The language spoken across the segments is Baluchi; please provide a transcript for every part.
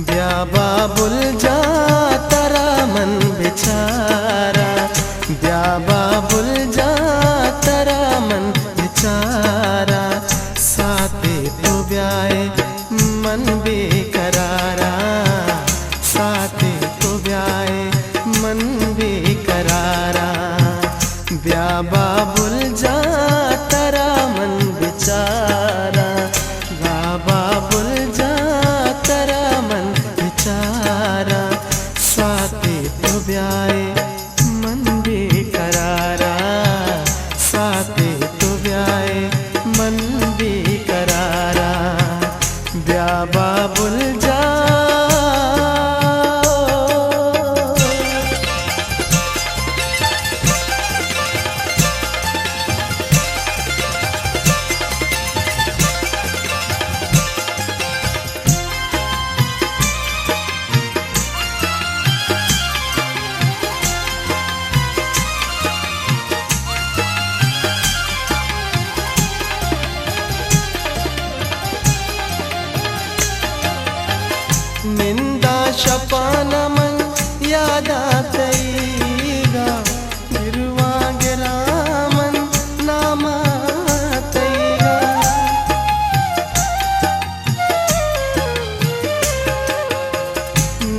بیا بابل جان ترا من بچاراں، بیا بابل جان ترا من بچاراں، ساتے تو بیائے من بے قراراں، ساتے تو بیائے من بے قراراں۔ بیا بابل جان ترا من بچاراں، بیا بابل جان ترا من بچاراں، ساتے تو بیائے من بے قراراں، ساتے تو بیائے من بے قراراں۔ بیا بابل جان۔ نندا شپان من یادا تئیگا، گرواں گراں من ناما تئیگا۔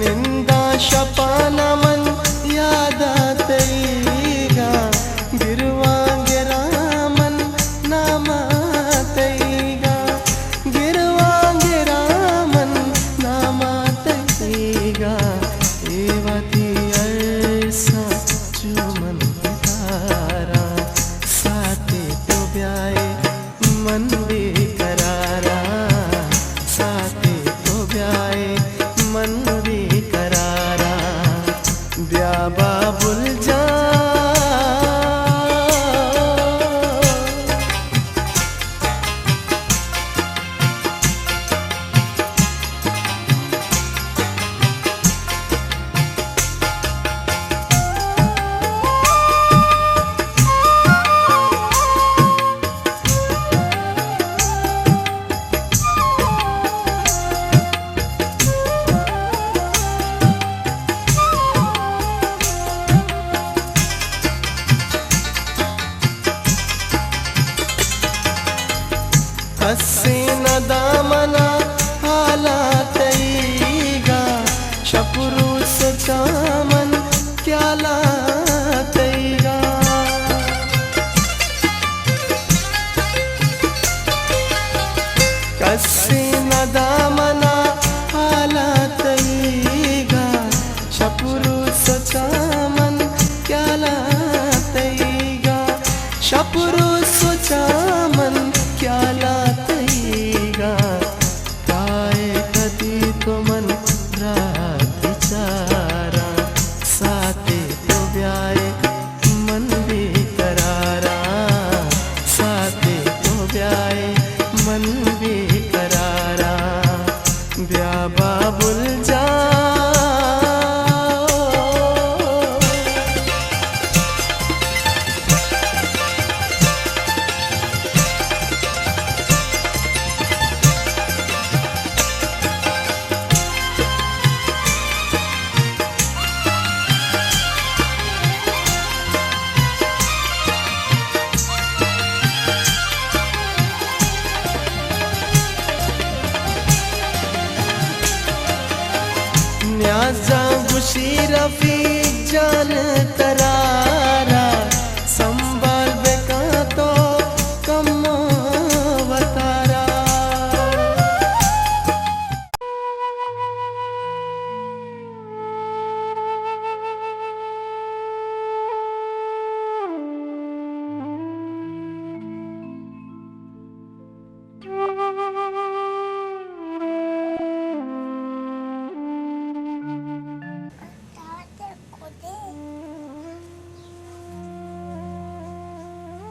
نندا شپان من یادا تئیگا، گرواں گراں من ناما تئیگا، گرواں گراں من ناما تئیگا۔ اے وتی ارساں چو من بتاراں، ساتے تو بیائے من بے قراراں، ساتے تو بیائے من بے قراراں۔ بیا بابل جان۔ کسے نہ دامنا حالا تئیگا، شپ روچ سوچاں من خیالا تئیگا۔ کسے نہ دامنا حالا تئیگا، شپ روچ سوچاں من خیالا تئیگا، شپ روچ سوچاں من خیالا تئیگا۔ کائے کدی تو من را بچاراں، ساتے تو بیائے من بے قراراں، ساتے تو بیائے من بے قراراں۔ بیا بابل جان۔ نیاز جان گوشی رفیق جان ترارا، سنبھال بکن تو کمو وتارا۔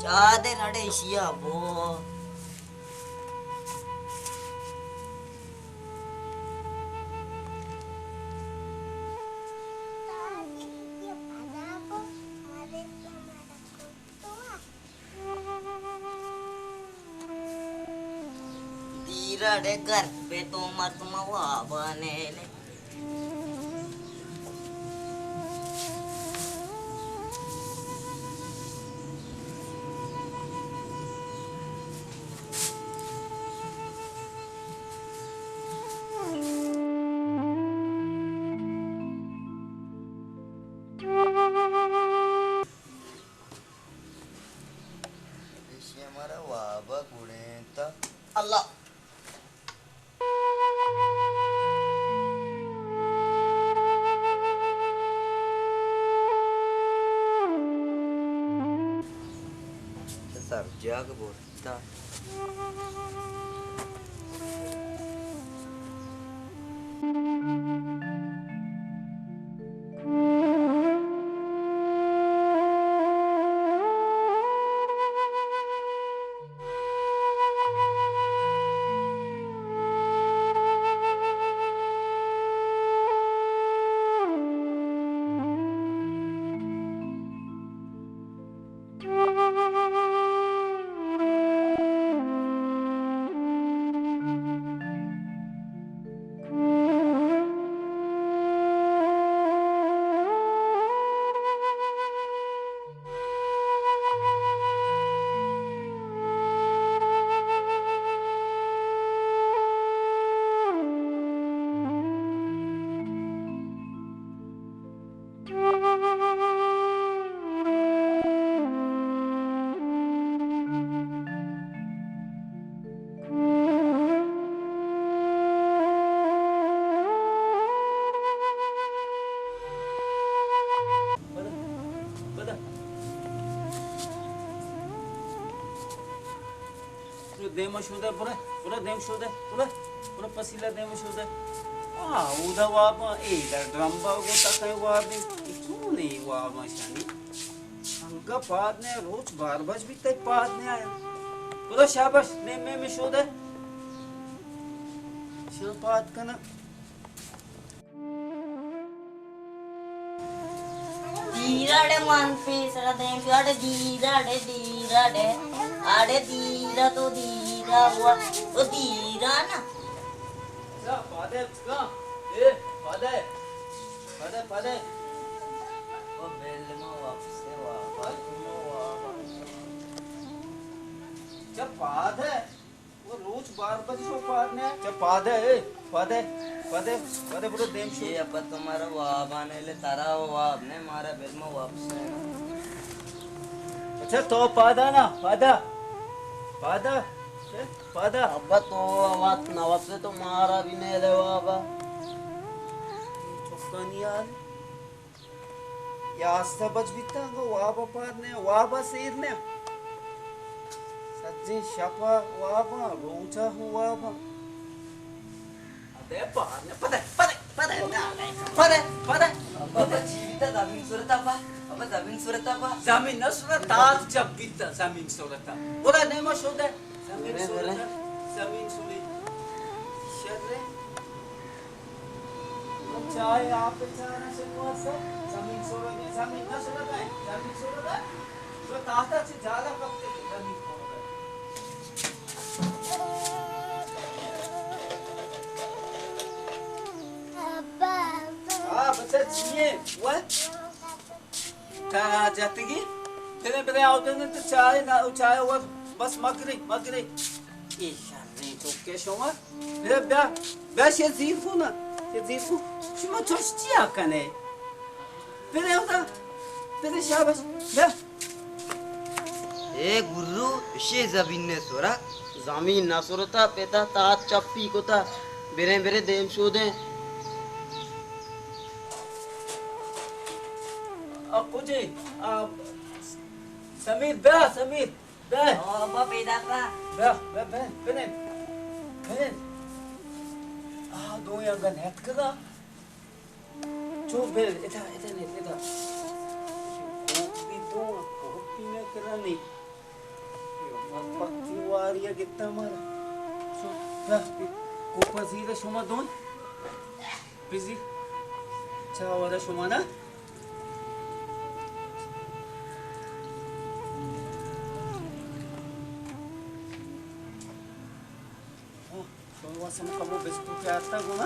چادر اڑے شیا بو۔ دیرڑے گرد پہ تو مردم وابانے۔ ایشی ہمارا وابا گڑینتا۔ اللہ۔ سر جاگ برتا۔ برو دیم شودے، برو، برو دیم شودے، برو، برو پسیلہ دیم شودے۔ آ، اودا واب، اے در ڈرمبا گو تکے واب، اے چون اے واب شانی؟ انگا پاد نے، روچ بار بج بیتے پاد نے آیا۔ برو شاباش، دیم میں شودے۔ شان پاد کنا۔ دیرڑ من پیسر دیم، اڑے دیرڑ، دیرڑ، اڑے دیرا تو دیرا ہوا، او دیرا نا۔ جا، پادے، جا۔ اے، پادے۔ پادے، پادے۔ او بیل ما واپس وا، واپس وا۔ جا، پادے۔ وہ روچ بار بجی شو پاد نے۔ چہ پادے، اے، پادے، پادے، پادے برو دیم شو۔ یہ ابا تمہارا واب آنے لے، ترا وہ واب نے، مارا بل ما واپس نے۔ اچھا، تو پادا نا، پادا۔ پادا، اے، پادا۔ ابا تو وقت نہ وقت سے تو مارا بھی نے لے وابا۔ چکانی حال۔ یازدہ بج بیتاں، گوں واب ءَ پاد نیا، واب ءَ سیر نیا۔ سجیں شپ ءَ واباں، روچ ءَ ہوں واباں۔ ابے پاد نیا، پدے، پدے، پدے، پدے، پدے۔ ابا، ابا، چی بیتا؟ زمین سرتا با، ابا، زمین سرتا با۔ زمین نہ سرتا، تات چپ بیتا، زمین سرتا۔ برا نیمہ شودے۔ زمین سرتا، زمین سری۔ شر۔ چائے آپ چارا شروع سے زمین سورگے، زمین نہ سورگے، زمین سورگے۔ تو تاتا چھ جالا کپتے زمین سورگے۔ ابا، ابا۔ ہاں، بچہ جیے، وہ؟ تا جتگی؟ بلے، بلے، آؤ دن تو چائے نا، چائے ور، بس مگری، مگری۔ اے شریں چکے شما۔ بیا، بیا، بیا شے زیر کو نا۔ شے زیر کو۔ شما چوش چیا کنے؟ بلے ہوتا، بلے شاباش، بیا۔ اے گرو، شے زمین نے سورا۔ زمین نہ سورتا، پتا تات چپی کتا۔ بریں، بریں دیم شودیں۔ آ کجے؟ آ، سمیر، بیا، سمیر۔ بہ۔ او ابا پیداک با۔ بہ، بہ، بہ، بنند۔ بنند۔ آ، دوئیں انگا نیتکگا۔ چو بہ، ادا، ادا نیت، ادا۔ کوپی دو، کوپی میں کرا نہیں۔ مت پتی واری گتا مارا۔ چو، بہ، کوپا زیرا شما دوئیں۔ بزی۔ چا ودا شما نا؟ ہاں، شما واسه مو کمو بستو که آتا گو نا؟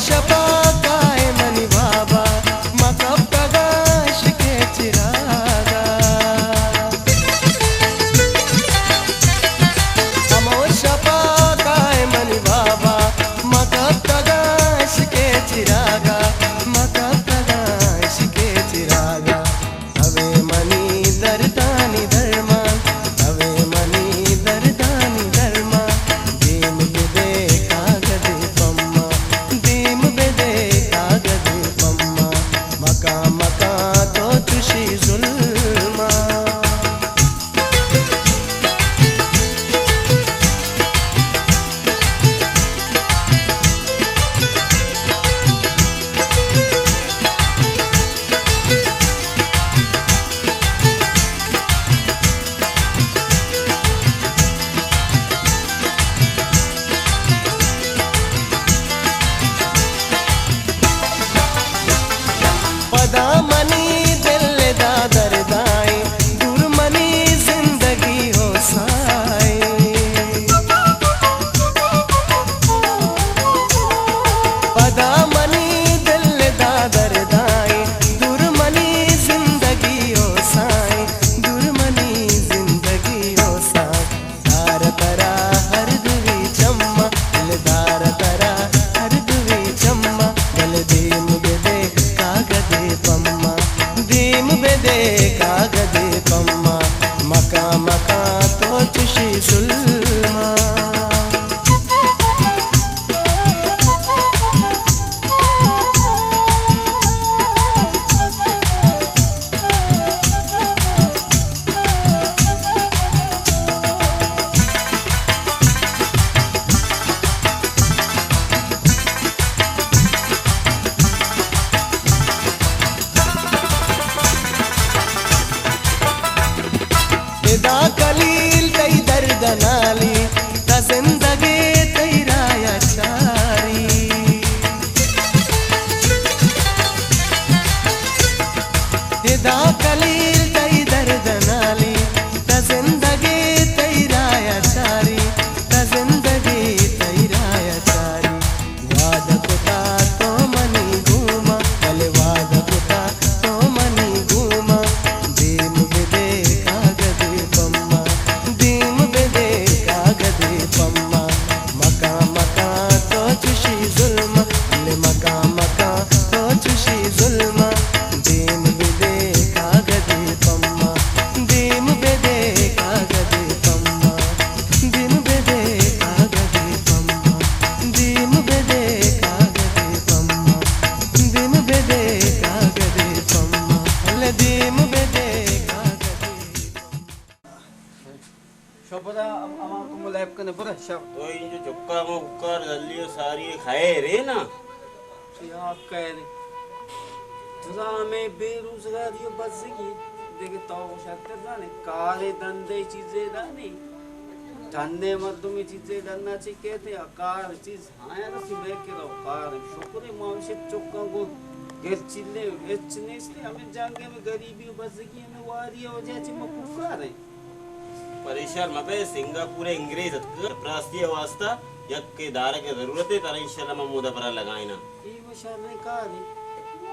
شپا کائے منی بابا، ما کپتگاں عشق ءِ چراگا۔ ہمو شپا کائے منی بابا، ما کپتگاں عشق ءِ چراگا، ما کپتگاں عشق ءِ چراگا۔ توئے منی دردانی درمان، توئے منی دردانی درمان، دیم بدے کاگدے پما، دیم بدے کاگدے پما، مکاں مکاں تو چشی ظلما۔ پدا منی دل ءِ دادردائیں، دور منی زندگی ہوسائیں۔ پدا منی دل ءِ دادردائیں، دور منی زندگی ہوسائیں، دور منی زندگی ہوسائیں۔ دار ترا ہر دوی چما، دل دار ترا ہر دوی چما، بل دیم بدے کاگدے پما، دیم بدے کاگدے پما، مکاں مکاں تو چشی ظلما۔ ادا کلیل تئی درد نالی، تا زندگی تئی رایا چاری۔ ادا کلیل تئی درد نالی، تا زندگی تئی رایا چاری، تا زندگی تئی رایا چاری۔ وعدہ کتا تو منی گوما، بلے وعدہ کتا تو منی گوما، دیم بدے کاگدے پما، دیم بدے کاگدے پما۔ مکاں مکاں تو چشی ظلما، بلے مکاں مکاں تو چشی ظلما، دیم بدے کاگدے پما، دیم بدے کاگدے پما، دیم بدے کاگدے پما، دیم بدے کاگدے پما، دیم بدے کاگدے پما، بلے دیم بدے کاگدے پما۔ شو پدا ہم-، ہما کمو لیب کنے برا شو۔ تو اینجو چکا گوں ککار دلی و ساری خیر ہے نا؟ چی آپ خیر ہے؟ خدا ہمیں بے روزگاری و بزگی دیگه تو شرتر دانے، کارے دندے چیزے دانے، ڈنے مردمی چیزے ڈنا چی کہتے ہیں، کار چیز ہاں یار، رسی میں کہ رو کار، شکر ہے، ما ہمشہ چکاں گوں گر چلے، ہچ نیست، ہمیں جنگ میں غریبی و بزگی ہمیں واری وجہ چی ما ککار ہیں۔ پریشان مبے، سنگاپور ءَ انگریز اتکگ، چپراستی ءِ واسطہ یک ادارہ کہ ضرورت ہے، ترا انشاءاللہ من مودا برا لگائیناں۔ اے وشاریں کارے۔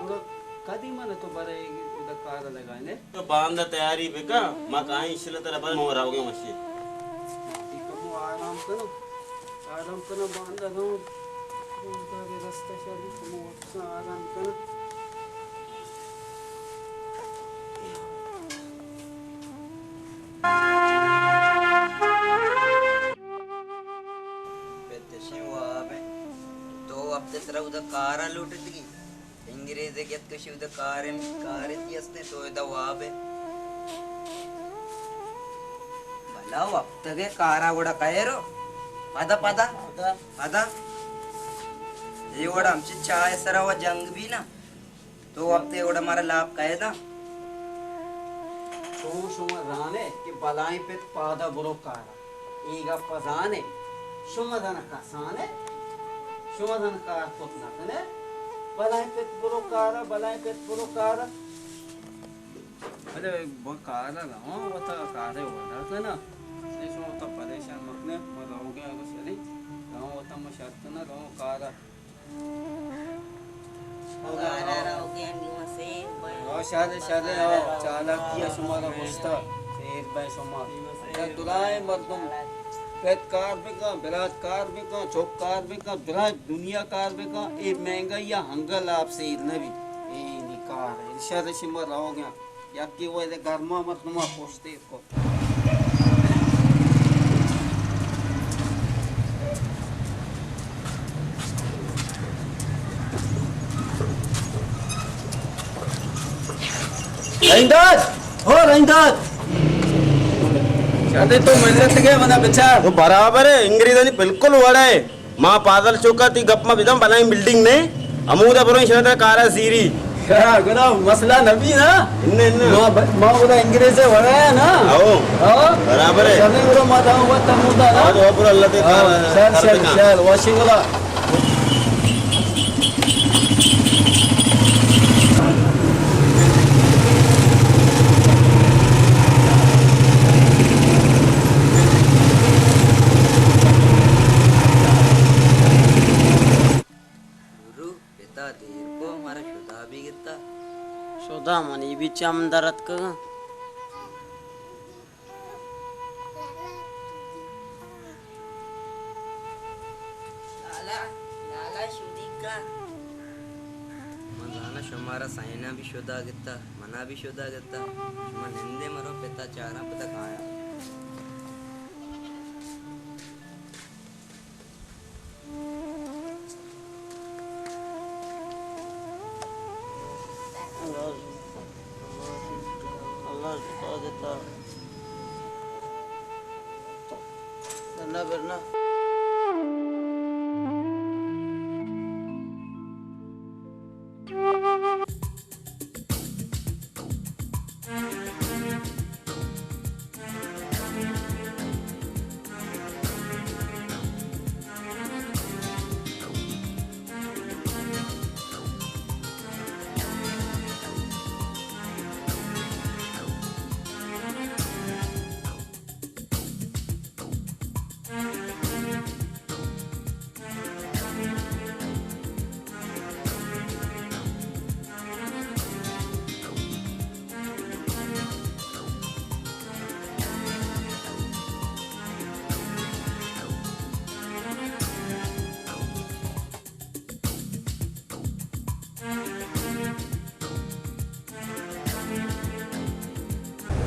گڑا کدی من تو برے اودا کار لگائینے؟ تو باندا تیاری بکن، ما کائیں انشاءاللہ ترا برا، ما روگیں وشی۔ اے کمو آرام کنو، آرام کنو باندا رو، روزگار رستہ شر، کمو وقت آرام کنو۔ پت شیں واب انت۔ تو وپت ترا اودا کارا لوٹتگی۔ انگریزے گت کشی اودا کارے، کارے تی استیں تو ادا واب ئے۔ بلا وپتگے کارا گڑا کئے رو۔ پدا، پدا۔ پدا۔ پدا۔ اے وڑا ہمچی چاہ سرا و جنگ بی نا۔ تو وپتے گڑا مارا لاپ کئے داں۔ شما، شما زانے کہ بلائیں پت پادا برو کارا۔ اے گپا زانے۔ شما زانا کسانے۔ شما زانا کار کت نہ کنے۔ بلائیں پت برو کارا، بلائیں پت برو کارا۔ بلے با کارا رواں وتا کارے وڑا کنا۔ اے شما وتا پریشان مکنے، ما روگے اگو شری۔ رواں وتا ما شرط نہ رواں کارا۔ گارا روگی انگی مسین بھائی۔ ہاں، شادے، شادے، ہاں، چالاکی ءَ شمارا گوشتا، سیر بھائی شما۔ ادا درائیں مردم پت کار بکن، برات کار بکن، چک کار بکن، درائیں دنیا کار بکن، اے مہنگائی ءَ ہنگل آپ سیر نبی۔ اے نی کار، ارشاد شما روگی۔ یکے وہدے گرما مردما پشت ایر کت۔ رحیم داد! او رحیم داد! شادے تو ملت گئے منا بچار۔ تو برابر ہے، انگریزانی بالکل وڑا ہے۔ ما پادل چوکا تئی گپ ما بدم، بلائیں بلڈنگ نے، ہمودا برو شہر کارا سیری۔ ہاں، گڑا مسئلہ نبی نا۔ انہ، انہ۔ ما ب-، ما گڑا انگریز وڑا ہے نا۔ او۔ ہاں۔ برابر ہے۔ شہر گڑا ما داؤں وقت ہمودا نا۔ آج وہ پورا اللہ تے ہاں، کار شہر، کر شہر، دکھا۔ شہر، واشنگ گڑا۔ گرو، پتا دیر کو، مارا شدا بھی گتا۔ شدا منی بھی چم درد کگا۔ لالا، لالا شودی کا۔ من زانا شمارا سائنا بھی شدا گتا، منا بھی شدا گتا۔ شما نندے مرو، پتا چاراں پتا کایا۔ اللہ شفا دیتا۔ نہ برنا۔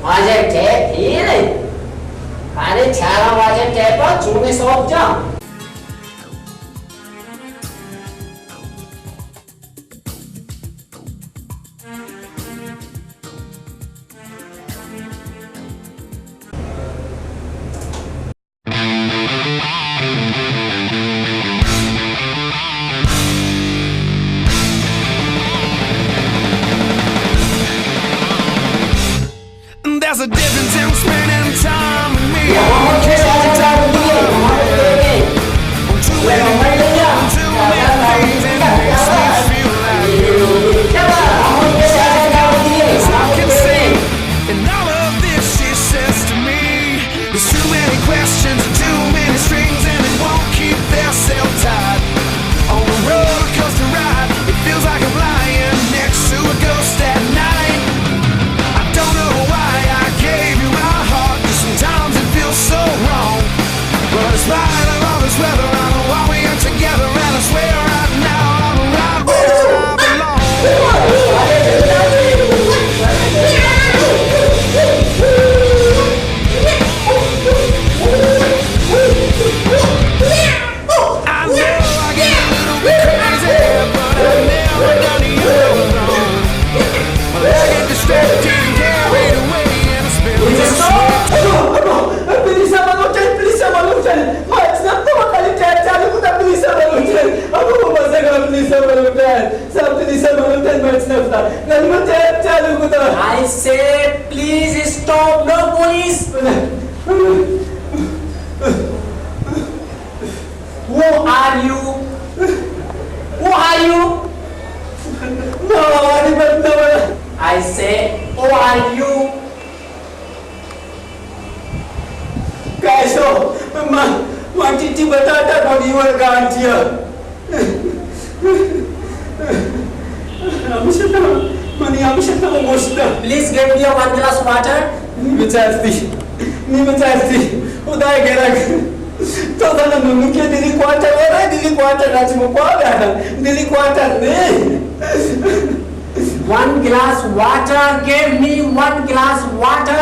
واجہ ٹیپ ایر انت۔ کانے چاراں واجہ ٹیپ ءَ چونیں سوب جاں۔ There's a difference in spending time with me and killing time with you. Too many people, too many things, it makes me feel like you. I can see in all of this, she says to me. There's too many questions and too many strings, and they won't keep their self tied. On a roller coaster ride, it feels like I'm lying next to a ghost at night. I don't know why I gave you my heart, 'cause sometimes it feels so wrong. But in spite of all this weather, I know why we are together, and I swear right now I'm right where I belong. I know I get a little bit crazy, but I'm never done, you know it all. Well, I get distracted and carried away and I spend the night. Police ءَ بلوچ اِنت، پولیس ءَ بلوچ اِنت. ما ہچ نہ تو خالی ٹیپ چالو کتا، پولیس ءَ بلوچ اِنت. ابو بس اگر پولیس ءَ بلوچ اِنت. صاحب، پولیس ءَ بلوچ اِنت، ما ہچ نہ کتا. گڑا ما ٹیپ چالو کتا. I say, please stop, no police. Who are you? Who are you? ما وانی بندہ بنا. I say, who are you? کیسو، ما، ما ٹٹی بٹاٹا بنی ور گانٹیا. ہمیشہ تو، منی ہمیشہ تو گوشتا۔ Please give me a one glass water. نی بچارتی، نی بچارتی، خدائے گرگ۔ تو زاناں نوں کہ دلی کوارٹر، ورے دلی کوارٹر، راجی مکوار، دلی کوارٹر نے۔ One glass water, give me one glass water.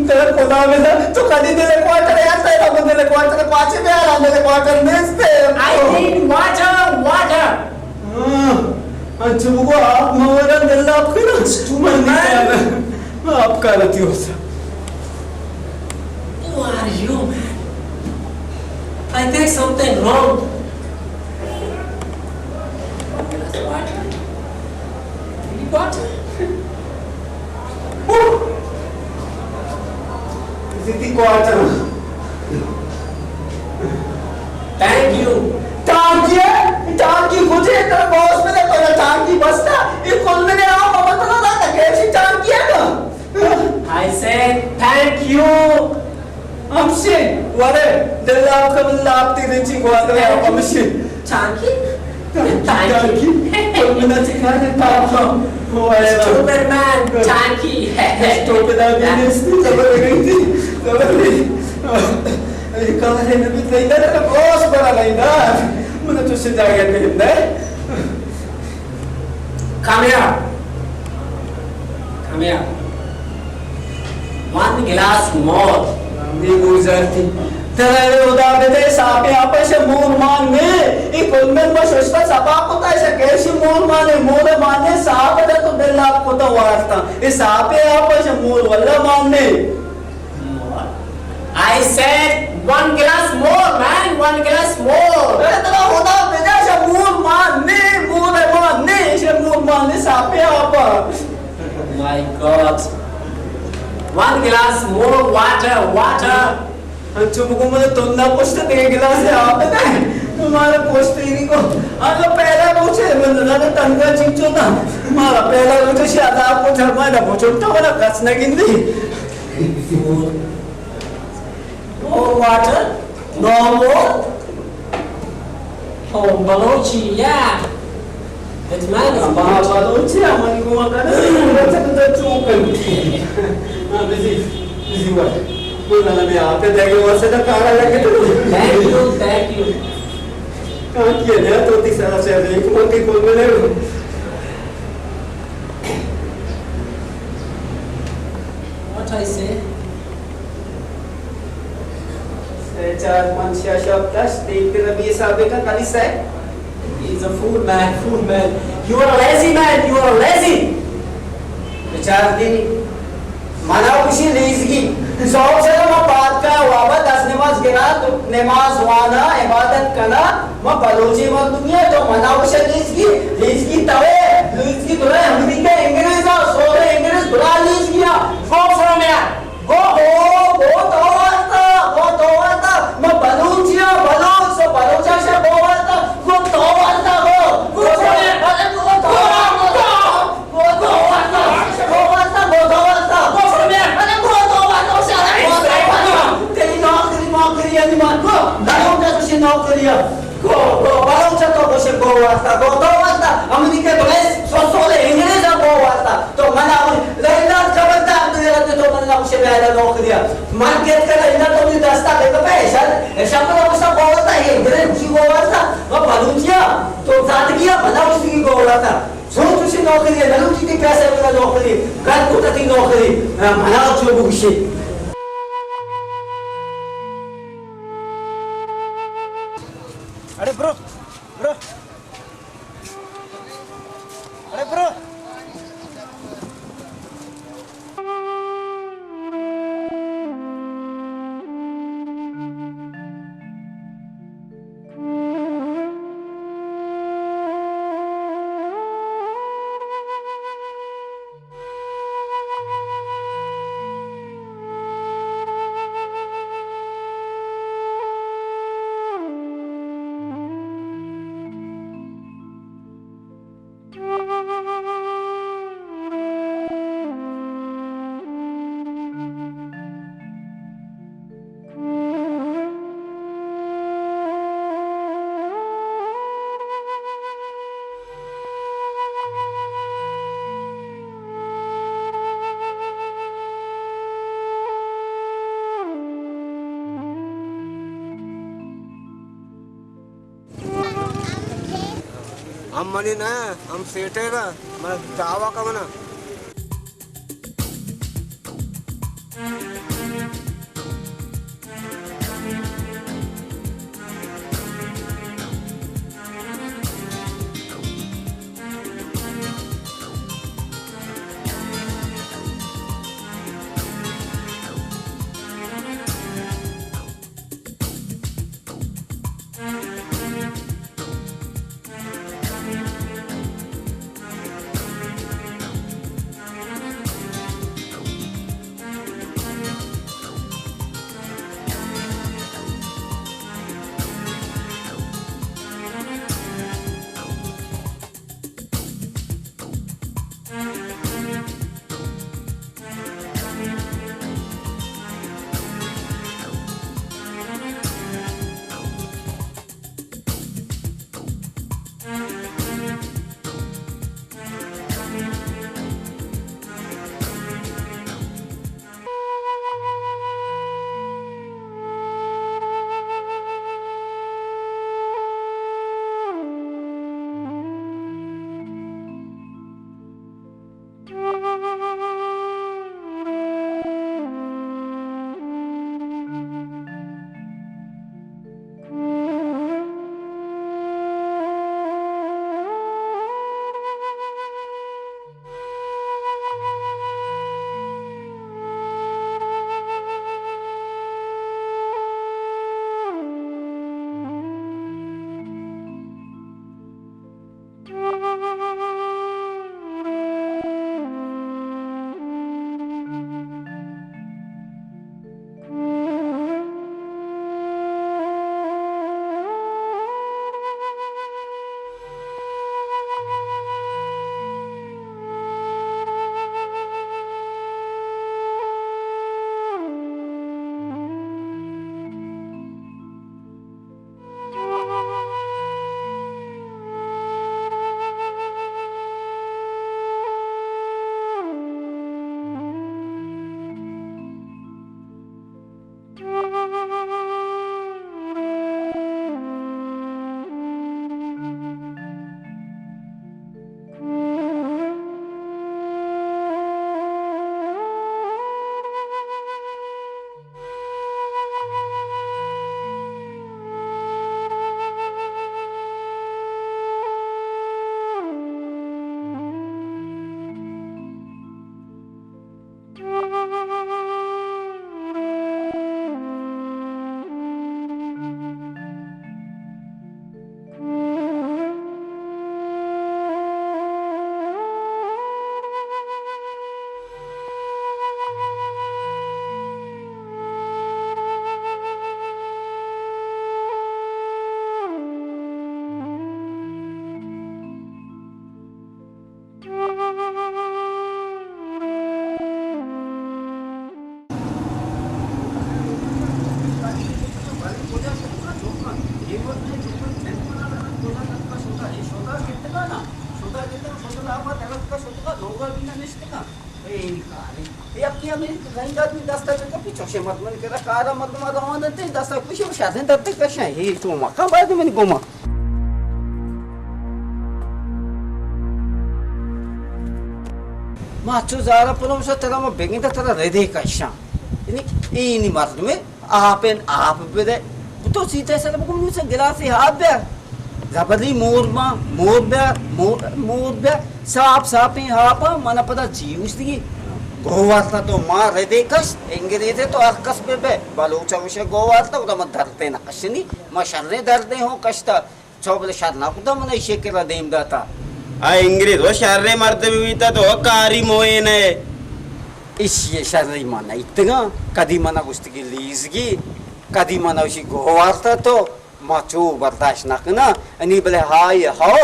ترا خدا بزاں، تو کدی دلی کوارٹر یات، ترا دلی کوارٹر پاچے بیار، دلی کوارٹر نیست۔ I need water, water. ہاں، انچو بگو آپ مہ ورن دل آپ کنا۔ Stupid man. آپ کارتی ہو سا۔ Who are you, man? I think something wrong. One glass water. Give me water. زیتی کوارٹر۔ Thank you. ٹانکی ہے؟ ٹانکی کجے؟ ترا باس ملے، ترا ٹانکی بستا؟ یہ کل ملے آپ اب ترا لاتا کیسی ٹانکی ہے نا؟ I said thank you. ہمشے، ورے، دل آپ کبل آپ تی رچی گوادر آپ ہمشے۔ ٹانکی؟ ٹانکی۔ تو منا چکا نے ٹانکی۔ او اے نا۔ Stupid man, ٹانکی۔ Stupid آدمی نیستی، زبر گئی تھی، زبر گئی۔ اے کار ہے نبی، نہیں دا، ترا باس بڑا نہیں دا۔ منا تو سے جاگہ دے دے۔ Come here. Come here. One glass more. نی گوزرتی۔ ترا اے ہدا بدے ساپے آپ ایسے مور مان نے۔ اے کل من ما ششتا سپا کتا ایسے کیسی مور مانے، مور مانے ساپ دا تو دل آپ کتا وارتا۔ اے ساپے آپ ایسے مور واللہ مان نے۔ More. I said one glass more, man, one glass more. اے ترا ہدا بدے ایسے مور مان نے، مور مان نے، ایسے مور مان نے ساپے آپ۔ My God. One glass more water, water. انچو بگو من تندا پشت دے گلاس آپ دے۔ مارا پشت ہی نہیں کو۔ آگا پہلا پوچھے، من زیادہ تنگا چیچو تا۔ مارا پہلا پوچھے، شاید آپ کو جھرمانا پوچھو، تو والا کس نہ گندی۔ More water? No more? Oh, Balochi, yeah. It's man. ہاں، بلوچی، ہماری گوما کرے، بلوچی تو چوک کرے۔ ہاں، بزی، بزی ہوا ہے۔ کوئی نہ، میں آپ کے دیکھ لو، واسطے تو کارا لگے تو۔ Thank you, thank you. کہاں کیا جائے تو تیسرا سے ایک موتی کھول میں لے لو۔ What I say? سے چار پنچ شش ہفت ہشت، دیکھتے نبی صاحب کا کلی سے۔ He's a fool man, fool man. You are a lazy man, you are a lazy. بچار دی، منا گوشی لیزگی۔ سوب سر ما پاد کا وابا دس نماز گرا، نماز وانا، عبادت کنا۔ ما بلوچی مردمی ہے، تو منا وش لیزگی، لیزگی توے، لیزگی درائے امریکہ انگریز آ، سورے انگریز درا لیزگی آ۔ Go from here. Go, go, go تو واسطہ، go تو واسطہ۔ ما بلوچی آ، بلوچ، سو بلوچ آ شا go واسطہ، go تو واسطہ، go۔ Go from here. ارے go تو واسطہ۔ گو تو واسطہ، گو واسطہ، گو تو واسطہ۔ گو فرمیا۔ ارے گو تو واسطہ، ارے گو تو واسطہ۔ تیری نوکری موکری ہے، نہیں مان گو۔ دارو کا تشی نوکری ہے۔ گو، گو، بلوچ تو گوشے گو واسطہ، گو تو واسطہ۔ امریکہ تو ایس سو سولے انگریز گو واسطہ۔ تو منا لینڈ خبردار تو یاد تو منا گوشے میرا نوکری ہے۔ من کہت کر اندا تو بھی دستا بے پہ ایشا، ایشا پر گوشتا گو واسطہ، یہ انگریز گوشی گو واسطہ۔ وہ بلوچیا، تو زندگیا منا گوشی گو واسطہ۔ سو تشی نوکری ہے، نلوٹی تی پیسے بنا نوکری، گھر کو تتی نوکری، منا چو بگوشی۔ اڑے برو، برو۔ اڑے برو۔ ہم منی نہ، ہم سیٹے گا، من دعویٰ کا منا۔ اے کارے۔ یکے ہمے رنگ ءَ دومی دست ءَ چہ کپی، چوشیں مردمانی کرا کار ءَ مردم ءَ روان انت، دست ءَ کشی و شریں درد کشاں۔ اے تو مکن باید منی گوما۔ ما چو زارا پلوشا ترا ما بگندہ ترا ردے کشاں۔ یعنی اے نی مردمے۔ آپ ءَ آپ بدئے۔ تو سیتیں سر بگو، منی سر گلاسے آپ بیار۔ زبری مور باں، مور بیار، مور، مور بیار۔ ساپ ساپیں آپ ءَ من پدا جیوش دیگی۔ گووارتا تو ما ردے کش، انگریزے تو ہر کس بہ بئے۔ بلوچ ءَ گوشے گووارتا، گڑا ما دردے نہ کشنی، ما شریں دردے ہوں کشتا۔ چو بلے شر نہ کتا، من ایشی کرا دیم داتا۔ آ انگریز و شریں مردمے بیتا تو کاری موئے نہ۔ ایشی شریں ما نیتگاں، کدی منا گوشتگی لیزگی، کدی منا ایشی گووارتا تو، ما چو برداشت نہ کناں۔ انی بلے ہائی ہو،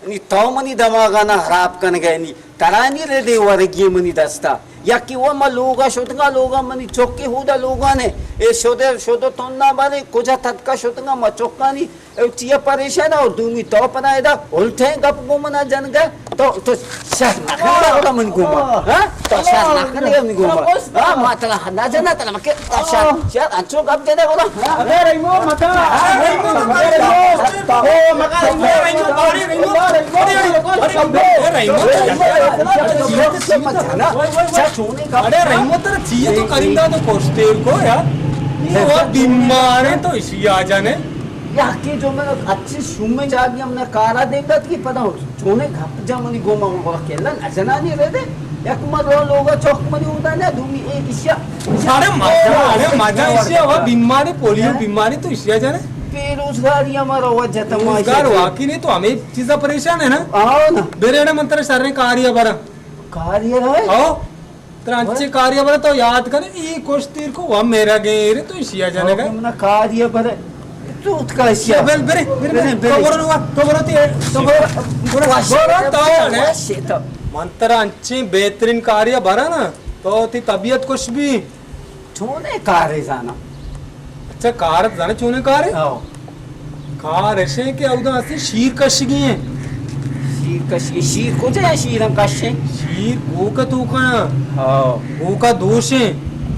انی تو منی دماغا نہ خراب کنگے، انی ترا نی ردے ورگی منی دستا۔ یکی و ما لوگا شتگا، لوگا منی چکی ہودا لوگا نے۔ اے شدے، شدو تنا بارے کجا تتکا شتگا ما چکانی۔ اے چیا پریشان اور دومی تو پنا ادا الٹیں گپ گو منا جنگا۔ تو، تو شر نہ کنگا گڑا من گوما۔ ہاں؟ تو شر نہ کنگا من گوما۔ ہاں، ما تلا نہ جنا تلا مکے۔ تو شر، شر انچو گپ جنے گڑا۔ ابے رحیمو متا۔ ہاں، رحیمو، ابے رحیمو۔ او، مگا رحیم، رحیم، ارے رحیم، ارے رحیم، ارے رحیم، ارے رحیم، ترا چیئے تو کریم داد کشتیر کو یار۔ یہ وہ بیمار ہے تو اسی آ جانے۔ یا کہ جو میں اچھی شوم میں جا گیا، ہم نے کارا دیکھا کہ پتہ ہو، چونے گپ جا منی گوما، من گورا کلا نہ جنانی رہ دے۔ یک من رو لوگا چوک منی ہوتا نہ، دومی اے اشیا۔ ارے مزہ، ارے مزہ اشیا، وہ بیماری، پولیو بیماری تو اشیا جانے۔ بے روزگاری ہمارا وجہ تماشا روزگار ہے۔ واقعی نہیں تو ہمیں چیزا پریشان ہے نا۔ آؤ نا۔ بیرے نا من ترا شریں کاریا برا۔ کاریا رہے؟ آؤ۔ ترا انچیں کاریا برا تو یاد کنے، ای کشتیر کو وہ میرا گیر تو اشیا جانے گا۔ منا کاریا برا۔ تو اتکا اشیا۔ بل، برے، برے، برے، برے۔ تو برو نوا، تو برو تی، تو برو، برو، برو، تو نے۔ من ترا انچیں بہترین کاریا برا نا، تو تی طبیعت خوش بھی۔ چونے کارے زانا؟ اچھا، کار زانے چونے کارے؟ ہاں۔ کار ایشیں کہ اودا ہستے شیر کشگی ہیں۔ شیر کشگی، شیر کجا ہے؟ شیر ہم کشیں۔ شیر گوکا تو کا؟ ہاں۔ گوکا دوشیں۔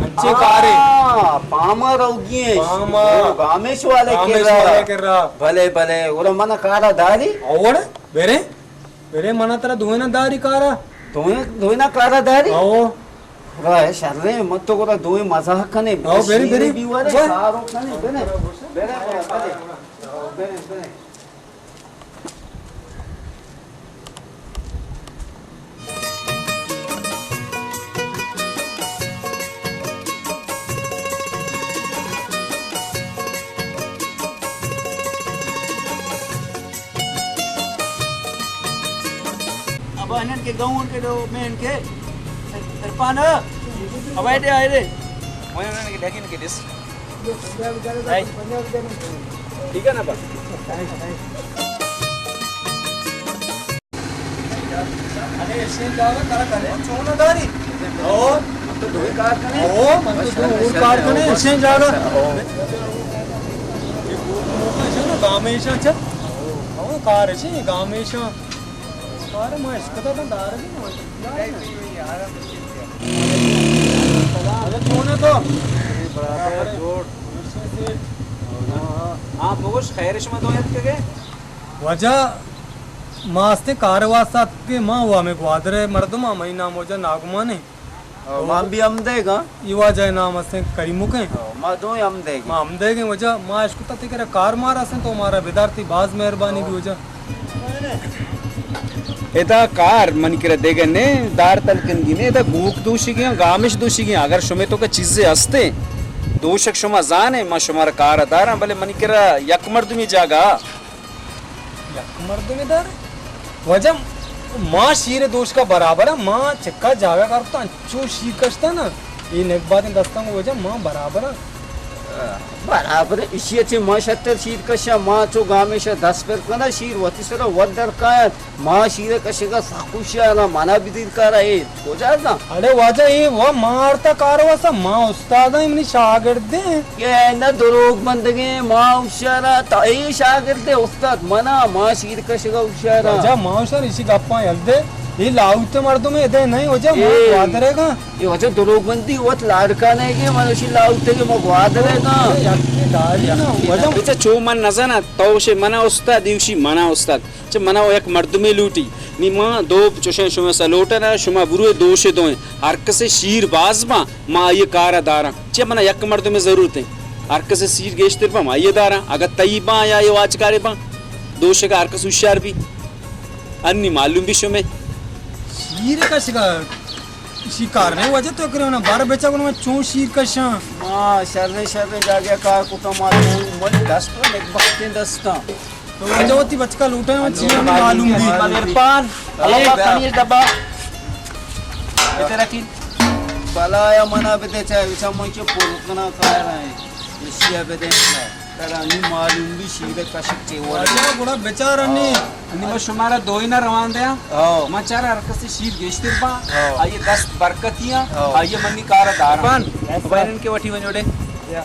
اچھے کارے۔ ہاں، پاما روگی ہیں۔ پاما۔ گامیش والے گامیش کرا۔ والے کرا۔ بھلے، بھلے، اور من کارا داری؟ اور؟ برے؟ برے منا ترا دوئنا داری کارا۔ دوئنا، دوئنا کارا داری؟ او۔ خدا ہے شریں، مت تو گورا دوئیں مزاح کنے۔ او، برے، برے۔ بیوارے، کارو کنے، برے۔ برے، برے، برے۔ برے، برے۔ ابا انن کے گاؤں کے دو میں ان کے ارپان ابا دے آئے دے۔ میں انن کے ڈگن کے دس۔ ٹھیک ہے نا با؟ ارے، ایشیں جاگہ کرا کرے، چون داری؟ او، من تو دوئے کار کنے۔ او، من تو دوئے کار کنے، ایشیں جاگہ۔ او۔ گامیشاں چا؟ او، کار ایشیں، گامیشاں۔ کار ما اشکتا تھا دار بھی نہ ہوتا۔ ارے، چون ہے تو؟ برابر، جوڑ۔ ہاں، بگوش، خیر شما دو یت کے گئے؟ واجہ ما استیں کار واسطہ اتکیں، ما و ہمے گوادر ء مردم آں، منی نام واجہ ناگمان انت۔ او، ما بھی ہمدیگ آں۔ اے واجہ ء نام استیں کریمک انت۔ او، ما دوئیں ہمدیگ ایں۔ ما ہمدیگ ایں واجہ، ما اشکتا تئی کرا کار مارا استیں تو مارا بدار، تئی باز مہربانی بی واجہ۔ ادا کار منی کرا دگہ نے، دار تلکنگی نے، ادا گوک دوشگی آں، گامش دوشگی آں۔ اگر شمے توکا چیزے استیں، دوشگ شما زانے، ما شمارا کارا داراں، بلے منی کرا یک مردمی جاگہ یک مردمے دارے؟ واجہ ما شیر دوشکا برابر آں، ما چکا جاگہ کارتا انچو شیر کشتا نا، اے نگباتیں دستاں گوں واجہ ما برابر آں۔ برابر، اشی ء چہ ما شتر شیر کشاں، ما چو گامیشا دست پر کناں، شیر وتی سرا وت در کاینت، ما شیر کشگا سک ہوشیار آں، منا بدیر کارا اے۔ کجا زان؟ اڑے واجہ، اے وا مارتا کارو اسا، ما استاداں، منی شاگردیں۔ اے نہ دروگ بندگیں، ما ہوشیارا، تا اے شاگردے استاد منا، ما شیر کشگا ہوشیارا۔ واجہ ما ہوشیار، اسی گپاں یل دے۔ اے لاہوت مردم ادے نہیں واجہ، ما اے گوادرے گا۔ اے واجہ دروگ بندی، وت لاڑکانے گے، من اسی لاہوت گے، ما گوادرے گا۔ اے یکی داری نا، واجہ۔ بچہ چو من نزانا، تو شے منا استاد، دیوشی منا استاد۔ چہ منا و یک مردمے لوٹی۔ نی ما دو چوشیں شمے سا لوٹنا، شما بروے دوشے دوئیں۔ ہر کسے شیر باز باں، ما آئی کارا داراں۔ چہ منا یک مردمے ضرورت ہیں۔ ہر کسے شیر گیشتر باں، ما آئی داراں۔ اگہ تئی باں یا اے واجکارے باں، دوشگا ہر کس ہوشیار بی۔ انی معلوم بی شمے۔ شیر کشگا شکار نہیں واجہ تو کرے ہونا، بار بچا گنو چون شیر کشاں۔ ما شر شر جاگہ کار کتا، ما مل دست و نگبختیں دستاں۔ تو واجہ وتی بچکا لوٹائیں، چی ہمیں معلوم بی۔ عرفان، اے پنیر ڈبہ۔ ادھر رکھی۔ بلایا منا بدے چاہے، بچا من چو پر کنا کار ہیں۔ اشیا بدے۔ ترا نی معلوم بی شیر کشک چے وڑ۔ واجہ گڑا بچار انی۔ انی ما شمارا دوئینا روان دیاں۔ ہاں۔ ما چار ہر کسی شیر گیشتر با۔ ہاں۔ آئیے دست برکتی آں۔ ہاں۔ آئیے منی کار دار۔ عرفان، بینن کے وٹی ونجوڑے۔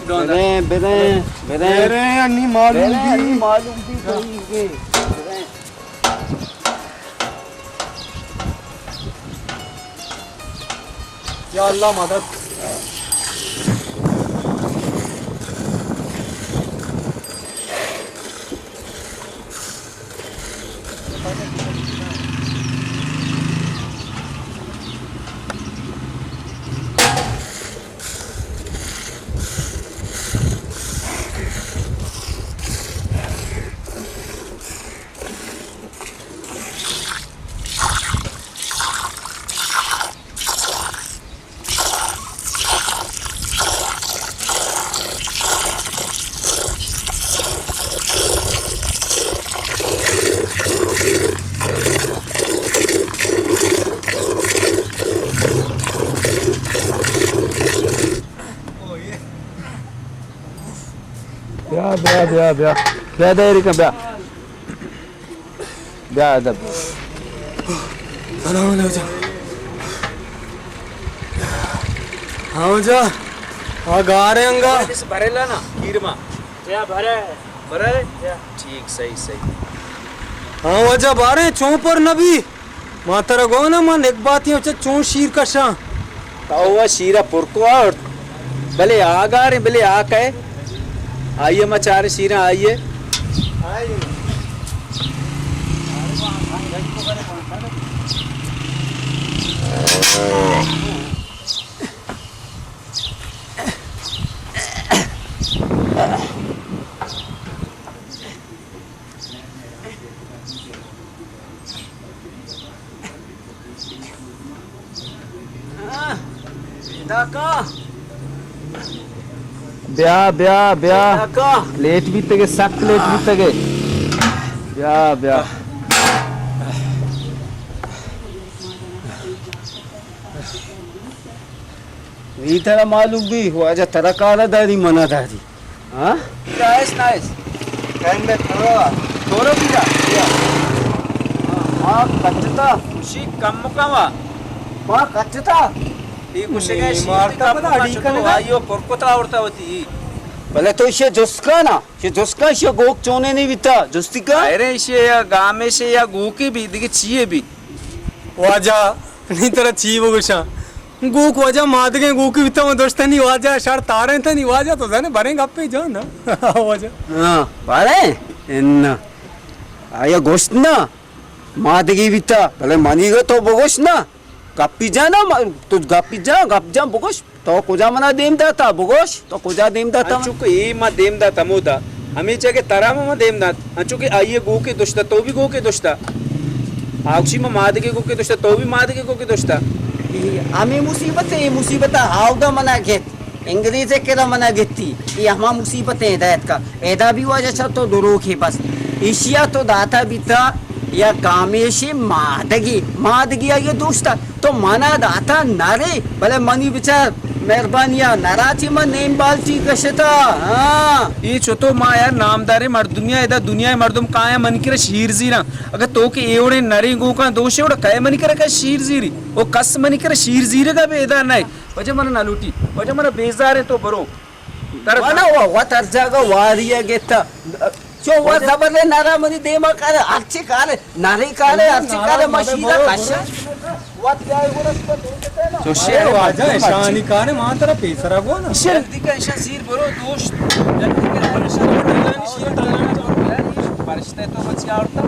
بدیں، بدیں، بدیں۔ بدیں، انی معلوم بی۔ معلوم بی تو ہی گے۔ بدیں۔ یا اللہ مدد۔ بیا، بیا، بیا۔ بیا، دیر کن، بیا۔ بیا، ادب۔ سلام علیکم۔ ہاں جا، آ گارے انگا۔ بھرے لانا، کھیر ما۔ بیا، بھرے۔ بھرے؟ بیا۔ ٹھیک، صحیح، صحیح۔ ہاں واجہ، بارے چون پر نبی۔ ما ترا گونا، من یک باتی چہ چون شیر کشاں۔ تو وا شیرا پر کو آورت۔ بلے آ گاریں، بلے آ کئے؟ آئیے ما چاریں شیراں آئیے۔ داکا۔ بیا، بیا، بیا۔ داکا۔ لیٹ بیتگے، سک لیٹ بیتگے۔ بیا، بیا۔ وی ترا معلوم بی، واجہ ترا کارا داری، منا داری۔ ہاں؟ Nice, nice. کہندے تھورو۔ تھورو بیرا۔ ہاں، کچتا۔ خوشی کم کم آ۔ ما کچتا۔ ای خوشی نی، گئے شیر مارتا کم پدا کم اڑی شتو، کنگا۔ آئیو پرکتا اورتا ہوتی۔ بلے تو اسے جست کا نا، اسے جست کا، اسے گوک چونے نہیں بیتا، جستی کا؟ ارے اسے یا گامے سے یا گوکی بھی، دیگه چیئے بھی۔ واجہ، نی ترا چی بگوشاں؟ گوک واجہ مادگیں گوکی بیتا، من دوشتنی واجہ شر تاریں تنی واجہ، تو زانے بریں گپے جان نا۔ واجہ۔ ہاں، باریں؟ انا۔ آیا گوشت نا؟ مادگی بیتا، بلے منی گو تو بگوش نا۔ گپی جان نا، ما-، تو گپی جان، گپ جان بگوش۔ تو کجا منا دیم داتا؟ بگوش، تو کجا دیم داتا؟ انچو کہ اے ما دیم دات ہمودا، ہمے چا کہ ترا ما دیم دات۔ انچو کہ آئی گوکے دشتا، تو بھی گوکے دشتا۔ آکشی ما مادگے گوکے دشتا، تو بھی مادگے گوکے دشتا۔ اے ہمے مصیبت ہے، اے مصیبت آودا منا گت۔ انگریز کرا منا گتی۔ اے ہما مصیبت ہے ہدایت کا۔ ادا بھی واجہ چا تو دروکے بس۔ ایشیا تو داتا بیتا یا کامیشی مادگی، مادگی آئی دوشتا۔ تو منا داتا نرے، بلے منی بچار مہربانیا نرا چی من نیم بالٹی کشتا، ہاں۔ اے چتو ما یار نامداریں مردمیا، ادا دنیا مردم کایا منی کرا شیر زیراں۔ اگہ تو کہ اے وڑیں نریں گوکاں دوشے وڑا کئے منی کرا کہ شیر زیری؟ او کس منی کرا شیر زیرگا بے ادا نئے۔ وجہ منا نہ لوٹی، وجہ منا بیزاریں تو برو۔ ترا وانا وا، وا تر جاگا واری گتا۔ چو وا زبر نرا منی دیما کارے، ہرچی کارے، نری کارے، ہرچی کارے، مشیرا کشا۔ تو شیر واجہ اشانی کارے، ما ترا پیسرا گو نا۔ جلدی کا اشا زیر برو دوست۔ جلدی کا اشا زیر برو۔ پرشتے تو بچی آورتا۔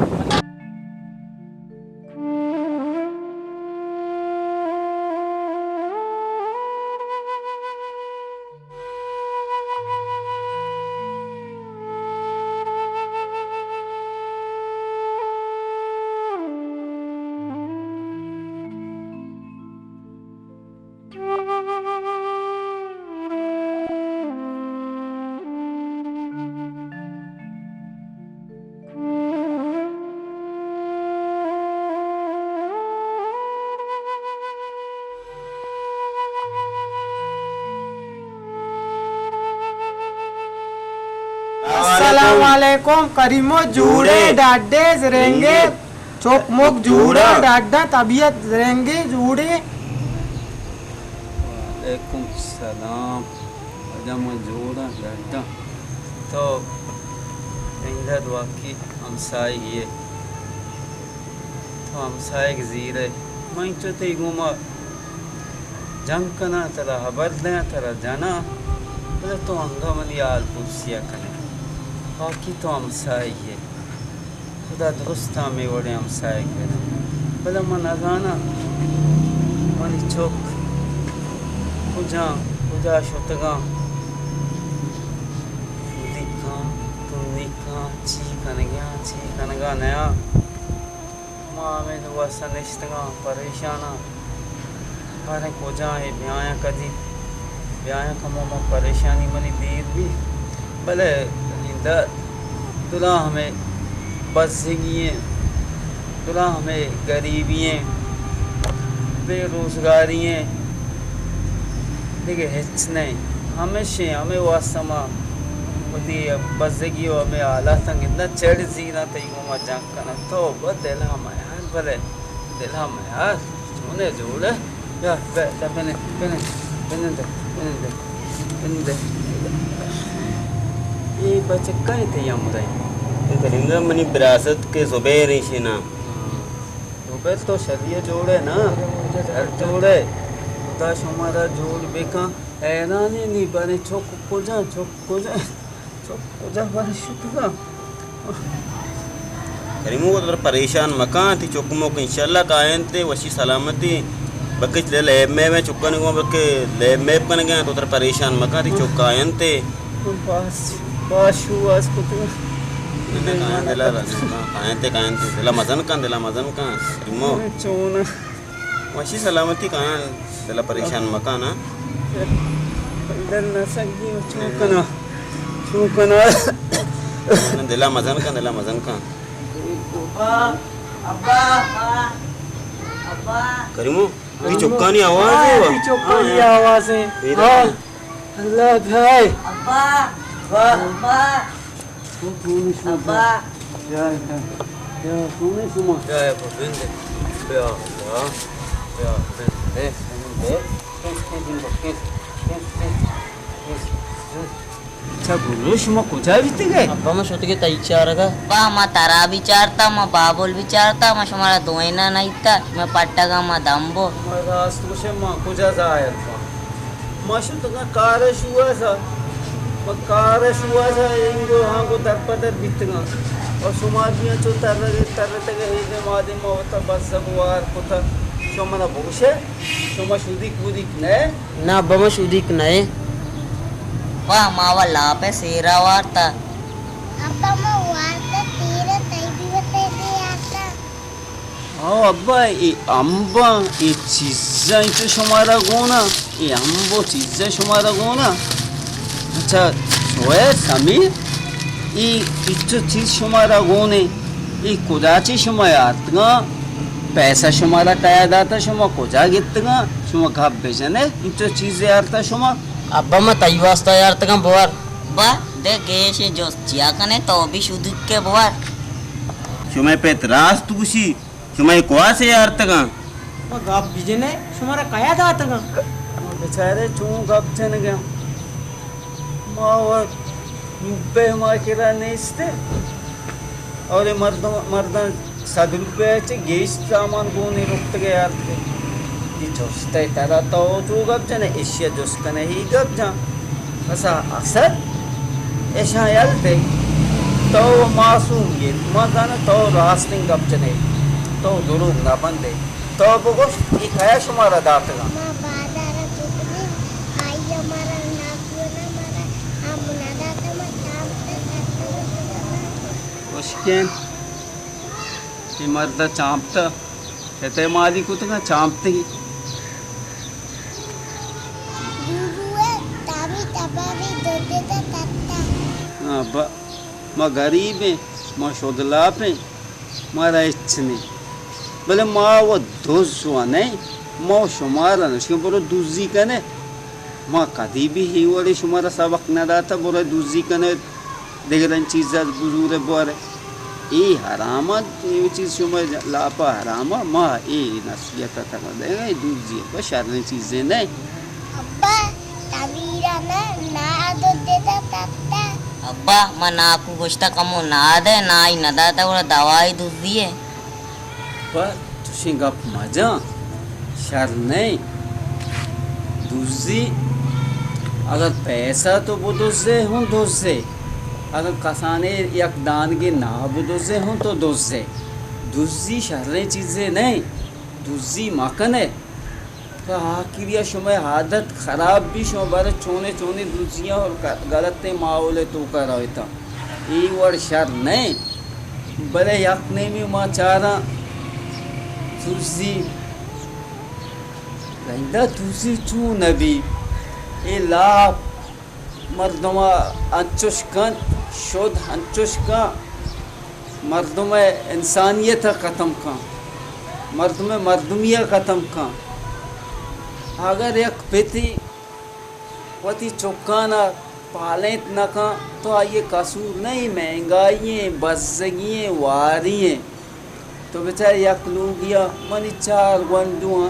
السلام علیکم۔ کریمو جوڑے، ڈاڈے زرنگے، چوک موک جوڑے، ڈاڈا طبیعت زرنگے جوڑے۔ وعلیکم السلام۔ واجہ من جوڑاں، ڈڈاں۔ تو ایندہ دواکی ہمساہی ئے۔ تو ہمساہگ زیرئے۔ من چو تئی گوما جنگ کناں، ترا ہبر دیاں، ترا جناں، بلے تو انگہ منی حال پرسیا کنئے۔ باقی تو ہمساہی ئے۔ خدا درستاں ہمے وڑیں ہمساہگ بدنت۔ بلے من نزاناں منی چک کجاں، کجا شتگاں۔ ودیکاں، تنیکاں، چی کنگاں، چی کنگا نیاں۔ ما ہمے دو واسطہ نشتگاں، پریشاناں۔ باریں کجا اے بیایاں کدی؟ بیایاں کمو ما پریشانی منی دیر بی۔ بلے دلا ہمے بزگی ایں، دلا ہمے گریبی ایں، بے روزگاری ایں، دگہ ہچ نئیں۔ ہمیشیں، ہمے واسطہ ما وتی بزگی و ہمے حالاتاں گنداں، چڑ زیراں تئی گوما جنگ کناں۔ تو بہ دل ءَ میار، بلے دل ءَ میار، چونے جوڑ ئے؟ یا بہ، بہ، بنند، بنند، بنند، بنند، بنند۔ اے بچکا ایں تئی ہمراہ؟ اے ترندہ منی براست کہ زبیر ایں شے نام۔ ہاں۔ زبیر تو شری ءَ جوڑ ئے نا؟ شر جوڑ ئے۔ خدا شمارا جوڑ بکن۔ حیرانی نی باریں چک کجا، چک کجا، چک کجا باریں شتگا۔ کریمو، تو ترا پریشان مکن، تئی چک مک انشاءاللہ کاینت وشی سلامتی۔ بکچ دل لیب میب چکانی گوں، بلکہ لیب میب کنگے، تو ترا پریشان مکن، تئی چک کاینت۔ باز، باز شو آز کتگا۔ نہ، نہ، کاینت دل ءَ، کاینت، کاینت، دل ءَ مزن کن، دل ءَ مزن کن، کریمو۔ چون؟ وشی سلامتی کایاں، دل ءَ پریشان مکن، ہاں۔ دل نہ سگی، چون کناں؟ چون کناں؟ دل ءَ مزن کن، دل ءَ مزن کن۔ ابا، ابا، ابا۔ کریمو، تئی چکانی آواز ہے، ہاں، واہ۔ تئی چکانی آواز ہے۔ ہاں۔ اللہ بھائی۔ ابا، ابا۔ ابا۔ یا، یا، یا، سونے شما۔ یا، یا، بندے۔ یا اللہ۔ یا، بندے، بندے۔ کس، کس، کس، کس، کس، کس۔ اچھا، گلو، شما کجا بیتگے؟ ابا، ما شتگے تئی چارگا۔ با، ما ترا بھی چارتا، ما بابل بھی چارتا، ما شمارا دوئینا نہ دیتا، ما پٹگا ما دمبو۔ ما راست گوشے، ما کجا ظاہر با؟ ما شتگاں کار ءِ شوہاز ءَ، ما کار ءِ شوہاز ءَ اینگو ہانگو درپدر بیتگاں۔ اور شما بھی انچو ترگ، ترتگ ءُ ایدے مادے ما وتا بزگ وار کتگ۔ شما منا بگوشے، شما شدیک مدیک نئے؟ نہ ابا، ما شدیک نئے۔ واہ، ما و لاپ ءِ سیرا وارتا۔ ابا، ما وارتا تیر ءَ تئی بھی وتے دے آتا۔ ہاں ابا، اے امباں، اے چیزاں انچو شمارا گونا، اے امب و چیزاں شمارا گونا۔ اچھا، سہیل، سمیر، اے انچو چیز شمارا گون ایں، اے کجا چہ شما یارتگاں؟ پیسہ شمارا کیا داتا، شما کجا گتگاں؟ شما گپ بجنے، انچو چیز یارتا شما؟ ابا، ما تئی واسطہ یارتگاں بوار۔ با، دے گیش جست چیا کنے، تو بھی شدیک کے بوار۔ شمئے پت راست گوشی، شما اے کواس ءَ آرتگاں؟ ما گپ بجنے، شمارا کیا داتگاں؟ ما بچارے چون گپ جنگاں؟ ما و روپے ما کرا نیست۔ اور اے مردم، مرداں صد روپے چہ گیش سامان گونے رکتگے آرتگے۔ اے جست ءَ ترا تو چو گپ جنے، اشیا جست کنے ہی گپ جان۔ بس اسد اشاں یل دے، تو معصوم ئے، ما زاناں تو راستیں گپ جنے، تو دروگ نہ بندے۔ تو بگوش، اے کیا شمارا داتگاں؟ ما بازار ءَ بکنیں، آئی ءَ مارا ناکو نہ، مارا ہم نہ داتا، ما چام تے کتگ۔ اشکین، اے مرد ءَ چامپتا، کتے مالی کتگاں چامپتگی۔ بوبو ءَ تامی تپاری دودے تا تتا۔ ہاں، با، ما غریب ایں، ما شدلاپ ایں، مارا ہچ نیں۔ بلے ما و دز و نئیں، ما و شمارا نشکیں برو دزی کنے۔ ما کدی بھی اے وڑے شمارا سبق نہ داتا، برو دزی کنے۔ دگرانی چیز ءَ بزور ءُ بور۔ اے حرام ءَ، اے چیز شمئے لاپ ءَ حرام ءَ، ما اے نصیحت ءَ ترا دئیگ ءَ، اے دزی ءَ پہ شریں چیزے نہ۔ ابا، تبیرا نہ، نہ دو دیتا تتا۔ ابا، ما ناکو گوشتا کمو نہ دے، نہ ہی نہ داتا، گڑا دوائی دزی ءَ۔ پہ چشیں گپ مجن، شر نئیں۔ دزی، اگر پیسہ تو بدزے ہوں دزے، اگر کسانے یک دانگے ناہ بدزے ہوں تو دزے۔ دزی شریں چیزے نئیں، دزی مکنے۔ پہ آخری ءَ شمئے عادت خراب بی، شما بارے چونے چونے دزیاں اور غلطیں ماحول ءِ توکا رویتاں۔ اے وڑ شر نئیں، بلے یک نیمے ما چاراں دزی، رندا دزی چون نبی؟ اے لاپ مردم ءَ انچش کنت، شد انچش کن، مردم ءِ انسانیت ءَ ختم کن، مردم ءِ مردمی ءَ ختم کن۔ اگر یک پتی وتی چکان ءَ پالینت نہ کن، تو آئی ءِ قصور نہ ایں، مہنگائی ایں، بزگی ایں، واری ایں۔ تو بچار یک لوگی ءَ منی چار گونڈو آں،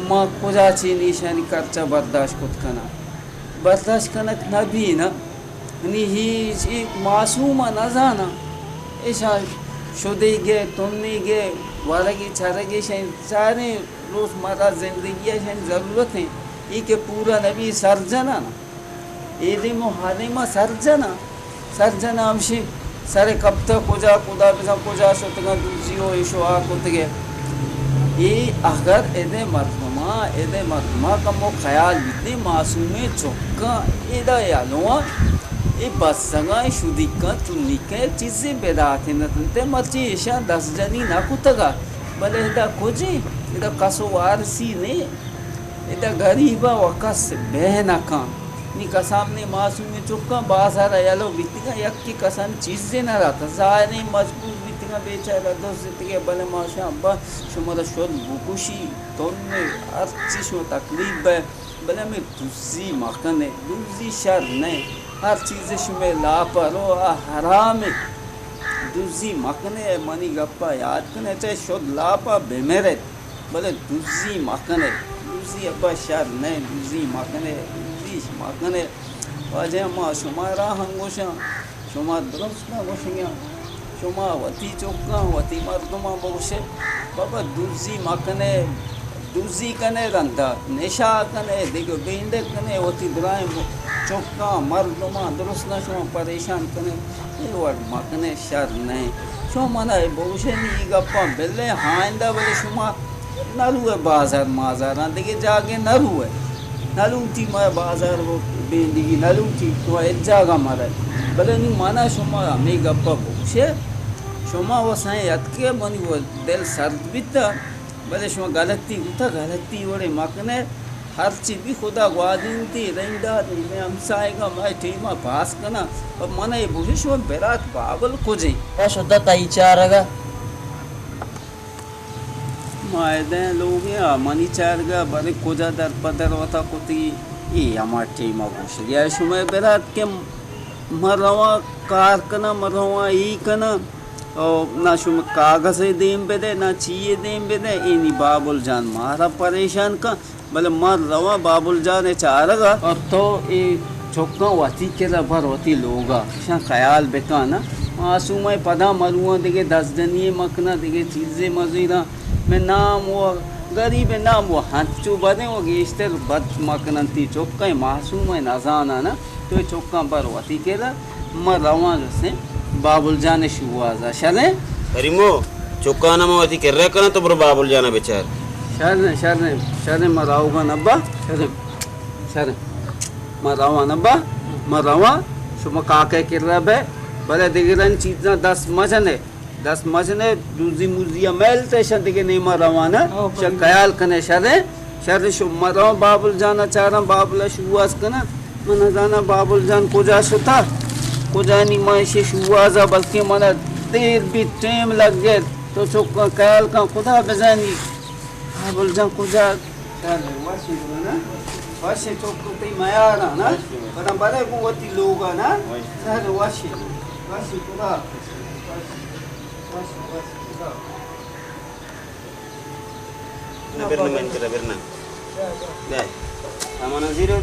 ما کجا چین ایشانی کرچا برداشت کت کناں؟ برداشت کنگ نہ بی نا۔ نی ہیچ اے معصوم ءَ نہ زاناں۔ ایشاں شدیگ ءِ، تنیگ ءِ، ورگ ءِ، چرگ ءِ، ایشاں چاریں روزمرہ زندگی ءَ ایشانی ضرورت ایں۔ اے کہ پورا نہ بی سر جناں نا۔ اے دیم ءُ ہا دیم ءَ سر جناں، سر جناں ہمشی سر کپتہ کجا، خدا بزاں کجا شتگاں، دزی ءُ ایش ءُ آ کتگ ءَ۔ اے اگر ادے مردماں، ادے مردماں کمو خیال بیتیں، معصومیں چکاں ادا یلواں، اے بزگاں، اے شدیکاں، تنیکاں یک چیزے بداتیں نہ تنت، مرچی ایشاں دست جنی نہ کتگ ءَ، بلے ادا کجیں، ادا کس ءُ وارسی نے۔ ادا غریب ءَ و کس بہ نہ کن۔ نی کسام نے معصومیں چکاں بازار ءَ یلو بیتگاں، یکے کسانی چیزے نہ داتہ۔ ظاہریں مجبور بیتگاں، بیچارہ دزتگے، بلے ما شاں ابا شمارا شد بکشی، تنے، ہرچی شما تکلیف بہ، بلے ہمے دزی مکنے، دزی شر نہ، ہر چیز شمے لاپ ءَ رو، آ حرامے۔ دزی مکنے، منی گپ ءَ یاد کنے، چاہے شد لاپ ءَ بمرت۔ بلے دزی مکنے، دزی ابا شر نہ، دزی مکنے، دزی مکنے۔ واجہ ما شمارا ہم گوشاں، شما درست نہ گوشگاں، شما وتی چکاں، وتی مردماں بگوشے، بابا دزی مکنے، دزی کنے رندا، نشہ کنے، دگہ بینڈ کنے، وتی درائیں چکاں، مردماں درست نہ شما پریشان کنے۔ اے وڑ مکنے شر نہ۔ شما منا اے بگوشے نی اے گپاں بلے ہائندہ بلے شما نہ روئے بازار مازاراں دگہ جاگے نہ روئے۔ نہ لوٹی ما بازار و بینڈگی نہ لوٹی تو ہچ جاگہ مرے۔ بلے نی منا شما ہمے گپا بگوشے۔ شما و سائیں اتکے منی و دل سرد بیتا۔ بلے شما غلطی کتا، غلطی وڑے مکنے۔ ہرچی بی خدا گوادینتی، رندا، مئے ہمسائگاں، مئے ٹیما پاس کناں۔ پہ من اے بوشے شما برات بابل کجیں؟ ما شدہ تئی چارگا۔ ما ادیں لوگے آ منی چارگا، بلے کجا در پدر وتا کتی، اے ہما ٹیما گوشگیا شما برات کہ من رواں کار کناں، من رواں ای کناں۔ او نہ شما کاغذے دیم بدے، نہ چیے دیم بدے، اینی بابل جان مارا پریشان کن۔ بلے من رواں بابل جان ء چارگ ء۔ اور تو اے چکاں وتی کرا بر، وتی لوگ ء، اشاں خیال بکن۔ معصوم ء پدا مرواں دگہ دزجنی ء مکناں، دگہ چیزے مزیراں۔ مئے نام و غریب ء نام و ہنچو بدیں و گیشتر بد مکننتی چکاں، معصوم ء نزاناں۔ تو اے چکاں بر وتی کرا، ما رواں گسیں بابل جان ء شوہاز ء۔ شریں؟ کریمو، چکاں ما وتی کرا کناں، تو برو بابل جان ء بچار۔ شریں، شریں، شریں، ما روگاں ابا، شریں، شریں۔ ما رواں ابا، ما رواں، شما کاکے کرا بے، بلے دگرانی چیزاں دست مجنے۔ دست مجنے، دوزی موزی ء میل تے شن دگہ نیما روانہ۔ او، شہ بلے۔ خیال کنے شریں، شریں شو ما رواں بابل جان ء چاراں، بابل ء شوہاز کناں۔ من نزاناں بابل جان کجا شتا، کجا نی ما ایشی شوہاز ء، بلکیں من ء دیر بیت، ٹیم لگت۔ تو چکاں خیال کن، خدا بزانی بابل جان کجا۔ شر وشی گڑا نا؟ وشی چک تئی میار ء نا؟ وشی۔ پدا برے گوں وتی لوگ ء نا؟ وشی۔ شر وشی۔ وشی خدا۔ وشی۔ وشی، وشی خدا۔ نہ، برنا من کرا، برنا۔ شر۔ بیا۔ سامان زیرو۔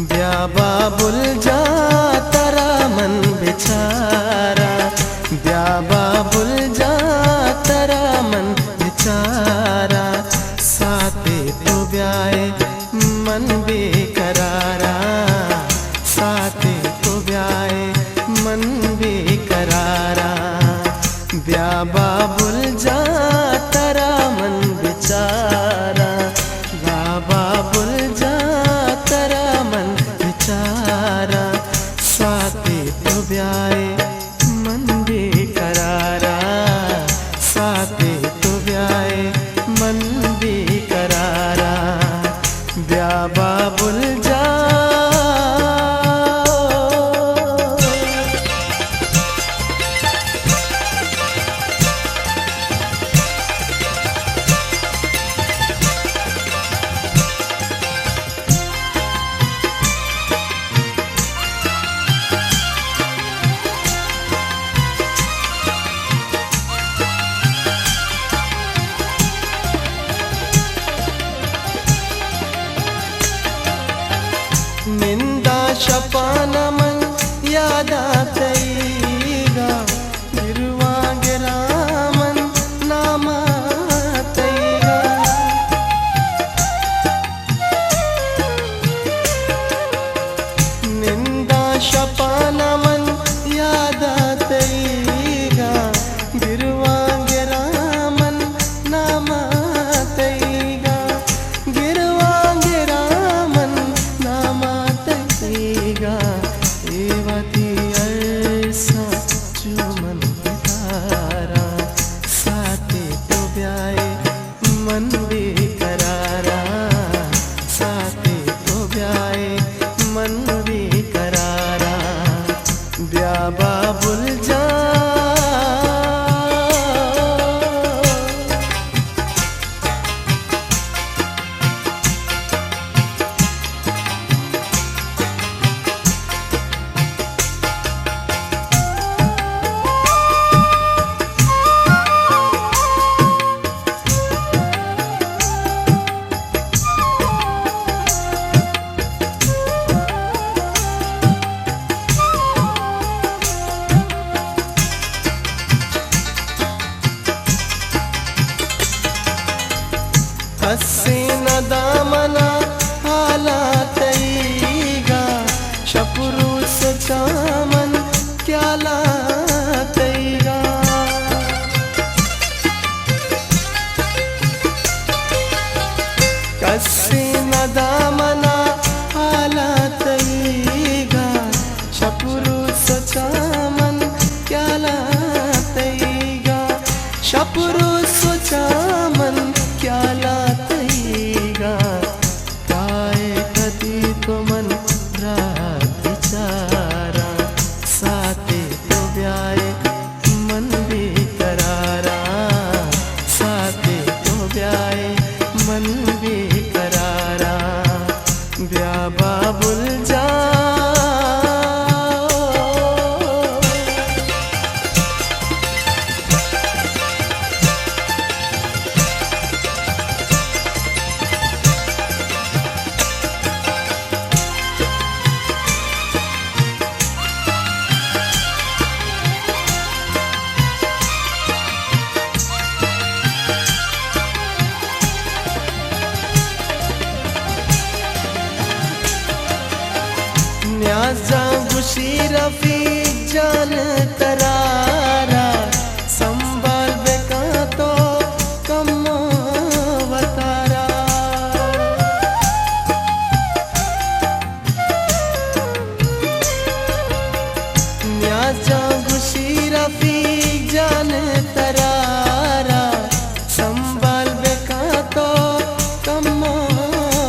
بیا بابل جان ترا من بچاراں، بیا بابل جان ترا من بچاراں، ساتے تو بیائے من بے قراراں، ساتے تو بیائے من بے قراراں۔ بیا بابل جان ترا بابل جان۔ نندا شپانا من یادا تئیگا، گرواں گراں من ناما تئیگا۔ نندا شپانا من یادا تئیگا، گرواں گراں من ناما تئیگا، گرواں گراں من ناما تئیگا۔ اے وتی ارساں چو من بکاراں، ساتے تو بیائے من بے قراراں، ساتے تو بیائے من بے قراراں۔ بیا بابل جان۔ کسے نہ دامنا حالا تئیگا، شپ روچ سوچاں من خیالا تئیگا۔ کسے نہ دامنا حالا تئیگا، شپ روچ سوچاں من خیالا تئیگا، شپ روچ سوچاں من خیالا تئیگا۔ کائے کدی تو من راہ بچاراں، ساتے تو بیائے من بے قراراں، ساتے تو بیائے من بے قراراں۔ بیا بابل جان۔ نیاز جان گوشی رفیق جان ترارا، سنبھال بکن تو کمو وتارا۔ نیاز جان گوشی رفیق جان ترارا، سنبھال بکن تو کمو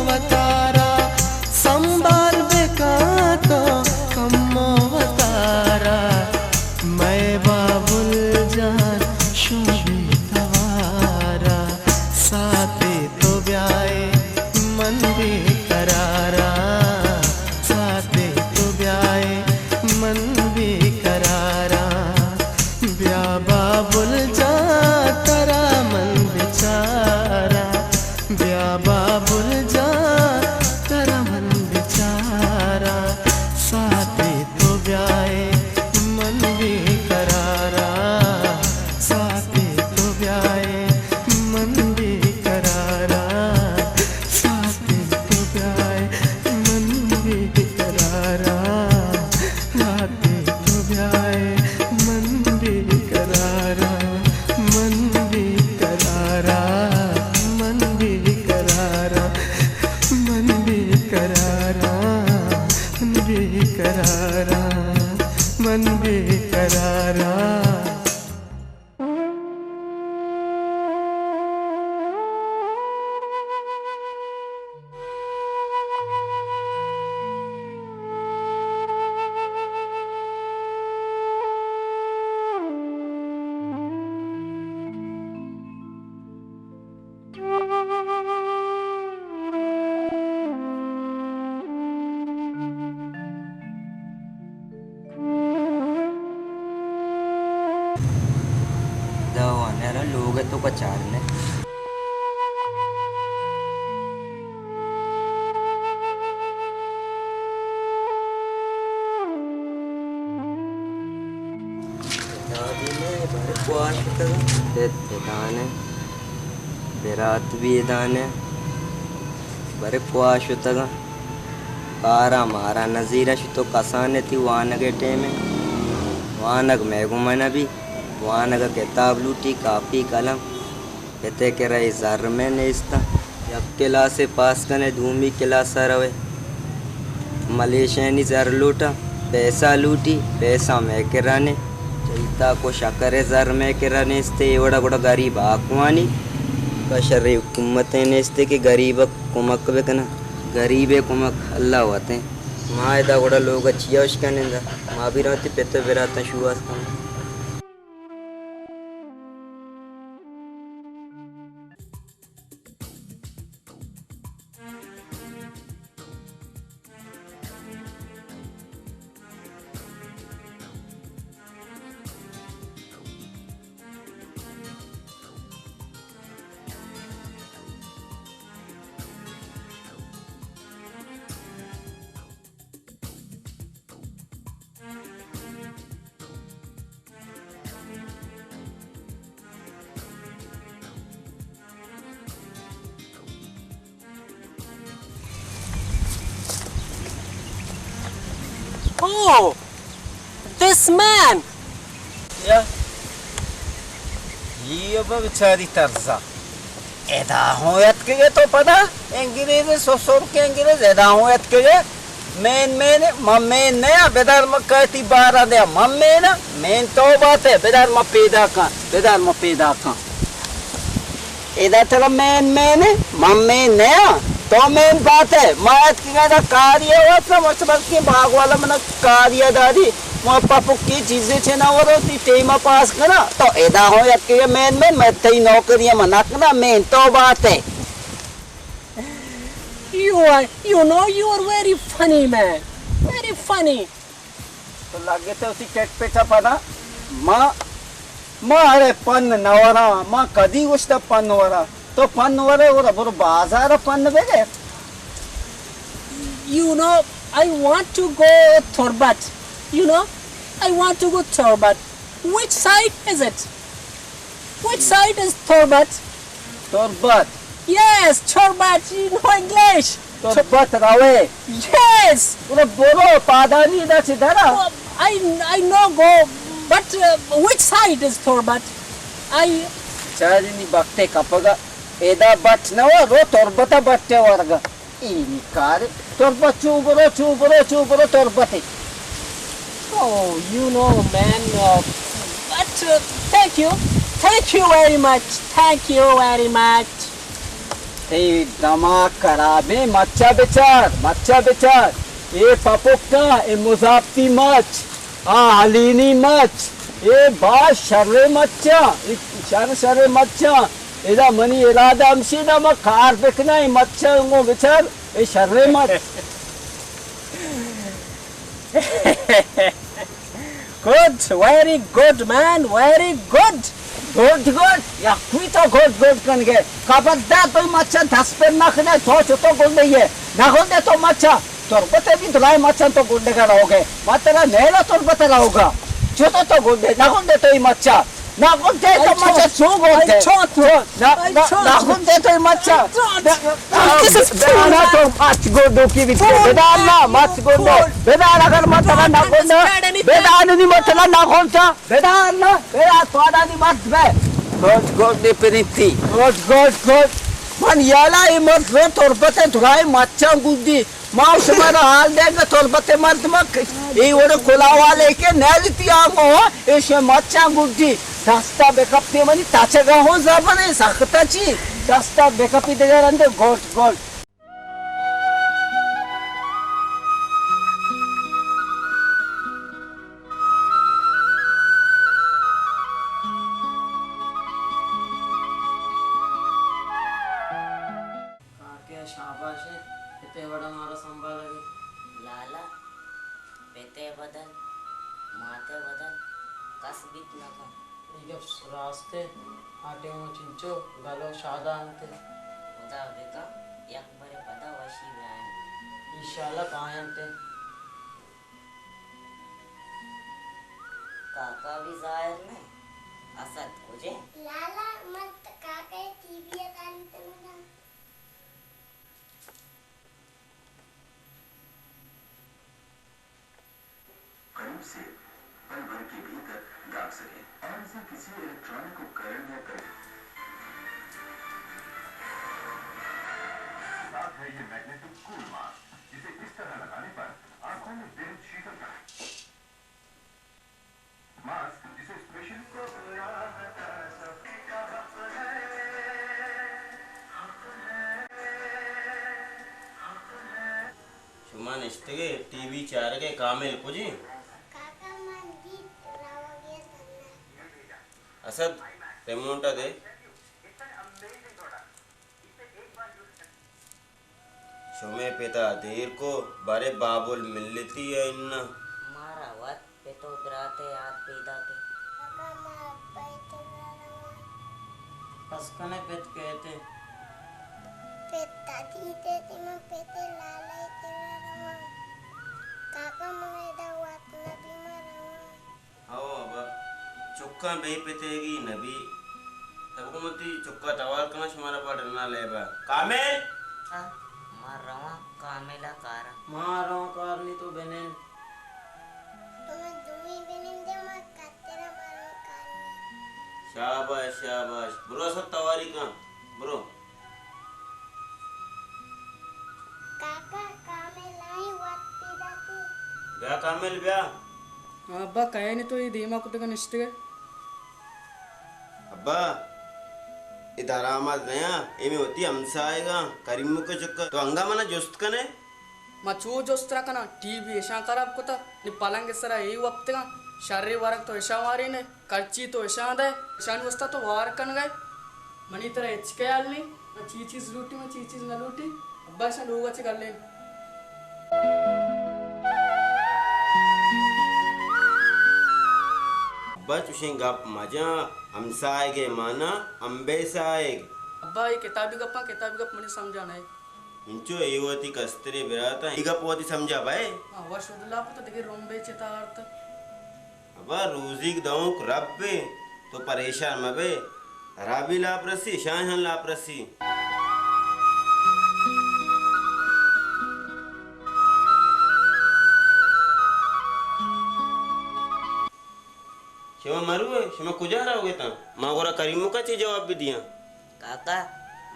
وتارا، سنبھال بکن تو کمو وتارا۔ مئے بابل جان شمے توارا، ساتے تو بیائے من بے قراراں، ساتے تو بیائے من بے قراراں۔ بیا بابل جان ترا من بچاراں، بیا بابل جان ترا من بچاراں۔ ساتے تو بیائے من بے قراراں، ساتے تو بیائے من بے قراراں۔ ساتے تو بیائے من بے قراراں، ساتے تو بیائے من بے قراراں، من بے قراراں، من بے قراراں، من بے قراراں، من بے قراراں، من بے قراراں۔ لوگ ءِ توکا چارنے۔ دادی نے بر کواش کتگ۔ ات ادانے۔ برات بھی ادانے۔ بر کواش کتگ۔ کارا مارا نزیرا شتو کسان تی وانگ ءِ ٹیم ءَ۔ وانگ مئے گوما نہ بی۔ وانگ ءَ کتاب لوٹی، کاپی قلم۔ پت ءِ کرا اے زر مئے نیست اَنت۔ یک کلاس ءَ پاس کن ئے، دومی کلاس ءَ رو ئے۔ ملیشانی زر لوٹاں، پیسہ لوٹی، پیسہ مئے کرا نے۔ چیتا کو شکر ءِ زر مئے کرا نیست، اے وڑا گڑا گریب آکوانی۔ کا شر حکومت ءَ نیست کہ گریب ءَ کمک بکناں۔ گریب ءِ کمک اللہ وت ایں۔ ما ادا گڑا لوگ ءَ چیا اشکنیں دا؟ ما بھی رواں وتی پت ءُ براتاں شوہاز کناں۔ Oh, this man! یا، یہ بہ بچاری ترزا۔ ادا ہوں اتکگے تو پدا؟ انگریز، سو سرخ انگریز، ادا ہوں اتکگے؟ مین، مین، من مین نیا، بدار من کاتی بارا دیا، من مین، مین تو بات ہے، بدار من پیدا کن، بدار من پیدا کن۔ ادا ترا مین، مین، من مین نیا، تو مین بات ہے، ما اتکگے ادا کاری ہے، واسطہ مچ بلکیں باغ والا منا کاری ہے دادی۔ ما پپکی چیزے چہ نہ ورو، تی ٹیم پاس کنا۔ تو ادا ہوں یکے مین مین، میں تئی نوکری ما نہ کنا، مین تو بات ہے۔ You are, you know, you are very funny man. Very funny. تو لگے تو اسی کٹ پہ چپا نا۔ ما، ما ارے پن نورا، ما کدی گوشتا پن ورا۔ تو پن ورے، ورا برو بازار پن بگے۔ You know, I want to go Turbat. You know, I want to go Turbat. Which side is it? Which side is Turbat? Turbat. Yes, Turbat. You know English? تربت روے۔ Yes. برو، برو، پادانی دا چہ درا۔ Oh, I, I know go, but, uh, which side is Turbat? I چارنی بکتے کپگا۔ ادا بٹ نہ وا، رو تربتا بٹے ورگا۔ اینی کار، تربت چو برو، چو برو، چو برو، تربت۔ Oh, you know, man, uh, but, uh, thank you. Thank you very much. Thank you very much. تئی دماغ خرابیں، مچا بچار، مچا بچار۔ اے پپکا، اے مزاپتی مچ، آ ہلینی مچ، اے باز شریں مچاں، اے شر شریں مچاں۔ ادا منی ارادہ ہمشی نا، ما کار بکناں، اے مچاں گوں بچار، اے شریں مچ۔ Good, very good, man, very good. Good good, یکوئی تو گڈ گڈ کنگے۔ خبردار تو مچاں دست پر نہ کنے، تو چتو گڈے ئے؟ نہ گڈے تو مچاں۔ تربت بھی درائے مچاں تو گڈگا رہوگے۔ ما ترا نیلا تربت رہوگا۔ چتو تو گڈے، نہ گڈے تو مچاں۔ نہ گڈے تو مچاں چو گڈے۔ نہ، نہ، نہ گڈے تو مچاں۔ بدار نا تو مچ گڈو کی بیتے۔ بدار نا مچ گڈو۔ بدار اگر ما ترا نہ گڈا۔ بدار نی ما ترا نہ گڈا۔ بدار نا، بدار تو آدانی مرد بے۔ Good good Preeti. Good good good. من یالا اے مرد رو تربت درائے مچاں گڈی۔ ما شما را حال دے گا تربت مرد مک۔ اے وڑ کلا والے کے نیلتی آمو، اے شما مچاں گڈی۔ دستا بکپتے منی تچگا ہوں زبنے سختا چی۔ دستا بکپی دگہ رندے گڈ گڈ۔ کاکے شاباش اے، پتے وڑا مارا سنبھالگی۔ لالا، پتے بدل، ماتے بدل، کس بیت نہ کن۔ اے گپ راست اِنت، آ ٹیم ءَ چنچو گل ءُ شادان اَنت۔ خدا بکن یک برے پدا وشی بیاینت۔ انشاءاللہ کاینت۔ کاکا بھی ظاہر نہ اِنت۔ اسد کجا اِنت؟ لالا، من تو کاکا ءِ ٹی وی ءَ ترینتگ آں۔ قریب سے پل بھر کے بھیتر داکھ سکیں۔ ایسے کسی الیکٹرانک اپکرن یا تر- ساتھ ہے یہ میگنیٹک کول ماسک، جسے اس طرح لگانے پر آنکھوں میں بے حد شیتلتا ہے۔ ماسک، جسے اسپیشل شما نشتگے ٹی وی چارگے، کامل کجیں؟ کاکا، من گیت روگے تھنا۔ اسد، ریموٹ ءَ دے۔ شمے پتا دیر کو، بارے بابل ملتی ہے اناں۔ مارا وت پت ءُ برات ءِ یات پیداک اِنت۔ کاکا، ما ابا ءِ کرا رواں۔ بس کن ئے، پت کئیت؟ پت ءَ دیت ئے، من پت ءِ لالا ءِ کرا رواں۔ کاکا، من ادا وت نبی، ما رواں۔ ہو ابا، چکاں بے پتیگی نبی۔ تب گوں وتی چکا توار کناں، شمارا پہ ڈنا لیبا۔ کامل! ہاں، ما رواں کامل ءَ کاراں۔ ما رواں کار نی، تو بنند۔ تو من دومی بنندے، ما کترا ما رواں کار نی۔ شاباش، شاباش۔ برو اسد تواری کن، برو۔ کاکا، کامل آئی وت پیداک اِنت۔ بیا کامل، بیا۔ ابا، کئے نی تو اے دیما کتگ نشتگ ئے؟ ابا، اے درآمد نیاں، اے مئے وتی ہمساہگاں، کریمک ءِ چکا۔ تو انگا منا جست کن ئے؟ ما چو جست را کناں، ٹی وی اشاں خراب کتا، نی پلنگ ءِ سرا اے وپتگاں، شریں ورگ تو اشاں وارین ئے۔ کرچی تو اشاں دئے، اشانی واستا تو وار کنگ ئے۔ منی ترا ہچ خیال نی، من چی چیز لوٹی، من چی چیز نہ لوٹی۔ ابا، اشاں لوگ ءَ چہ گلین۔ ابا، چوشیں گپ مجن، ہمساہگ ءِ مانا امبے ساہگ۔ ابا، اے کتابی گپاں، کتابی گپ منی سمجھا نئے۔ انچو اے وتی کستریں براتاں، اے گپ وتی سمجھا بئے۔ ہاں، وش لاپ تو دگہ رمبے چتا آرت۔ ابا، روزیگ دئونک رب اِنت، تو پریشان مبے۔ ترا بھی لاپ رسی، اشاں لاپ رسی۔ شما مروئے، شما کجا روگے تاں؟ ما گورا کریمکا چی جواب بدیاں؟ کاکا،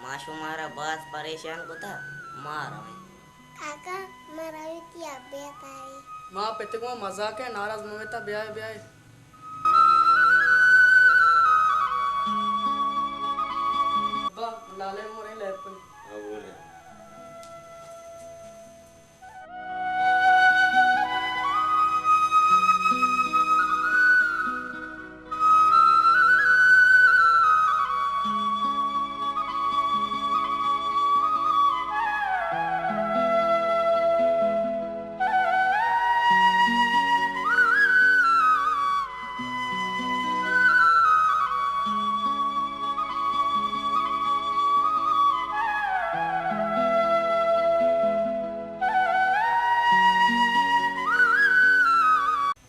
ما شمارا باز پریشان کتا، ما رویں۔ کاکا، ما روی تئی ابے تائی۔ ما پتگوں مزاک ءَ، ناراض مہ بیتا، بیائے، بیائے۔ ابا، لالے مورے لیب کن۔ ہاں، بولے۔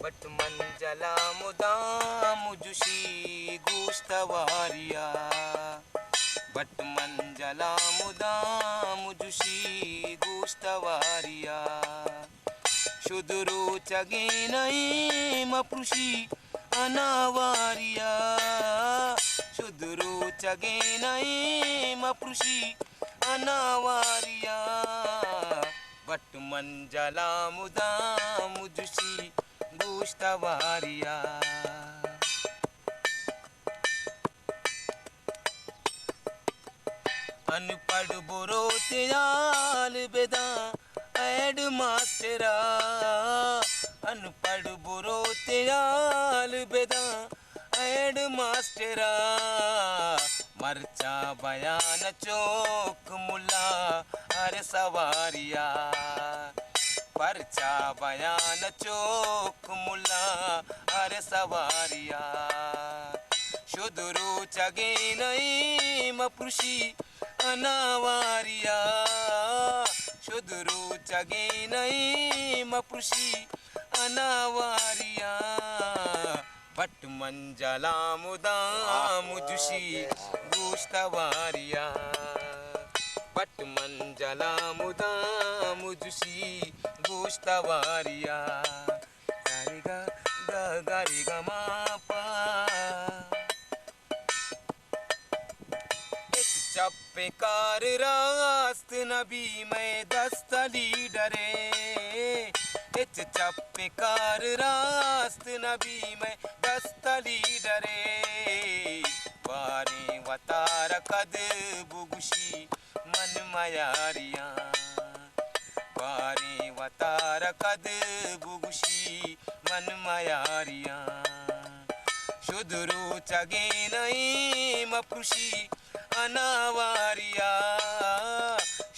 بٹ منجلا مدام جشی گوشت واریا، بٹ منجلا مدام جشی گوشت واریا۔ شد روچگیں نئیں مپروشی اناواریا، شد روچگیں نئیں مپروشی اناواریا۔ بٹ منجلا مدام جشی گوشت واریا۔ ان پڑھ برو تیال بداں ہیڈ ماسٹرا، ان پڑھ برو تیال بداں ہیڈ ماسٹرا۔ مرچاں بیان چوک ملا ہر سواریا، پرچا بیان چوک ملا ہر سواریا۔ شد روچگیں نئیں مپرشی اناواریا، شد روچگیں نئیں مپرشی اناواریا۔ بٹ منجلا مدام جشی گوشت واریا، بٹ منجلا مدام جشی گوشت واریا۔ گا رے گا، گا، گا رے گا ما پا۔ ہچ چپیں کار راست نبی مئے دست لیڈرے، ہچ چپیں کار راست نبی مئے دست لیڈرے۔ باریں وتارا کد بگشی من میاریاں، باریں وتارا کد بگشی من میاریاں۔ شد روچگیں نئیں مپرشی اناواریا،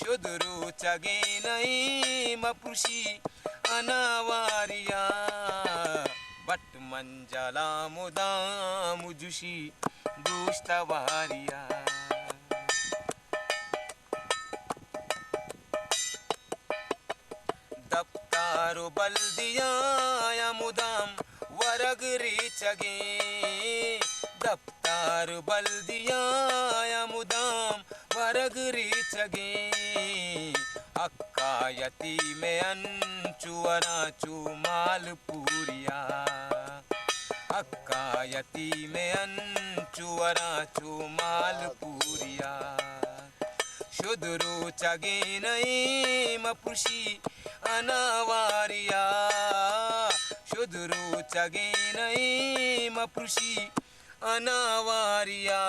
شد روچگیں نئیں مپرشی اناواریا۔ بٹ منجلا مدام جشی گوشت واریا۔ دپتار و بلدیاں مدام ورگ ریچگیں، دپتار و بلدیاں مدام ورگ ریچگیں۔ حقا یتیم انچو وراں چو مال پوریا، حقا یتیم انچو وراں چو مال پوریا۔ شد روچگیں نئیں مپرشی اناواریا، شد روچگیں نئیں مپرشی اناواریا۔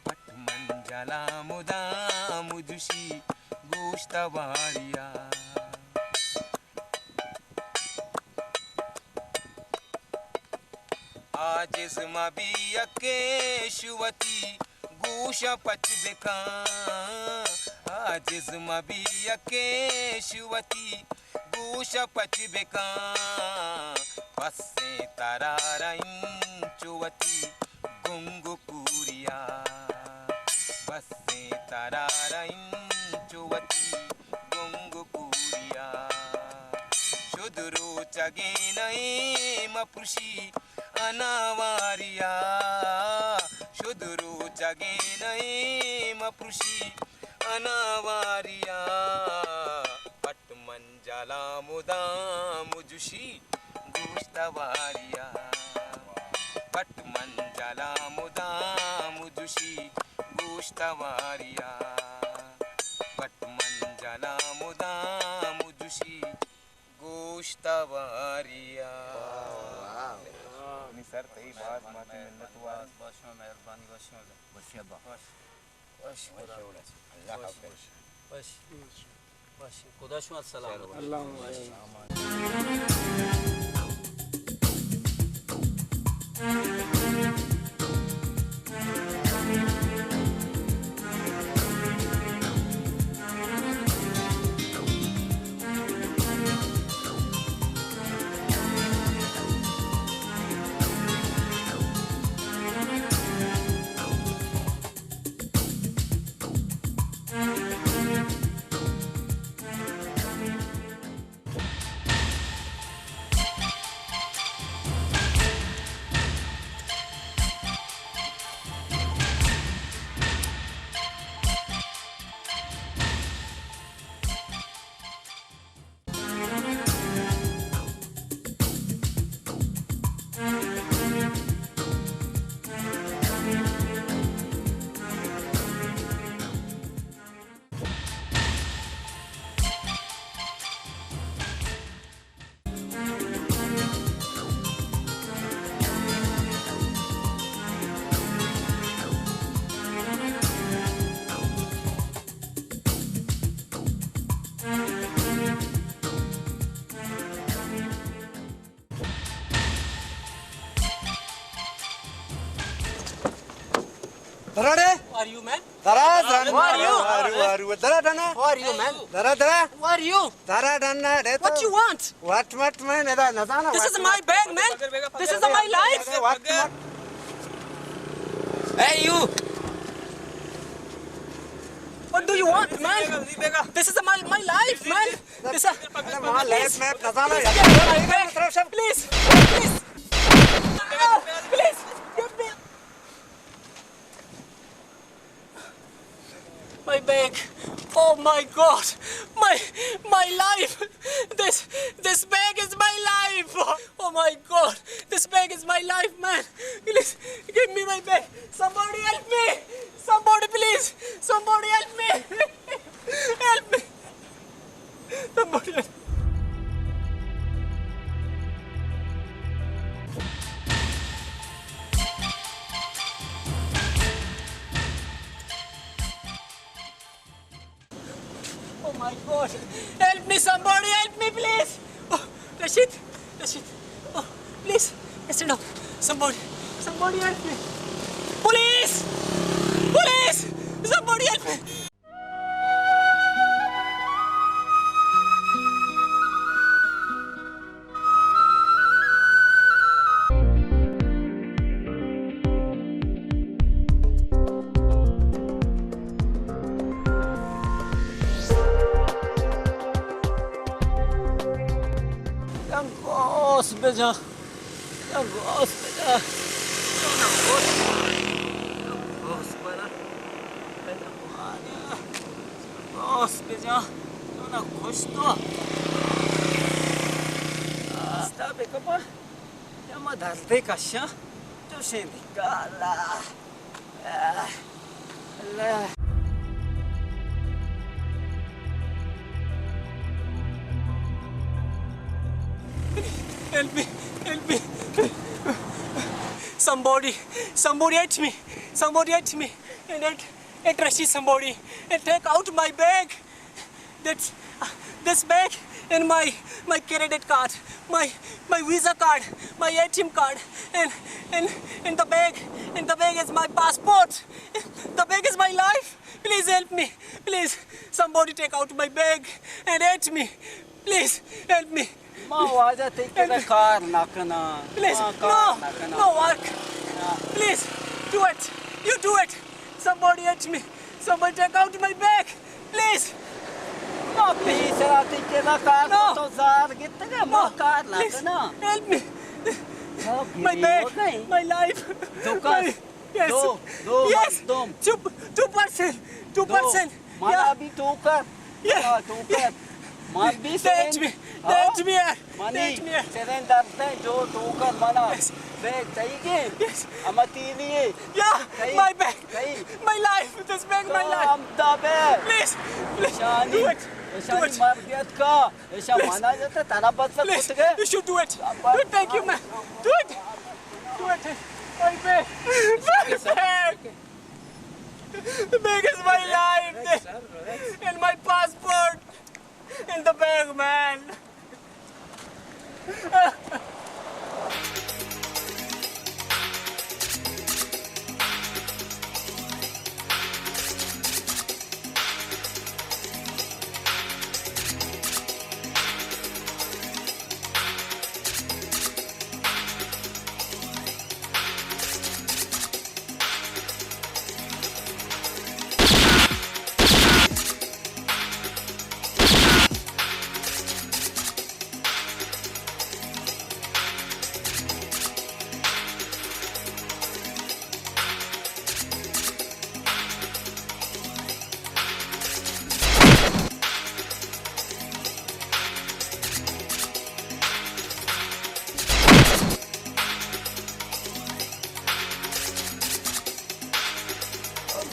بٹ منجلا مدام جشی گوشت واریا۔ عاجز مبی یکے شوتی گوشاں پچ بکاں، عاجز مبی یکے شوتی گوشاں پچ بکاں۔ بسیں ترارا انچو وتی گنگ و کوریا، بسیں ترارا انچو وتی گنگ و کوریا۔ شد روچگیں نئیں مپرشی اناواریا، شد روچگیں نئیں مپرشی اناواریا۔ بٹ منجلا مدام جشی گوشت واریا، بٹ منجلا مدام جشی گوشت واریا، بٹ منجلا مدام جشی گوشت واریا۔ واہ، واہ۔ نی سر تئی باز ماتی منت وار۔ باز، باز شما مہربانی، باز شما۔ وش ابا۔ وش۔ وش، خدا۔ اللہ حافظ۔ وش۔ وش۔ خدا شما سلامت۔ اللہ حافظ۔ دراڑے؟ Who are you, man? درا، درا، Who are you? آرو، آرو، درا ڈنا۔ Who are you, man? درا، درا۔ Who are you? درا ڈنا، ڈے تو۔ What you want? What, what, میں ندا، نزانا، This what, is my what? Bag, man. This is my life. What, what? Hey, you! What do you want, man? This is my, my life, man. This is, अरे, वहाँ लैब मैप नजारा please, यार। Give me my bag. Please, please. Ah, please, give me. My bag. Oh my God. My, my life. This, this bag is my life. Oh my God. This bag is my life, man. Please, give me my bag. Somebody help me. Somebody, please. Somebody help me. Help me. Somebody help me. Oh my God! Help me, somebody help me, please! Oh, Rashid, Rashid, oh, please, Rashid, oh, somebody, somebody help me! Police! Police! Somebody help me! گوس بجا، گوس بجا، گوس، گوس برا. گوس بجا، تو نا خوش تو. استا بکپا، یا ما دردے کشاں، تو شین دی. اللہ، اللہ. Help me, help me. Somebody, somebody help me, somebody help me. And it, it Rashid, somebody, and take out my bag. That's, uh, this bag and my, my credit card, my, my visa card, my A T M card, and, and, and the bag, and the bag is my passport. The bag is my life. Please help me. Please, somebody take out my bag and help me. Please, help me. ما واجہ تئی کرا کار نہ کناں. Please, no, no work. Please, do it. You do it. Somebody help me. Somebody take out my bag. Please. ما پیسرا تئی کرا کار نہ کناں. تو زار گتگا، ما کار نہ کناں. Help me. My bag, my life. Yes. دو، دو، yes. مردم. Two, two person. Two person. منا بی تو کر. Yeah. منا تو کر. من بی سرین. Touch me. Touch me. منی سرین درد ہے جو تو کر منا. Yes. بیگ تئی گے. Yes. اما تیلی ہے. Yeah. My bag. My life. This bag, my life. ہم دا بے. Please. Please. Do it. Do it. مر گیت کا. ایشا منا جتا ترا بس کتگے. Please, you should do it. Do it, thank you, man. Do it. Do it. My bag. My bag. The bag is my life. And my passport. And the bag, man.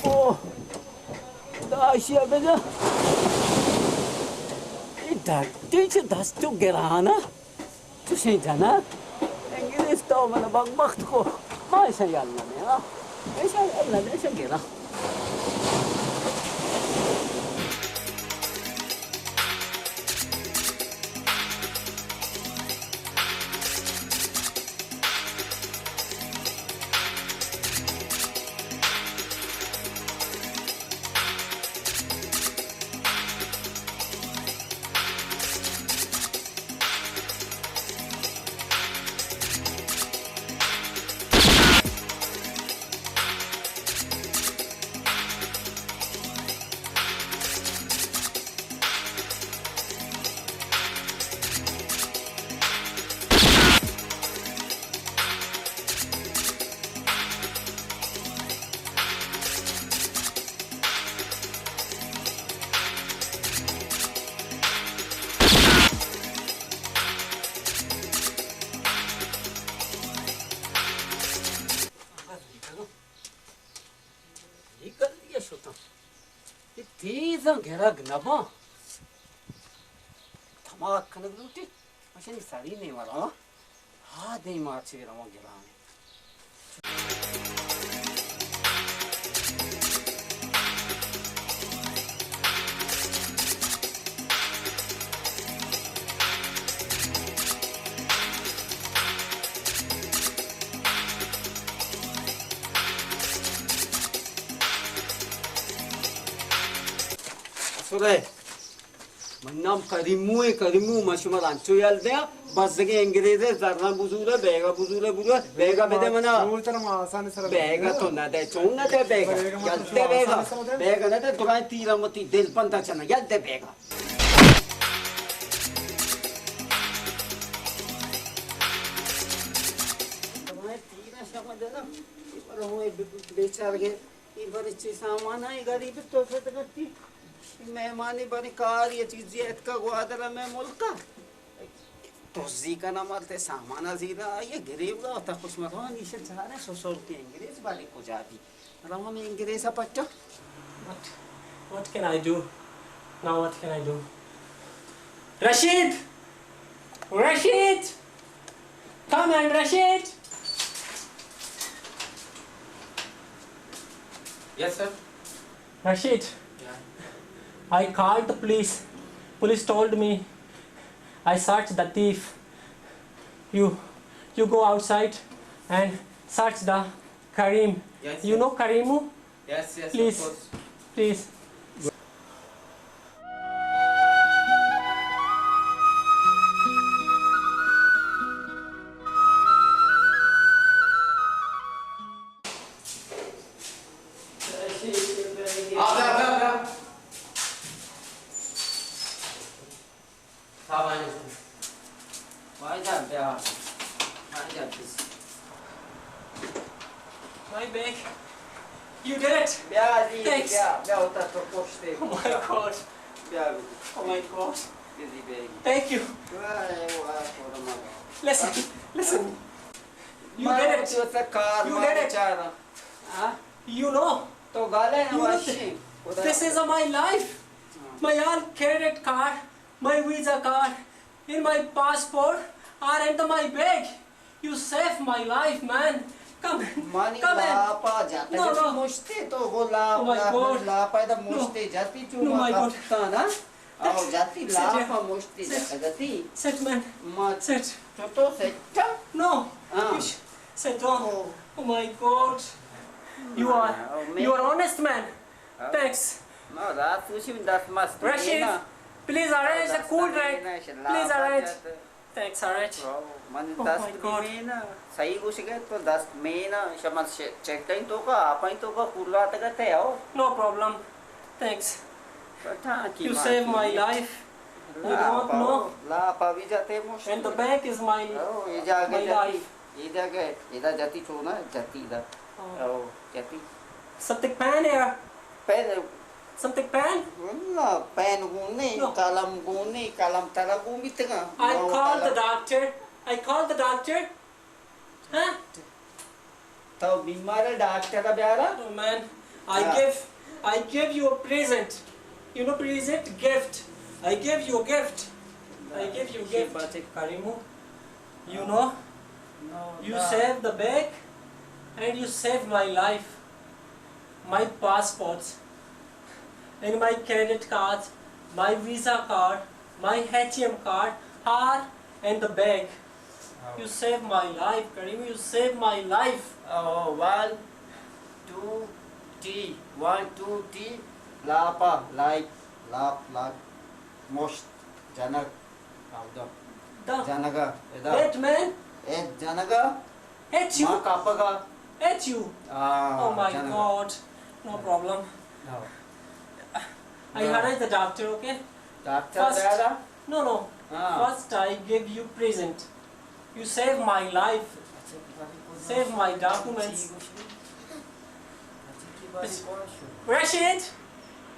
اوہ، داشی ءَ بجا. اے ڈڈی چہ دست ءَ گران ءَ. چوشیں جنک انگریز تو من بدبخت کو. ما ایشاں یل نہ دیں، ہاں؟ ایشاں یل نہ دیں، ایشاں گراں. گرگ نہ باں۔ دماغ کنگ لوٹی۔ مشنی سری نیمہ رواں۔ ہا دیما چے رواں گرانے۔ سرے۔ من نام کریمو ایں، کریمو، من شما را انچو یل دیاں، بزگیں انگریزے زراں بزورے، بیگا بزورے، بزورے، بیگا بدے منا۔ چون ترا ما آسانی سرا بیگا تو نہ دے، چون نہ دے بیگا؟ بیگا ما یل دے بیگا۔ آسانی سرا دے۔ بیگا نہ دے، درائیں تیرا متی دل پندا چنا، یل دے بیگا۔ درائیں تیرا شما دے نا، پر ہمے بیچارگے اے بارے چی سامان ءَ اے غریب تو ست کرتی؟ مہمانی بارے کار یا چیزی اتکا گوادر ءَ مئے ملک ءَ۔ دزی کنا مرتے سامان ءَ زیرا آئی ءَ گریب گا تا خوش مروان ایش چارے سو سو روپی انگریز بارے کجا بی؟ روان انگریز ءَ پٹا۔ What, what can I do? Now what can I do? Rashid! Rashid! Come on, Rashid! Yes, sir. Rashid, yeah. I called the police. Police told me I searched the thief. You, you go outside and search the Karim. Yes, you know Karimu? Yes, yes, of course. Please, please. واجہ بیا، واجہ بس۔ My bag. You did it. بیا جی، thanks. بیا، بیا، ہوتا تو پشتے۔ Oh my God. بیا، بیا۔ Oh my God. Busy bag. Thank you. واہ، واہ، تھوڑا مارا۔ Listen, listen. You did it. You did it. ہاں؟ You know. تو گالے نا Vashi. This is my life. ہاں۔ My all credit card. My visa card and my passport are in the my bag. You save my life, man. Come, come and لاپا جاتا۔ No, no. مشتے تو گو لاپ، oh my God. لاپا دا مشتے جاتی چو۔ No, my God. کپتان، ہاں؟ او جاتی لاپا مشتے جاتا جاتی۔ Sit, man. Sit. تو تو سٹ۔ No. ہاں۔ Sit down. Oh. Oh my God. You are, you are honest man. Thanks. ما راست گوشی، من دست مست رشید، مینا۔ Please arrange a cool drink. Please arrange. Thanks, arrange. من دست مینا۔ صحیح گوشگے تو، دست مینا۔ شما چٹیں تو کا، آپیں تو کا، کول آتگا تے آؤ۔ No problem. Thanks. You save my life. You don't know. لا پاوی جاتے مشت۔ And the bank is my, my life. اے جاگہ، اے جاگہ، ادا جاتی چونا، جاتی ادا۔ او، جاتی۔ Something pen here. Pen۔ Something pen? نہ، پین گون نہیں، قلم گون نہیں، قلم ترا گون بیتگا۔ I call the doctor. I call the doctor. ہاں؟ تو بیمار ڈاکٹر بیارا۔ Oh man, I give, I give you a present. You know present? Gift. I give you a gift. I give you gift. Karimu, you know, you save the bag and you save my life. My passports and my credit cards, my visa card, my A T M card are in the bag. You save my life, Karim, you save my life. Oh, one, two, three, one, two, three. لاپا، لائف، لاپ، لاپ، مشت، جنک۔ جنگا، ادا۔ Hit, man. Hit جنگا۔ Hit you. ما کپگا۔ Hit you. Oh my God. No problem. I arrange the doctor, okay? Doctor بیارا؟ No, no. First I give you present. You save my life. Save my documents. Rashid,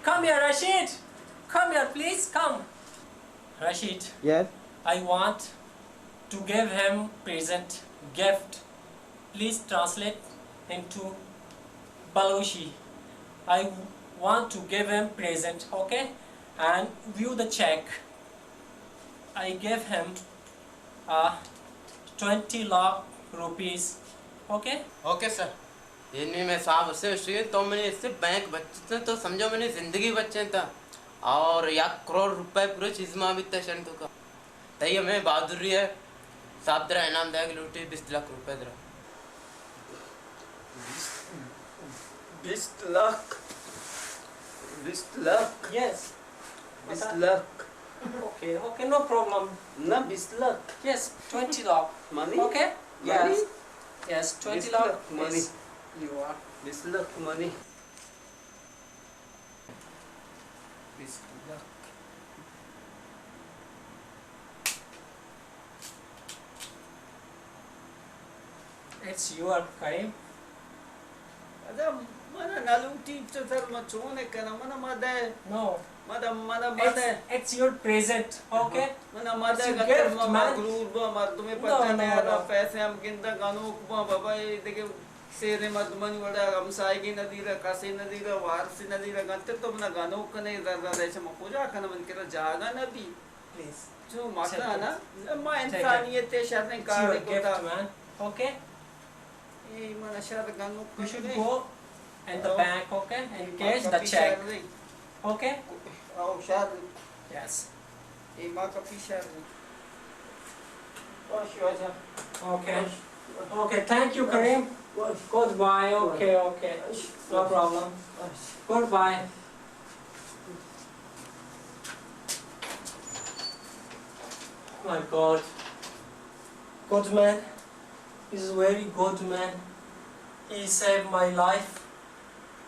come here, Rashid. Come here, please, come. Rashid, yes? I want to give him present, gift. Please translate into Balochi. I Want to give him present, okay? And view the check. I give him uh, twenty lakh rupees, okay? Okay sir. یعنی میں صاحب اسے اشی تو منی اسے بینک بچت تو سمجھو منی زندگی بچیں تا. اور یک کروڑ روپے پورے چیز ما بیتا شن تو کا. تئی ہمیں بہادری ہے. صاحب ترا انعام دے لوٹی بیست لاکھ روپے ترا. بیست لاکھ؟ بیست لاکھ؟ Yes. بیست lakh. Okay, okay, no problem. نہ، بیست lakh. Yes, twenty lakh. Money? Okay? Money? Yes. Yes, twenty lakh. بیست lakh money. Yes, you are. بیست لاکھ money. بیست لاکھ. It's your, Karim. ادا من نہ لوٹی تو تر من چون کناں، من مدے. No. من، من مدے. It's, it's your present, okay? من مدے، اگر من مغرور با، مردمے پتہ نہ یارا، پیسے ہم گندا گنوک با، بابا، اے دگہ سیریں مردمانی وڑا ہمسائگی نہ دیرا، کسے نہ دیرا، وارثے نہ دیرا، گنتے تو منا گنوک کنے، زر زر ایش ما کجا کناں، من کرا جاگہ نہ بی. Please. چو مکن نا، ما انسانیت شریں کارے کتا. Okay? اے من شر گنوک کنے. You should go in the bank, okay? And cash the check. Okay? او شر. Yes. اے ما کپی شر. باش واجہ. Okay. Okay, thank you, Karim. Goodbye. Okay, okay. No problem. Goodbye. My God. Good man. He's a very good man. He saved my life.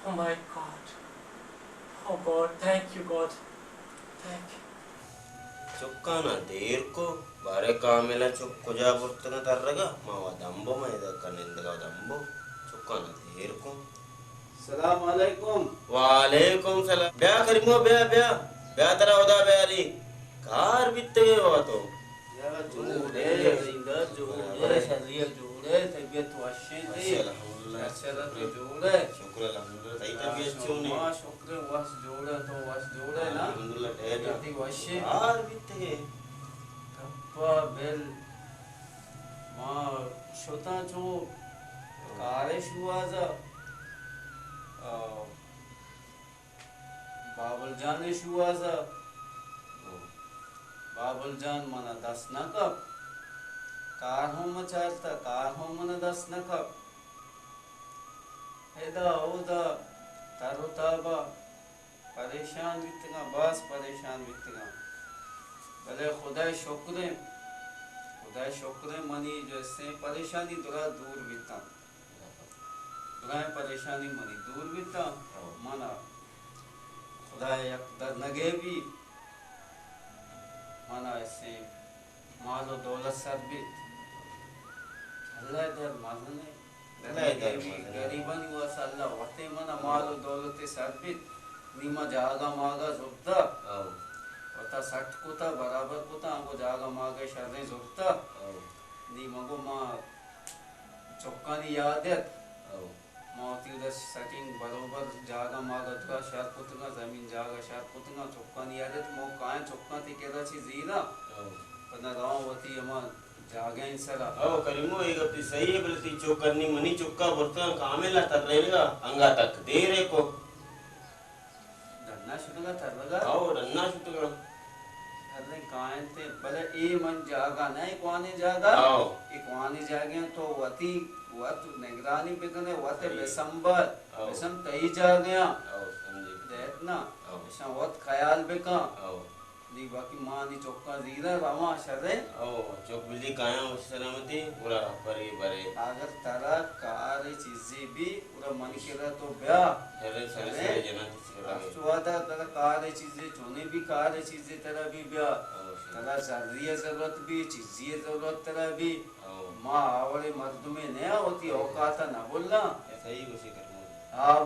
Oh my God. Oh God, thank you, God. Thank you. چکانا دیر کو، بارے کاملا چک کجا برتگا ترگا، ما وا دمبو ما ادا کنندگا دمبو. چکانا دیر کو. السلام علیکم. وعلیکم سلام. بیا کریمو، بیا، بیا. بیا ترا خدا بیاری. کار بیتگے بابا تو؟ یا جوڑے، زندہ جوڑے، شریعت جوڑے، طبیعت وشیں تئی. الحمدللہ. اچھا تو جوڑے. شکر الحمدللہ. تئی طبیعت چون اے؟ ما شکر وس جوڑے، تو وس جوڑے نا؟ الحمدللہ، ٹھیک اے. طبیعت وشیں. کار بیتگے؟ تپا بل. ما شتاں چو کارے شوہازا، آ، بابل جان ءِ شوہازا. بابل جان منا دست نہ کپ. کار ہم چارتا، کار ہم منا دست نہ کپ. ادا اودا تر و تابا پریشان بیتگاں، باز پریشان بیتگاں. بلے خدائے شکریں، خدائے شکریں منی جو سیں پریشانی درا دور بیتاں. درائیں پریشانی منی دور بیتاں. من ءَ خدائے یک در نگے بی، من ءَ اسیں مال و دولت سر بیت. اللہ ءِ در مزنیں. اللہ ءِ در مزنیں. غریبانی واسطہ اللہ وتے من ءَ مال و دولت سر بیت. نی ما جاگہ ماگہ زرتہ. او. وتا سٹ کتہ، برابر کتہ، انگو جاگہ ماگہ شریں زرتہ. او. نی مگو ما چکانی یاد ات. او. ما وتی ادا سٹنگ بروبر جاگہ ماگہ ترا شر کتگاں، زمین جاگہ شر کتگاں، چکانی یاد ات، ما کائیں چکاں تئی کرا چی زیراں. او. پدا رواں وتی ہما جاگہ ءِ سرا. او کریمو، اے گپ تئی صحیح اے، بلے تئی چک انی منی چکا برتگاں کامل ءَ ترینگا، انگا تک دیر اے کو. ڈنا شتگا ترگا؟ او، ڈنا شتگا. ارے کائنتے، بلے اے من جاگہ نہ، اے کوانیں جاگہ؟ او. اے کوانیں جاگہ تو وتی وت نگرانی بکنے، وت بسنبر، او. بسن تئی جاگہ. او، سمجھی. دیت نا؟ او. اشاں وت خیال بکن. او. دی باقی ما نی چکاں زیراں رواں شریں. او، چک بلی کایاں وش سلامتی، گڑا پری برے. اگر ترا کار چیزے بی، گڑا من کرا تو بیا. شریں، شریں، شریں. شریں جناں تئی کرا. ہر وہدا ترا کار چیزے، چونے بی کار چیزے ترا بی بیا. او، شریں. ترا زری ضرورت بی، چیزے ضرورت ترا بی. او. ما آوڑے مردمے نیا، وتی اوقاتا نہ بھلاں. صحیح گوشے کرمو. آ،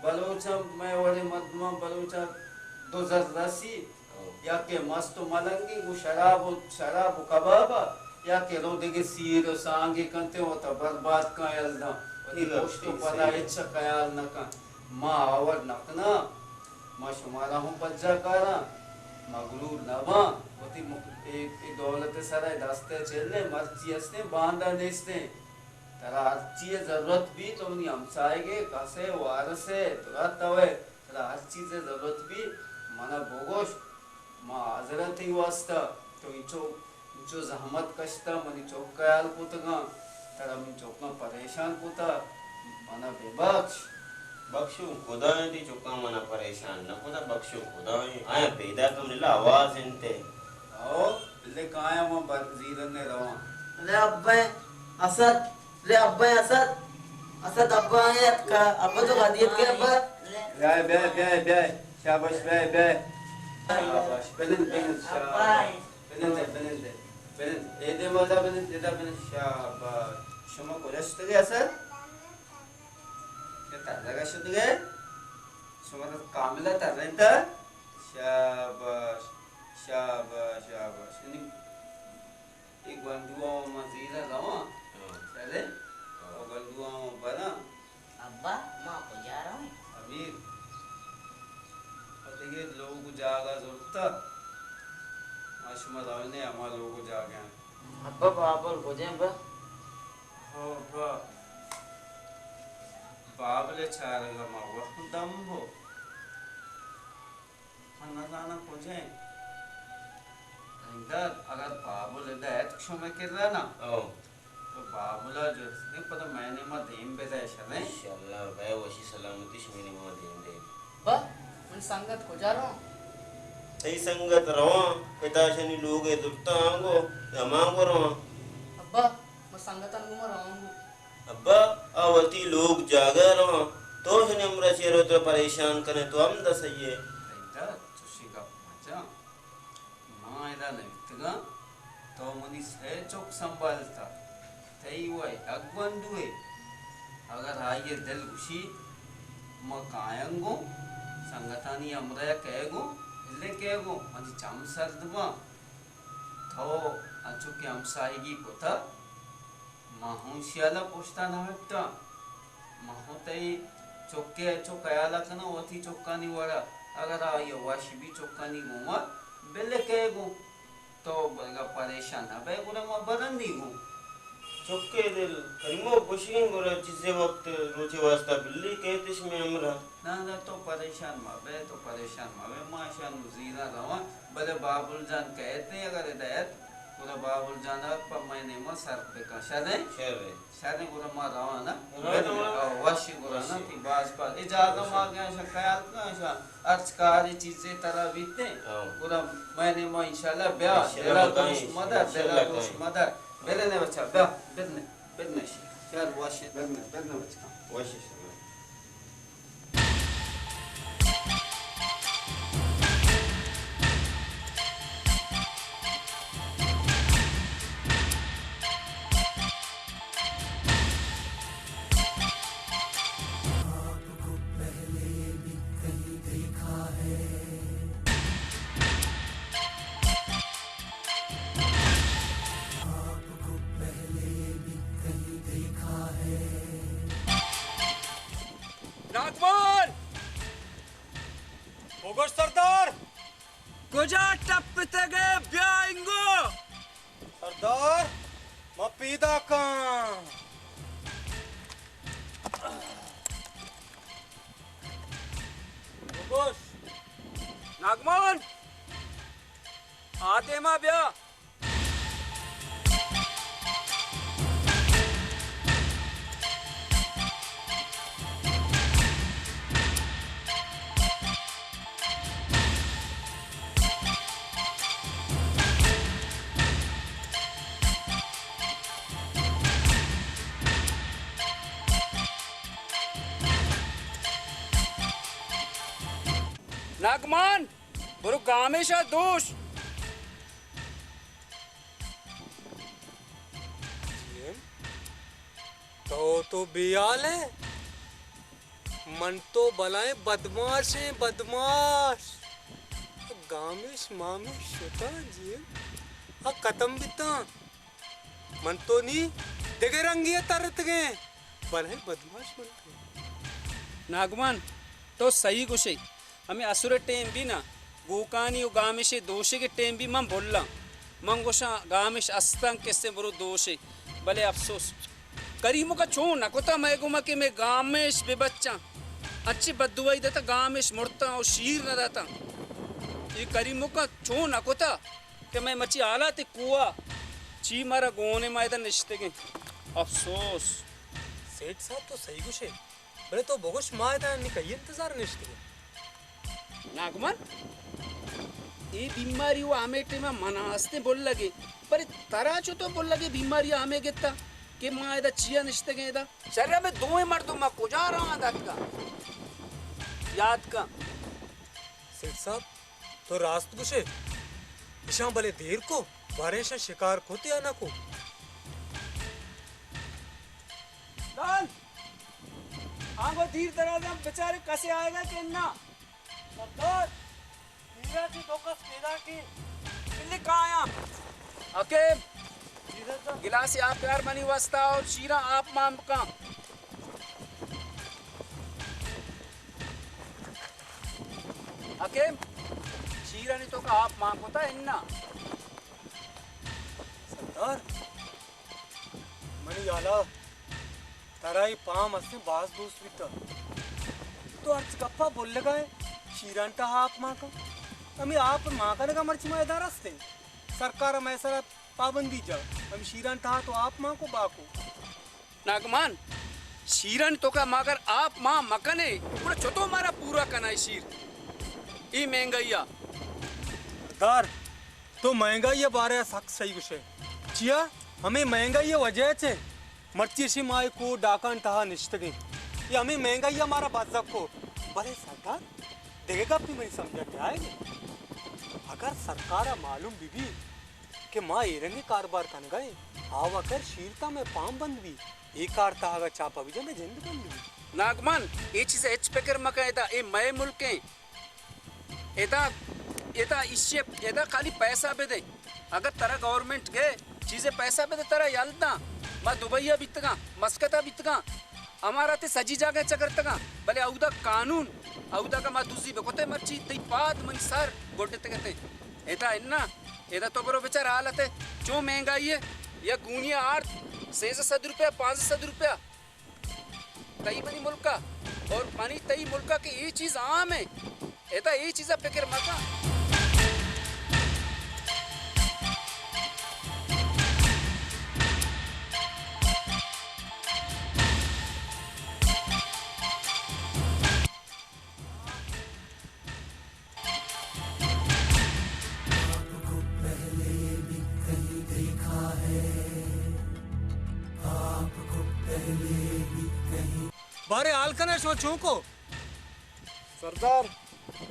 بلوچاں، مئے وڑیں مردماں، بلوچاں دو زر رسی، او. یا کہ مست و ملنگیں، گوں شراب و، شراب و کباب ءَ، یا کہ رو دگہ سیر و سانگے کنت ءُ وتا برباد کن یلداں، وتی پشت و پدا ہچ خیال نہ کن. ما آور نہ کناں، ما شمارا ہم پجا کاراں، مغرور نہ باں، وتی مخ-، اے، اے دولت ءِ سرا اے دست ءِ چلیں، مرچی ہستیں، باندا نیستیں۔ ترا ہرچی ءِ ضرورت بی، تو منی ہمساہگے، کسے، وارسے، درا توئے، ترا ہر چیزے ضرورت بی، منا بگوش۔ ما حاضر آں تئی واسطہ۔ تو انچو، انچو زحمت کشتہ، منی چک خیال کتگاں، ترا منی چکاں پریشان کتہ، منا ببخش۔ بخشو خدا ایں، تئی چکاں منا پریشان نہ کتہ، بخشو خدا ایں۔ آیاں پیداک منی لا آواز انت۔ او، بلے کایاں، من بر زیرن ءَ رواں۔ ارے ابا اسد، ارے ابا اسد، اسد ابا آئے اتکا، ابا تو غدی اتکے ابا۔ بیا، بیا، بیا، بیا۔ شاباش، بیا، بیا۔ شاباش۔ بنند، بنند، شاباش۔ بنند، بنند، بنند۔ اے دے مزا بنند، ادا بنند۔ شاباش۔ شما کجا شتگے اسد؟ کہ ترگا شتگے؟ شما تو کاملا ترینتا۔ شاباش، شاباش، شاباش۔ یعنی اے گونڈواں ما زیرا رواں۔ ہاں۔ چلے؟ ہاں۔ او گونڈواں ما براں۔ ابا، ما کجا رواں؟ امیر، پہ دگہ لوگ و جاگہ زرتہ، ما شما رونے ہما لوگ و جاگہ۔ ابا، بابل کجیں با؟ ہو ابا، بابل چارگا ما وقت دم بو۔ من نزاناں کجا انت۔ رحمداد، اگر بابل ادا اتک شمئے کرا نا، او۔ تو بابل ءَ جست کن، پدا مئے نیما دیم بدئے، شریں؟ انشاءاللہ، بئے وشی سلامتی شمئے نیما دیم دئے۔ با، من سنگت کجا رواں؟ تئی سنگت رواں، پتاشانی لوگ ءَ زرتاں آنگو، ہمانگو رواں۔ ابا، من سنگتان گوما رواں گو۔ ابا، آ وتی لوگ جاگہ ءَ رواں، تو شنی ہمراہ چی ءَ رو ترا پریشان کنئے، تو ہمدا سہی ئے۔ رحمداد، چشیں گپ مجن۔ ما ادا نبیتگاں، تو منی سئے چک سنبھالتہ، تئی و یک گونڈوے۔ اگر آئی ءِ دل گوشی، ما کایاں گوں، سنگتانی ہمراہ ءَ کئے گوں، بلے کئے گوں، منی چم سرد باں۔ تو انچو کہ ہمساہگی کتہ، ما ہوں شیالا پشتا نہ ہٹاں۔ ما ہوں تئی چکے چو خیالا کناں وتی چکانی وڑا۔ اگر آئی ءَ وش بی چکانی گوما، بلے کئے گوں۔ تو اگاں پریشان نہ بئے، گڑا ما برندی گوں۔ چکے دل، کریمو گوشگیں گڑا چیزے وقت روچے واسطہ بلی کئیت شمے ہمراہ۔ نہ، نہ، تو پریشان مہ بئے، تو پریشان مہ بئے، ما اشاں نوں زیراں رواں، بلے بابل جان کئیت ایں، اگر ادا ات، گڑا بابل جان ءَ پہ مئے نیما سر بکن، شریں؟ شریں۔ شریں، گڑا ما رواں نا؟ رواں۔ او، وشی گڑا نا، وشی۔ تئی باز باز۔ اجازت وشی۔ ما گیاں اشاں خیال کن، اشاں ہرچ کارے چیزے ترا بیت ایں، ہاں۔ گڑا مئے نیما انشاءاللہ بیا، انشاءاللہ دلا دوش مدار، انشاءاللہ دلا دوش مدار۔ بلے نے بچا، بیا، بلے نے۔ بدنش، شر وش۔ بدن، بدن بچکاں۔ وش شما۔ ناگمان! بگوش سردار! کجا ٹپتگ ئے؟ بیا انگو! سردار، ما پیداکاں۔ بگوش۔ ناگمان! آ دیما بیا۔ ناگمان! برو گامیشا دوش۔ جی ایم، تو تو بے حال ئے۔ من تو بلائیں بدماش ایں، بدماش۔ گامیش مامیش شتاں جی ایم۔ آ ختم بیتاں۔ من تو نی دگہ رنگے ءَ ترتگیں، بلے بدماش من تو۔ ناگمان، تو صحیح گوشے، ہمے اسر ٹیم بھی نا، گوکانی و گامش دوشے کے ٹیم بھی من بھلاں۔ من گوشاں گامش استاں کسے برو دوشے، بلے افسوس۔ کریمک ءَ چون نہ کتا مئے گوما کہ مئے گامش بہ بچاں۔ انچیں بددعائی داتا گامش مرتاں و شیر نہ داتاں۔ اے کریمک ءَ چون نہ کتا کہ مئے مرچی حالات کوہ ءَ چی مارا گون ءَ ما ادا نشتگیں۔ افسوس۔ سیٹھ صاحب تو صحیح گوشے، بلے تو بگوش ما ادا نی کئی انتظار نشتگیں؟ ناگمان، اے بیماری و ہمے ٹیم ءَ من ءَ ہستیں بلگے، بلے ترا چو تو بلگے بیماری ءَ ہمے گتا کہ ما ادا چیا نشتگیں ادا؟ شر ہمے دوئیں مردم ما کجا رواں داتگا؟ یاد کن۔ سیٹھ صاحب، تو راست گوشے۔ اشاں بلے دیر کو، باریں اشاں شکار کت یا نہ کو۔ لال، آنگو دیر درازاں بچارے کسے آئے گا کہ نہ۔ سردار، پیرا چہ دو کس پیدا کی۔ بلی کایاں۔ حکیم، جی سردار۔ گلاسی آپ یار منی واسطہ اور شیراں آپ مان کن۔ حکیم، شیرانی توکا آپ مان کتا انا؟ سردار، منی یالا ترا اے پام استیں باز دوست بیتا۔ تو ہرچ گپا بلگا ئے، شیران تہا آپ مان کن۔ ہمے آپ مان کنگا مرچی ما ادا رستیں۔ سرکار مئے سرا پابندی جا، ہمے شیران تہا تو آپ مان کو باکو۔ ناگمان، شیرانی توکا ما اگر آپ مان مکنے، گڑا چتو مارا پورا کنائے شیر؟ اے مہنگائی آ۔ سردار، تو مہنگائی ءِ بارے ءَ سک صحیح گوشئے۔ چیا؟ ہمے مہنگائی ءِ وجہ ءَ چہ مرچی اشی ما اے کوہ ڈاکان تہا نشتگیں۔ اے ہمے مہنگائی ءَ مارا بزگ کو۔ بلے سردار، دگہ گپے منی سمجھ ءَ نیائیگ۔ اگر سرکار ءَ معلوم بہ بی کہ ما اے رنگیں کاربار کنگا ایں، آ وکر شیر تاں مئے پام بند بی، اے کار تہا اگاں چاپا بجا مئے جند بند بی۔ ناگمان، اے چیز ءَ ہچ پکر مکن، ادا اے مئے ملک ایں۔ ادا، ادا ایشی، ادا خالی پیسہ بدے۔ اگر ترا گورنمنٹ گئے، چیزے پیسہ بدے ترا یل داں۔ ما دبئی ءَ بیتگاں، مسقط ءَ بیتگاں، امارات ءِ سجی جاگہ ءَ چکرتگاں، بلے اودا قانون، اودا کہ ما دزی بکتے مرچی تئی پاد منی سر گڈتگتے۔ ادا انا، ادا تو برو بچار حالت ءَ چون مہنگائی ءَ، یک گونی ءَ آرت سیزدہ سد روپیہ، پانزدہ سد روپیہ۔ تئی منی ملک ءَ اور منی تئی ملک ءَ کہ اے چیز عام ایں، ادا اے چیز ءَ پکر مکن۔ بارے حال کنے شما چون کو؟ سردار،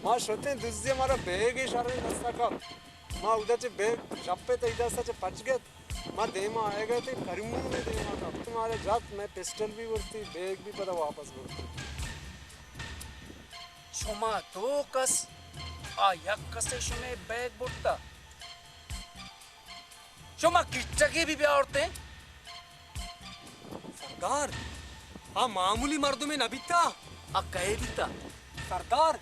ما شتیں دزی ءَ مارا بیگے شریں دستا کپت۔ ما اودا چہ بیگ شپ ءَ تئی دستا چہ پچ گپت۔ ما دیما آیگ ءَ اتیں، کریمو مئے دیما کپت۔ مارا جت، مئے پسٹل بھی برتی، بیگ بھی پدا واپس برتی۔ شما دو کس، آ یک کسے شمئے بیگ برتا؟ شما کچکے بھی بیاورتیں؟ سردار، آ معمولی مردمے نہ بیتا۔ آ کئے بیتا؟ سردار،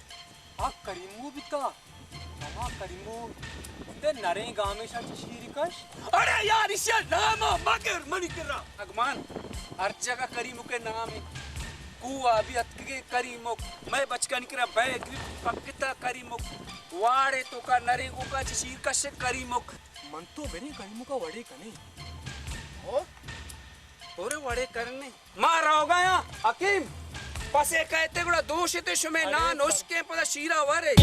آ کریمو بیتا۔ ہما کریمو گندے نریں گامیشا چہ شیری کش۔ اڑے یار، ایشی نام ءَ مگر منی کرا۔ اگمان، ہر جگہ کریمک ءِ نام ایں۔ کوہ ءَ بھی اتکگے کریمک، مئے بچکانی کرا بیگ بھی پکتا کریمک، واڑے توکا نریں گوکا چہ شیر کش کریمک۔ من تو بریں کریمک ءَ وڑے کنیں۔ ہو؟ ہورے وڑے کرنے۔ ما روگایاں حکیم، پسے کئیت گڑا دوشتے شمئے نان ہشکیں پدا شیرا ورے۔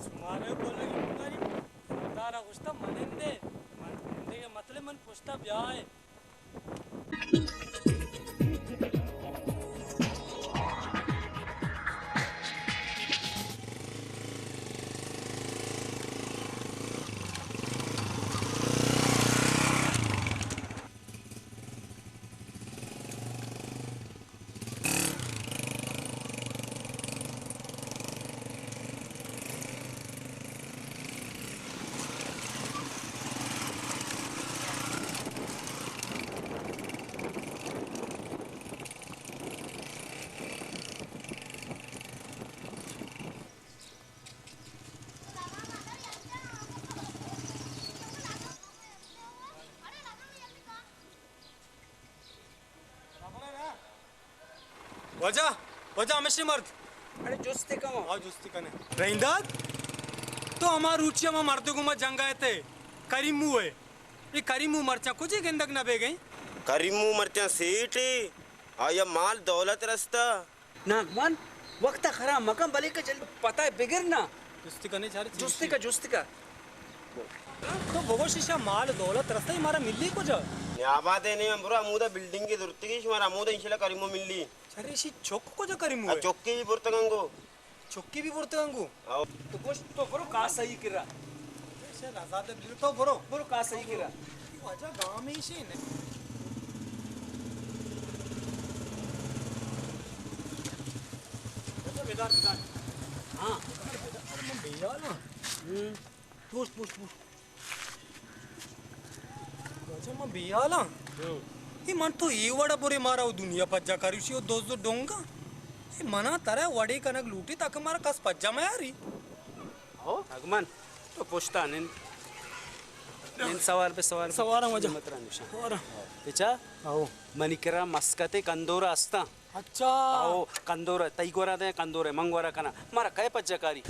شمارے بولگی بکاری، سردار ءَ گوشتا من نندے، من نندے کہ مطلب من پشتا بیائے۔ واجہ، واجہ ہمیشی مرد۔ اڑے جستی کن۔ ہاں، جستی کنے۔ رحیم داد، تو ہما روچی ہما مردے گوما جنگ ءَ تے، کریمو ءَ۔ اے کریمو مرچاں کجے گندگ نہ بیگئیں؟ کریمو مرچاں سیٹے، آیا مال دولت رستا۔ ناگمان، وقت ءَ خراب مکن، بلے کہ جلد پتہ ءَ بگر نا۔ جستی کنے چار چی جستی کا، جستی کا۔ تو بگوش ایشاں مال دولت رستا، مارا ملی کجا؟ نیاباد ءَ نہیں، من برو ہمودا بلڈنگ زرتگی، شمارا ہمودا انشاءاللہ کریمو ملی۔ چرے ایشی چک کجا کریمو ءَ؟ چکی بھی برتگاں گو۔ چکی بھی برتگاں گو؟ آؤ۔ تو گوش، تو برو کاسائی کرا۔ ایشاں نزادہ بیر، تو برو۔ برو کاسائی کرا۔ واجہ گام ایشی نے۔ بیدار، بیدار۔ ہاں۔ من بیال ہاں۔ ہوں۔ پوش، پوش، پوش۔ واجہ من بیال ہاں۔ ہوں۔ اے من تو اے وڑا برے مارا او دنیا پجا کریشی او دوز و ڈونگا۔ اے منا ترا وڑے کنگ لوٹی تاکہ مارا کس پجا میاری۔ ہو؟ اگمن، تو پشتا نند۔ نند سوار بے، سوار بے۔ سوار ہوں واجہ۔ مترا نشان۔ سوار ہوں۔ بچا؟ ہو۔ منی کرا مسکتے کندورا استاں۔ اچھا۔ او، کندور ءَ، تئی گورا دے کندور ءَ، من گورا کناں۔ مارا کئے پجہ کاری؟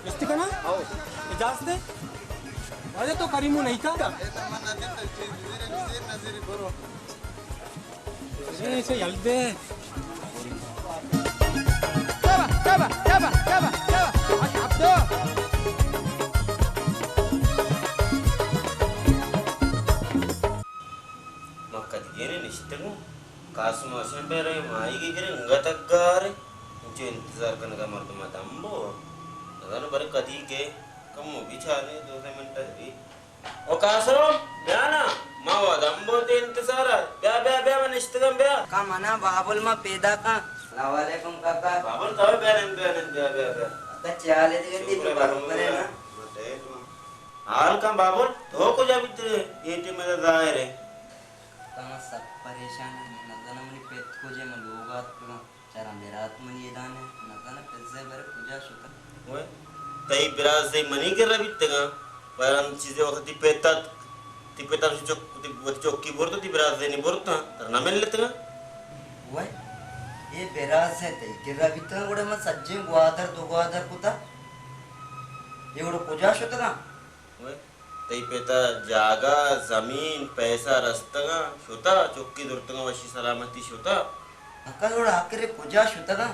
جستی کناں؟ اجازت ہے؟ واجہ تو کریمو نہیں تھا؟ اے، اسے یل دے۔ ما کدگینے نشتگوں۔ قاسم حسین بہ رہے ماہیگی گرے انگت گارے۔ انچو انتظار کنگا مردم دمبو۔ نزانو برے کدی کے کمو بیچارے دو سے منٹ بھی۔ او قاسم، بیا نا، ما وت دمبو تے انتظار ءَ۔ بیا، بیا، بیا، من نشتگم، بیا۔ کا منا بابل ما پیدا کن۔ السلام علیکم کاکا۔ بابل تو بیا نند، بیا نند، بیا، بیا، بیا۔ کاکا چے حال ہے دیگہ؟ شکر تو الحمدللہ۔ برابر ہے نا؟ ما ٹھیک ہوں۔ حال کن بابل، تو کجا بیتے؟ اے ٹیم ءَ ظاہر ہے۔ کاکا ما سک پریشان ہوں، نزاناں منی پت کجے، من لوگ آتکگاں۔ چاراں برات منی ادا نہ، نزاناں پزے بر کجا شتاں۔ وے، تئی برازے منی کرا بیتگاں، پر انت چیزے وقت تئی پت ات، تئی پت ءَ چک، تئی وتی چکی برت، تئی برازے نی برتاں، ترا نہ ملتگاں۔ وے، اے برازے تئی کرا بیتگاں، گڑا من سجیں گوادر دو گوادر کتا، اے گڑا کجا شتگاں؟ وے، تئی پت ءَ جاگہ، زمین، پیسہ رستگاں، شتا، چکی زرتگاں، وشی سلامتی شتا۔ کاکا گڑا آخر کجا شتگاں؟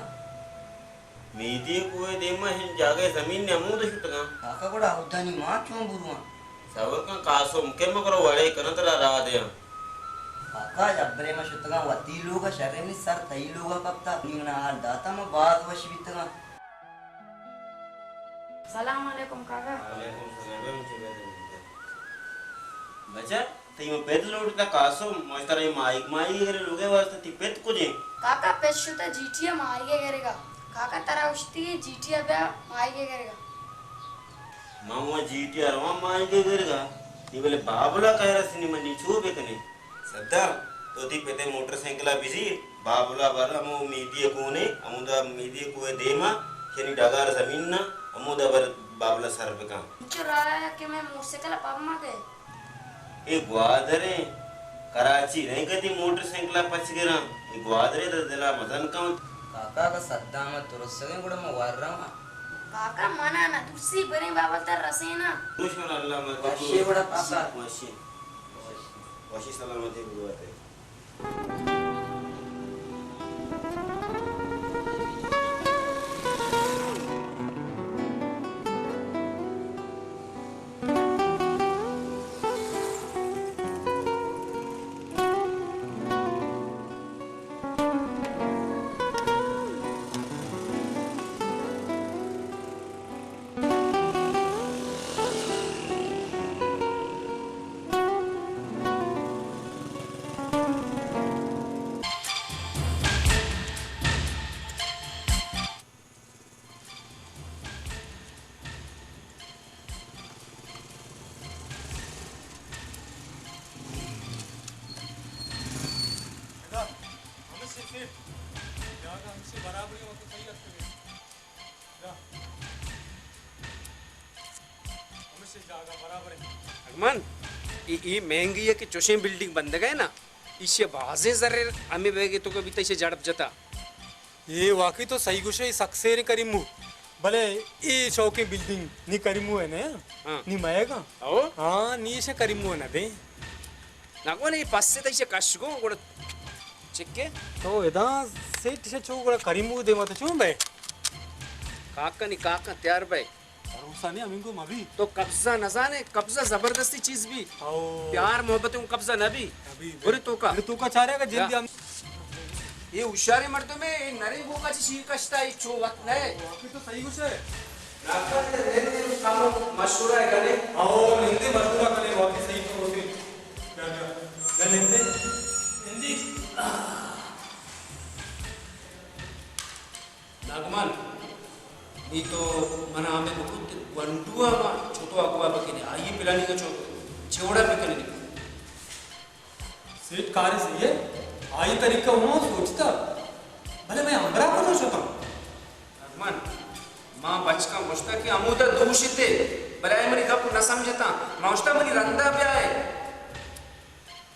میدی کوہ دیما ہن جاگہ زمین نے ہمود شتگاں۔ کاکا گڑا اودانی ما چون برواں؟ صبر کن قاسم، کہ ما گڑا وڑے کناں ترا راہ دیاں۔ کاکا جبرے ما شتگاں وتی لوگ ءَ، شرے منی سر تئی لوگ ءَ کپتا، نی منا حال داتا ما باز وش بیتگاں۔ سلام علیکم کاکا۔ وعلیکم سلام۔ بچا، تئی من پت لوٹتا قاسم، ما ترا اے ماہیگ ماہیگ گرے لوگے واسطہ، تئی پت کجیں؟ کاکا پت شتا جیٹی ءَ ماہیگ گرگا۔ کاکا، ترا گوشتی جی ٹی ءَ بیا ماہیگ ءِ گرگ ءَ۔ من وَ جی ٹی ءَ رواں ماہیگ ءِ گرگ ءَ۔ نی بلے بابل ءَ کئے رسینی، من نی چو بکنیں؟ سردار، تو تئی پت ءِ موٹر سائیکل ءَ بزیر، بابل ءَ بر ہمو میدی ءِ کونے، ہمودا میدی ءِ کوہ ءِ دیم ءَ، یعنی ڈگار زمین ءَ، ہمودا بر بابل ءَ سر بکن۔ انچو راہ ءَ کہ مئے موٹر سائیکل ءَ پمپ مہ کئے۔ اے گوادر ایں، کراچی نہ ایں کہ تئی موٹر سائیکل ءَ پچ گراں۔ اے گوادر ایں، ترا دل ءَ مزن کن۔ کاکا، اگاں صدام ءَ ترسگ ایں، گڑا من ور رواں۔ کاکا، من ءَ نہ ترسی، بریں بابل ترا رسیناں۔ خوش من اللہ مدد۔ وشی گڑا کاکا۔ وشی۔ وشی سلامتی بگوات ئے۔ ادا، ہمے سے سیٹ۔ جاگہ ہمے سے برابری وقت صحیح رکھتے ہیں۔ ادا۔ ہمے سے جاگہ برابر ہے۔ اگمان، ای، ای مہنگی ہے کہ چوشیں بلڈنگ بندگا ہے نا، ایشی بازیں زر ہمے بیگے تو کبھی تیشے جڑپ جتا۔ اے واقعی تو صحیح گوشے، اے سک سیریں کریمو۔ بلے اے شوقیں بلڈنگ نی کریمو ہے نا؟ ہاں۔ نی مئے گا؟ او؟ ہاں، نی ایشا کریمو ہے نا دے۔ نگو نی پس سے تیشے کش گو، گڑا چکے؟ تو ادا سیٹ سے چو گڑا کریمو دے مت چون بے؟ کاکا نی کاکا تیار بے۔ بھروسہ نہیں، ہمینگو مبی۔ تو قبضہ نہ زانے، قبضہ زبردستی چیز بی۔ او۔ پیار محبت اوں قبضہ نہ بی۔ نہ بی، برے توکا۔ برے توکا چارے گا جلدی ہم۔ یہ ہوشیاریں مردم ہے، یہ نرے بوکا چی شیر کشتا، یہ چو وقت نہ ہے۔ واقعی تو صحیح گوشے۔ ڈاکٹر تے رہن دے، کم مشورہ ہے کنے۔ او، نندے مشورہ کنے، واقعی صحیح تو ہوتے۔ کیا، کیا؟ کیا نندے؟ نندی۔ ناگمان، نی تو منا ہمے بکت گونڈو ء ما چتو اگوا بکنیں، آئی پلاننگ ء چو چوڑا بکنیں۔ سیٹ کارے صحیح ہے، آئی طریقہ ہوں سوچتا، بلے میں ہمراہ کتو شتاں۔ ناگمان، ما بچکاں گوشتا کہ ہمودا دوشتے، بلے آئی منی گپ نہ سمجھتا، ما گوشتا منی رندا بیائے۔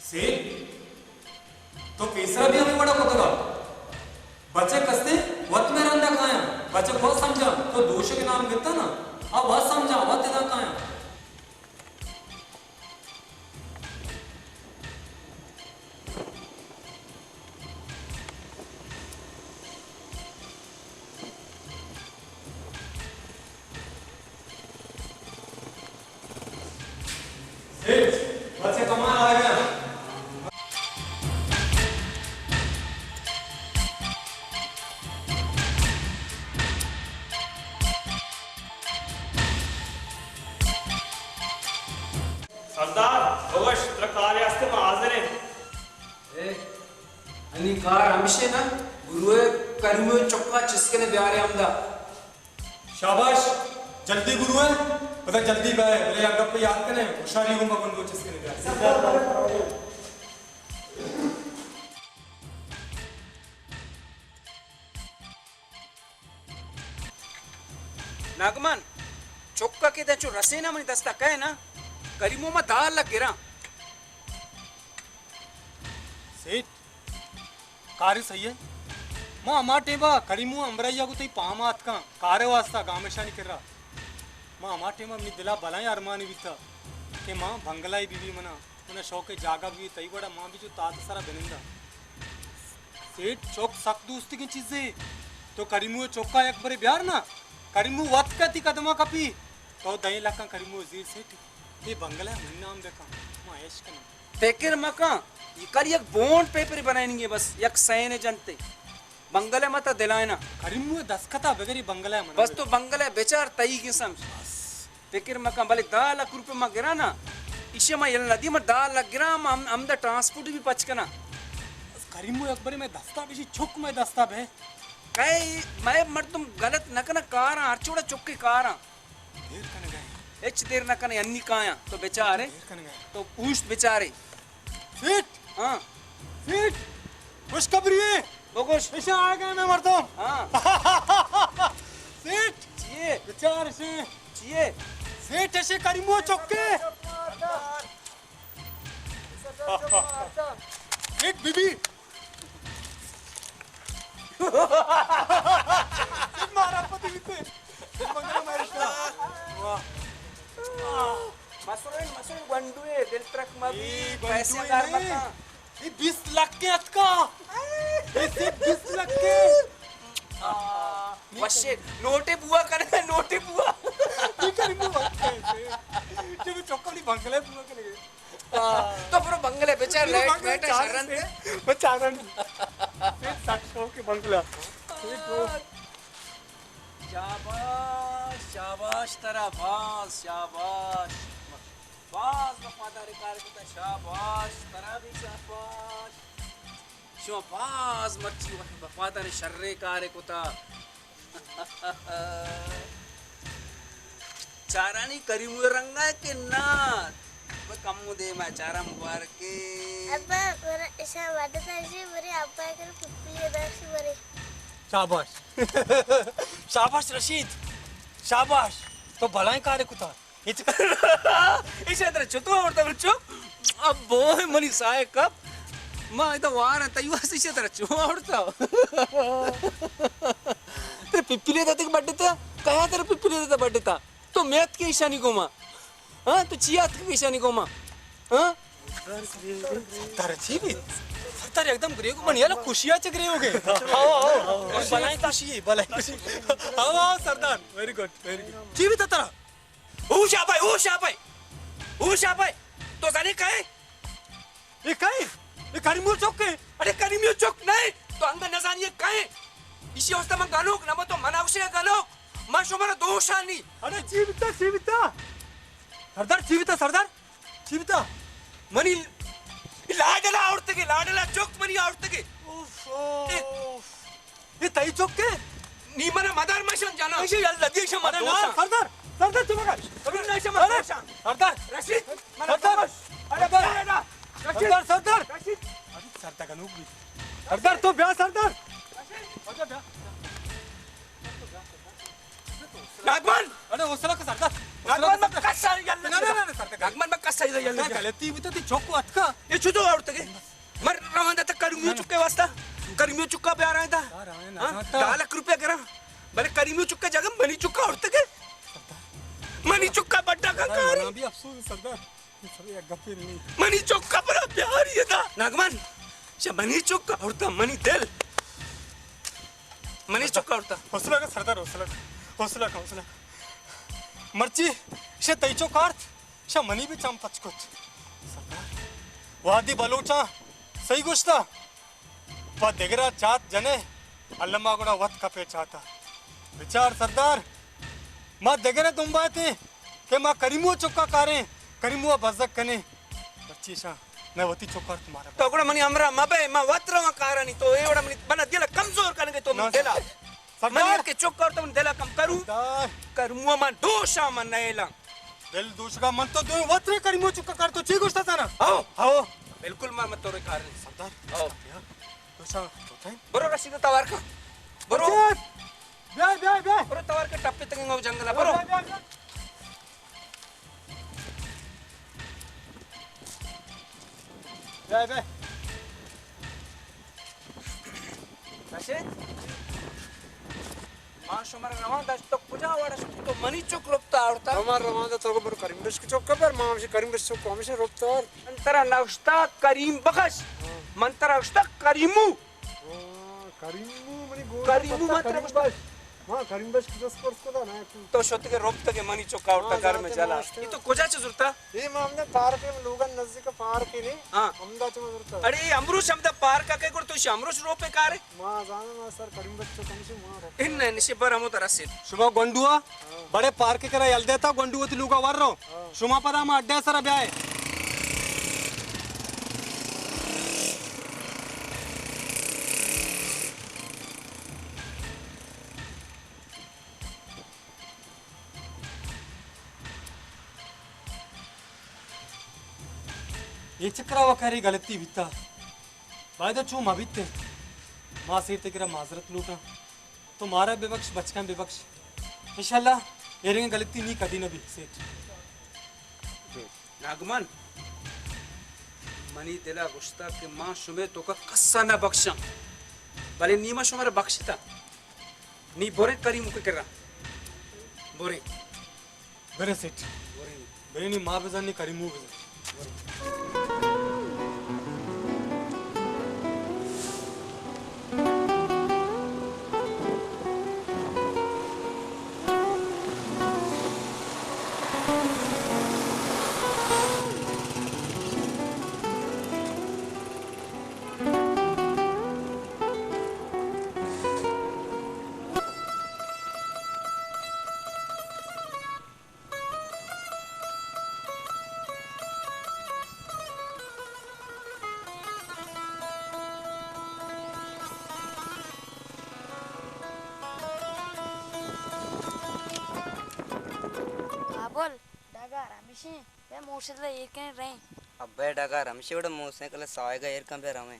سیٹھ، تو پیسرا بھی ہمے وڑا کتگا۔ بچک ہستے وت مئے رندا کایاں۔ بچک وت سمجھا، تو دوشک نام گپتا نا، آ وت سمجھا، وت ادا کایاں۔ سیٹھ، بس یہ کمال آ گیا۔ سردار، بگوش، ترا کارے ہستے، ما حاضر ہیں۔ اے، انی کار ہمشے نا، گروہ کریمو چکا چسکنے بیارے ہمدا۔ شاباش، جلدی گروہ، پدا جلدی بائے، بلے یک گپ یاد کنے، ہوشاری گوں بگن دو چسکنے بیارے۔ ناگمان، چکا کہ دچو رسینا منی دستا کئے نا، کریمو ما دار لگ گراں۔ سیٹھ، کارے صحیح ہے۔ ما ہما ٹیما کریمو امبرائی آ گو تئی پام آتکاں، کارے واسطہ گامشانی کرا۔ ما ہما ٹیما منی دلا بلائیں ارمانی بیتا کہ ما بنگلہ بی بی منا، منا شوق جاگہ بی تئی وڑا ما بھی جو تات سرا بنندا۔ سیٹھ، چک سک دوستگیں چیزے۔ تو کریمو چکا یک برے بیار نا۔ کریمو وت کا تی قدمہ کپی۔ تو دہیں لکھاں کریمو زیر سیٹھ۔ اے بنگلہ من نام بکن۔ ما عیش کنم۔ فکر مکن۔ یہ کل یک بونڈ پیپر بنائنگے بس، یک سین جنتے۔ بنگلہ متا دلائنا۔ کریمو دستخطا بگری بنگلہ منا۔ بس تو بنگلہ بچار تئی گی سمجھ۔ بس۔ فکر مکن، بلے دہ لکھ روپے ما گراں نا، ایشی ما یل ندی، ما دہ لکھ گراں، ما ہم، ہمدا ٹرانسپورٹ بھی پچ کناں۔ کریمو یک برے میں دستا بشی، چک میں دستا بے۔ کئے مئے مردم غلط نہ کناں، کاراں، ہرچ وڑا چکے کاراں۔ دیر کنگا ہے۔ ہچ دیر نہ کنے، انی کایاں۔ تو بچارے۔ دیر کنگا ہے۔ تو اوشت بچارے۔ سیٹ۔ ہاں۔ سیٹ۔ خوشخبری ہے۔ بگوش۔ ایشاں آ گئے مئے مردم۔ ہاں۔ سیٹ۔ چیے؟ بچار ایشاں۔ چیے؟ سیٹ ایشاں کریمو چکے۔ Set B be. سیٹ مارا پتی بیتے۔ سیٹ بنگلہ مارشتا۔ واہ۔ مسرین، مسرین گونڈوے، دل ترک مبی، اے پیسے گونڈوے گار نے۔ مکاں۔ اے بیست لکھ کے اتکا۔ اے سیٹ بیست لکھ کے۔ آ، وشے، نوٹے بوا کنے، نوٹے بوا۔ ٹھیک ہے، بوا۔ جب چوکا نہیں بنگلہ بوا کنے۔ آ، تو برو بنگلہ بچار، برو لیٹ، بنگلہ لیٹ چار شرن سے، دے۔ بچارن۔ سیٹ ساٹھ سو کے بنگلہ۔ سیٹ وہ۔ شاباش، شاباش ترا باز، شاباش۔ باز وفادار کار کتا، شاباش ترا بھی شاباش۔ شما باز مرچی وفادار شرے کار کتا۔ چارانی کریمو رنگا کہ نا؟ بس کمو دے ما چارا مبارکے۔ ابا، برا ایشاں وڈ تاشی برے، ابا کر پپی داشی برے۔ شاباش۔ شاباش رشید، شاباش، تو بلائیں کارے کتا۔ ہچ ایشاں ترا چتو آورتا بچو؟ ابو منی سائے کپ، ما ادا وار تئی واسطے ایشاں ترا چو آورتا۔ ترا پپلے داتا کہ بڈتا؟ کیا ترا پپلے داتا بڈتا؟ تو میت کے ایشانی گوما؟ ہاں، تو چیا اتکگ ایشانی گوما؟ ہاں؟ سردار چی بی؟ سردار یکدم گریگو، من یلا خوشیا چہ گریوگے۔ آو، آو۔ بلائیں خوشی، بلائیں خوشی۔ آو، آو، سردار۔ Very good, very good. چی بیتا ترا؟ او شابائی، او شابائی، او شابائی۔ تو زانے کئے؟ اے کئے؟ اے کریمو چک اے؟ اڑے کریمو چک نہ اے۔ تو انگا نزانی اے کئے؟ ایشی واسطہ من گنوک، نہ تو منا گوشے گنوک۔ من شمارا دوشانی۔ اڑے چی بیتا، چی بیتا؟ سردار، چی بیتا، سردار؟ چی بیتا؟ منی لاڈلا آورتگے، لاڈلا چک منی آورتگے۔ اوف، اوف۔ اے اے تئی چک اے؟ نی من مدار مشان جانا۔ ایشی اللہ دی ایشی مدار نا، دوشان۔ سردار، سردار چی مگا؟ سردار ایشی مدار دوشان۔ سردار۔ رشید، من سردار۔ دوش۔ ارے سردار۔ رشید۔ سردار، سردار۔ رشید۔ ارے سردار گنوک بی۔ سردار تو بیا سردار۔ رشید۔ ناگمان! اڑے حوصلہ کر سردار۔ ناگمان من کس آئی یل نہ، نہ، نہ، نہ، سردار۔ ناگمان من کس آئی یل نہ۔ غلطی بیتا، تئی چک اتکا۔ اے چو تو آورتگے؟ من روان دا تا کریمیو چکے واسطہ۔ کریمیو چکا بیارائیں دا۔ ہاں؟ دہ لکھ روپیہ گراں۔ بلے کریمیو چکا جگہ منی چکا آورتگے۔ منی چکا بڈا کا کار۔ منا بھی افسوس اے سردار۔ منی چکا برا پیاری اے دا۔ ناگمان، شا منی چکا آورتا، منی دل۔ منی چکا آورتا۔ حوصلہ کر سردار، حوصلہ کر۔ حوصلہ کر، حوصلہ کر۔ مرچی، شا تئی چکا آرت، شا منی بھی چم پچ کت۔ سردار، وادی بلوچاں صحیح گوشتا۔ پہ دگرا چات جنے، الما گڑا وت کپے چاتا۔ بچار سردار، ما دگرے دنبا اتیں کہ ما کریمو چکا کاریں، کریمو بزگ کنیں۔ مرچی شاں، مئے وتی چکا ارت مارا۔ تو گڑا منی ہمراہ مبے، ما وت رواں کارانی، تو اے وڑا منی بنا دلا کمزور کنگے تو منی دلا۔ سردار۔ منی کہ چکا ارت منی دلا کم کروں۔ سردار۔ کریمو من دوشاں من نیلاں۔ دل دوشگا من تو دوئیں وت رے کریمو چکا کار تو چی گوشتا تھا نا؟ ہاؤ۔ ہاؤ۔ بالکل ما مت تو رے کار نہیں۔ سردار۔ ہاؤ۔ تو چا، تو تھا؟ برو رشید توار کا۔ برو۔ رشید! بیا، بیا، بیا۔ برو توار کا ٹپے تنگے گو جنگلا، برو۔ بیا، بیا، بیا۔ بیا، بیا۔ رشید، ما شمارا روان داشت، تو کجا وڑا شدی؟ تو منی چک رپتا آورتا؟ تو ما روان دا، تو برو کریم بخش کے چک پر، ما ہمشی کریم بخش چک ہمشی رپتا آور۔ من ترا نوشتا کریم بخش، ہاں۔ من ترا نوشتا کریمو۔ ہاں، کریمو منی گوش کریمو پتا من ترا کریم نوشتا۔ بخش۔ ما کریم بخش کے دس پرس کو دا نا تو۔ تو شتگے رپتگے منی چک آورتا ہاں، گھر میں جاتے جلا۔ ناشتے۔ یہ تو کجا چ زرتا؟ اے ما ہمدا پارک ء، لوگان نزیک پارک ء نے۔ ہاں۔ ہمدا چما زرتا۔ اڑے امروش ہمدا پارک ء کہ گڑ تو شی امروش روپے کارے؟ ما زاناں ما سر کریم بخش چک ہمشی ما روپے۔ ان نشے بر ہمو ترا سیل۔ شما گونڈو ء ہاں۔ بڑے پارک ء کرا یل دیتا، گونڈو وتی لوگا ور رو۔ ہاں۔ شما پدا ہما اڈے سرا بیائے۔ اے چکرا وکاری غلطی بیتا، بایدہ چو مہ بیتے۔ ما سیٹھ تئی کرا معذرت لوٹاں، تو مارا ببخش، بچکاں ببخش۔ انشاءاللہ ایریں غلطی نی کدی نہ بی سیٹھ۔ ناگمان، منی دل ء گوشتگ کہ ما شمے توکا کس ء نہ بخشاں، بلے نی ما شمارا بخشتا۔ نی بریں کریمو کے کرا۔ بریں۔ برے سیٹھ۔ بریں۔ برے نی ما بزن، نی کریمو بزن۔ بابل، ڈگار ہمیشی بے موشد ایر کن رہیں۔ ابے ڈگار ہمیشی وڑ موسیں کل سائیگا ایر کن بے رویں۔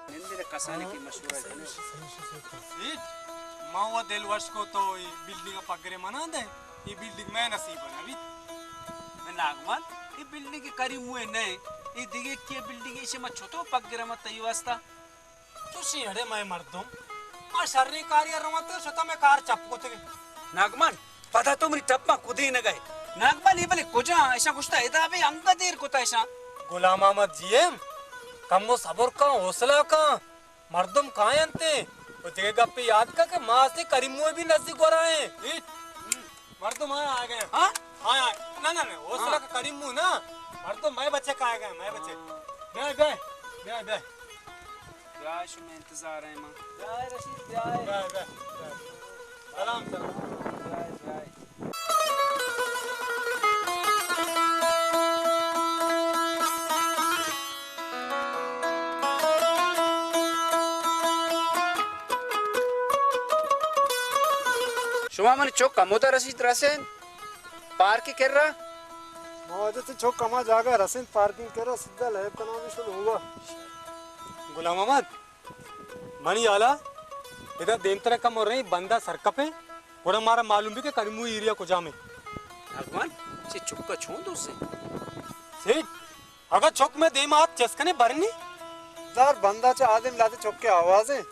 نندے کسانی کہ مشورہ کنے۔ سیٹھ، ما و دل وش کو تو ای بلڈنگ پگرے منا دے، ای بلڈنگ میں نصیب نہ بیت۔ میں ناگمان، ای بلڈنگ کریمو نہ، ای دیگه کی بلڈنگ ایشے ما چھتو پگرے ما تئی واسطہ۔ چوشیں اڑے مئے مردم، آ شریں کارے ء رونت ء شتہ مئے کار چپ کتگ۔ ناگمان، پدا تو منی ٹپاں کدینگ ء ئے۔ ناگمان، اے بلے کجا؟ اشاں گوشتہ ادا بے، انگہ دیر کتہ اشاں۔ غلام محمد جی ایم، کمو صبر کن، حوصلہ کن۔ مردم کاینت و دگہ گپے یاد کن کہ ما ہستیں کریمو ء بھی نزیک گورا ایں۔ مردم آیا آ گئے۔ ہاں؟ آیا۔ نہ، نہ، نہ، حوصلہ ہاں۔ کریمو نا۔ مردم مئے بچک آ گئے، مئے بچک۔ بیا، بیا، بیا، بیا۔ بیا، شما انتظار ایں ما۔ بیا رشید، بیا۔ بیا، بیا، بیا۔ سلام، سلام۔ بیا، بیا۔ شما من چک ہمودا رسیت رسین پارک کرا؟ ما واجہ تئی چک ہما جاگہ رسین پارکنگ کرا سیدھا لیب کناں بھی شد ہوگا۔ غلام محمد، منی ہیالا ادا دیمترا کمو رئیں بندا سرکپیں، گڑا مارا معلوم بی کہ کریمو ایریا کجامیں۔ ناگمان، چہ چکا چون دوزیں؟ سیٹھ، اگاں چک مئے دیما آت چست کنے برنی؟ زار بندا چہ آدم لاتے چکے آوازیں۔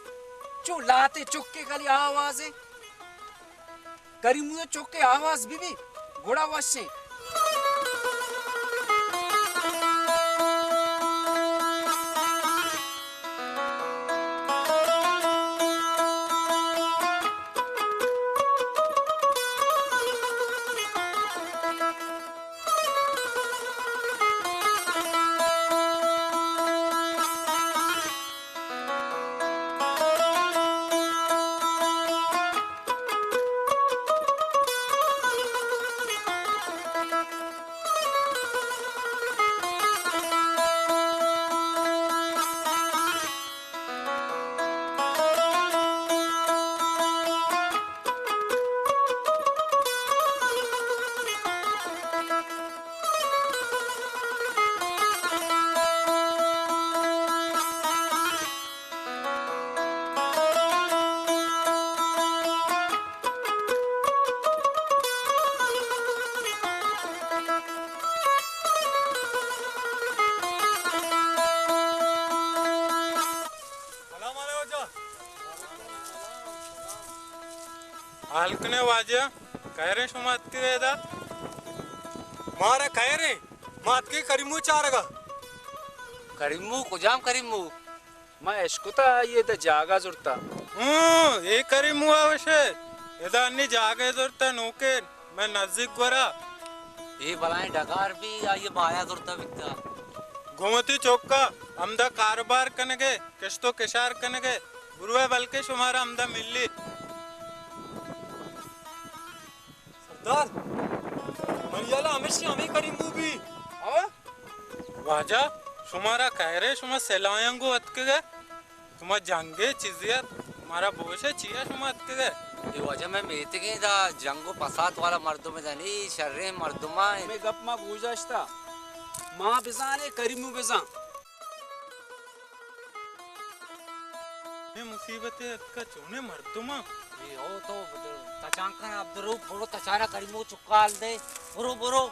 چو لاتے چکے کلی آوازیں۔ کریمو ء چک ء آواز بہ بی، گڑا وش ایں۔ سلام علیکم واجہ۔ حال کنے واجہ، خیریں شما اتکے ادا؟ مارا خیریں، ما اتکے کریمو چارگا۔ کریمو؟ کجام کریمو؟ ما اشکتا آئی ادا جاگہ زرتا۔ ہوں، اے کریمو آ وشے۔ ادا انی جاگہ زرتا نوکے، مئے نزیک گورا۔ اے بلائیں ڈگار بی آئی بایا زرتا بیتا۔ گوں وتی چکا ہمدا کاروبار کنگے، کشت و کشار کنگے، بروئے بلکہ شمارا ہمدا ملی۔ سردار، منی ہیالا ہمیشی ہمے کریمو بی۔ ہاں؟ واجہ، شمارا خیرے، شما سلاہیں گوں اتکگے؟ شما جنگے چیزے ات؟ مارا بوشے چیا شما اتکگے؟ اے واجہ مئے میتگیں دا جنگ و پسات والا مردم دنی، شریں مردماں۔ ہمے گپ ما گوشداشتا۔ ما بزانے، کریمو بزان۔ اے مصیبت ء اتکا چونیں مردماں۔ اے او تو تچان کن عبدالروف، برو تچانا کریمو چکال دے۔ برو، برو۔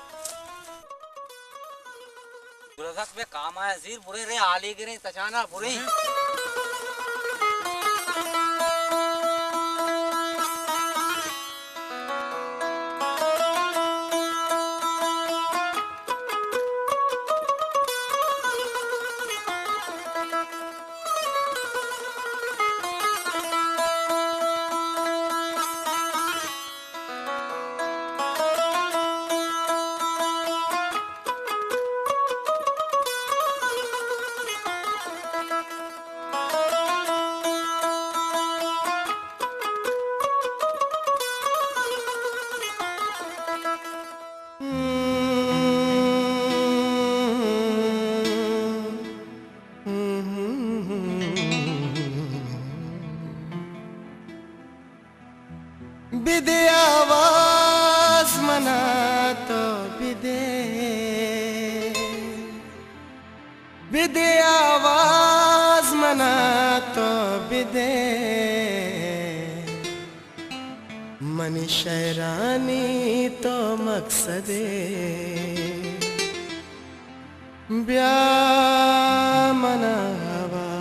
درزک بے کام آیا زیر، برے رے آلے گریں تچانا برے۔ بدے آواز منا تو بدے، بدے آواز منا تو بدے، منی شعرانی تو مقصدے۔ بیا منا آواز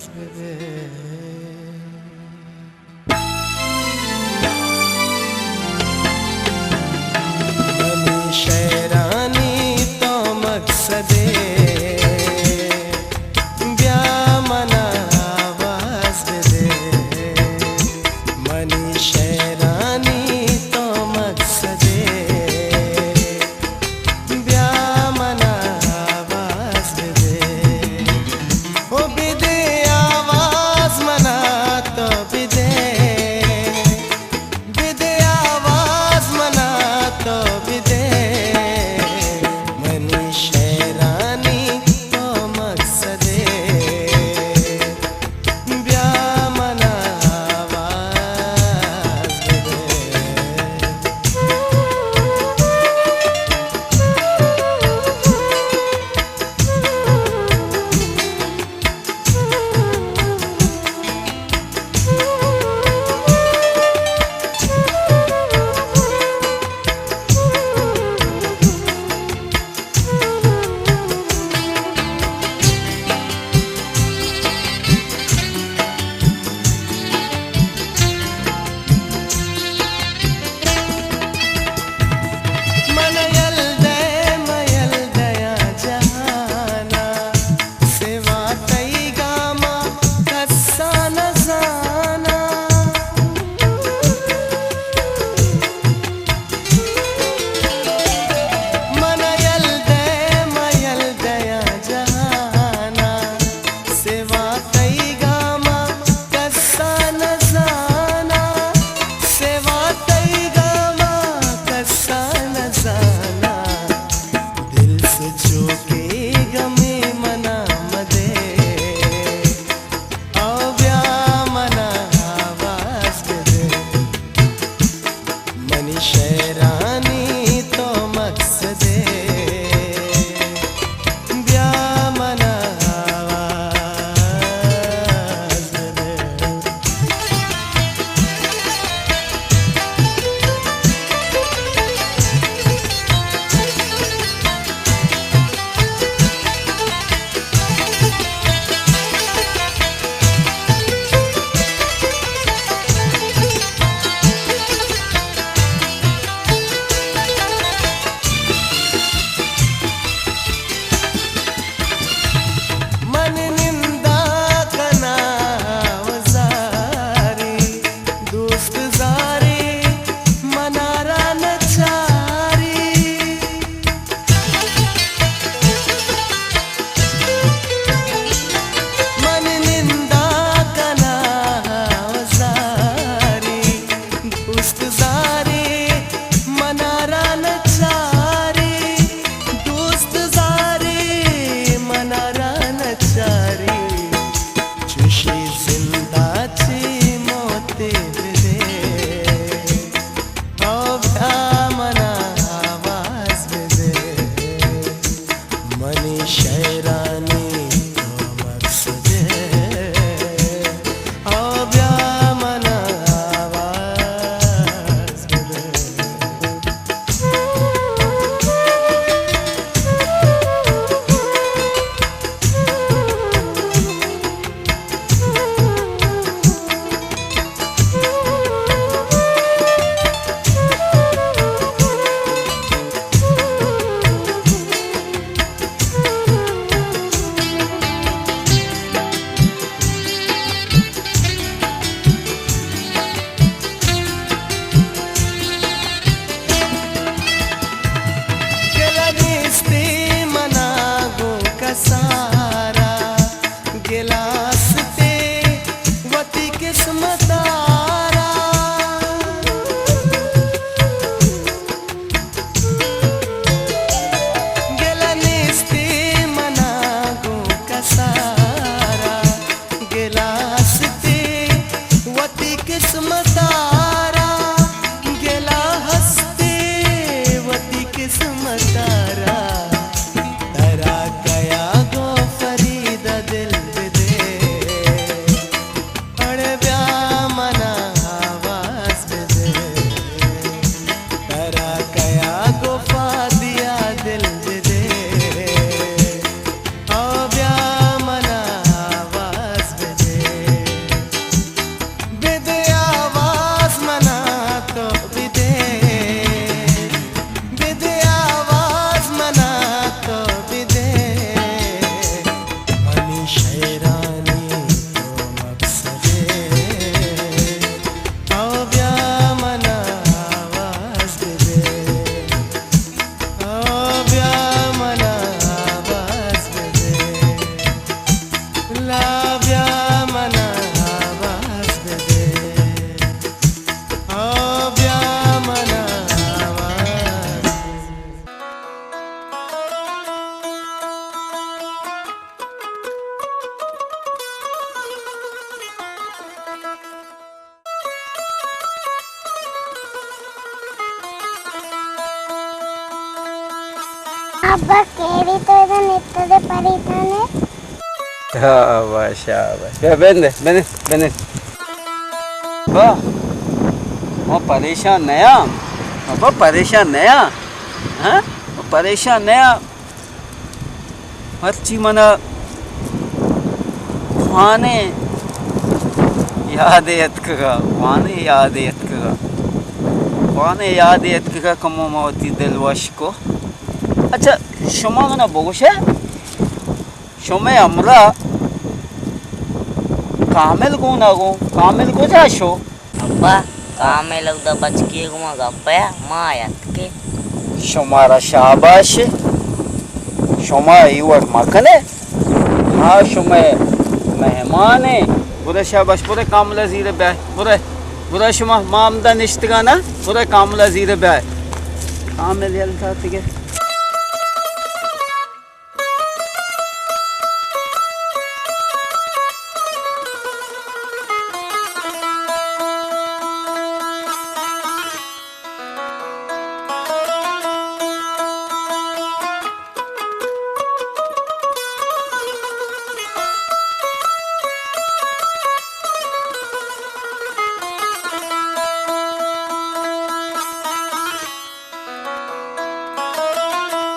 بدے۔ منی شعرانی تو مقصدے۔ بیا منا آواز بدے۔ منی شعرانی تو مقصدے۔ بیا منا آواز بدے۔ تارا گلہ نیستی منا گوں کسارا، گلہ ہستی وتی قسمتارا، گلہ ہستی وتی قسمتارا، ترا کیا گوں فرید دل بدے۔ اڑے بیا منا آواز بدے، ترا کیا گوں فادیا دل بدے، او بیا منا آواز بدے، بدے آواز منا تو بدے، بدے آواز منا تو بدے، منی شعرانی تو مقصدے، او بیا منا آواز بدے، او بیا منا آواز بدے، لا بیا منا آواز بدے، او بیا منا آواز بدے۔ ابا، کیری تو ادا نتدے پریشان ئے؟ شاباش، شاباش۔ بیا، بندے، بندے، بندے۔ با، ما پریشان نیاں۔ ابا، پریشان نیاں۔ ہاں؟ ما پریشان نیاں۔ مرچی منا خوانے یادے اتکگا، خوانے یادے اتکگا، خوانے یادے اتکگا، کمو ما وتی دل وش کو۔ اچھا، شما منا بگوشے، شمے ہمراہ کامل گون ءَ گون، کامل کجا شو؟ ابا، کامل اودا بچکی گما گپیا، ما اتکے۔ شمارا شاباش، شما ای وڑ مکنے، ہا شمے مہمانے۔ برے شاباش، برے کامل زیرے بیائے، برے، برے شما، ما ہمدا نشتگانا، برے کامل زیرے بیائے۔ کامل یل داتگے۔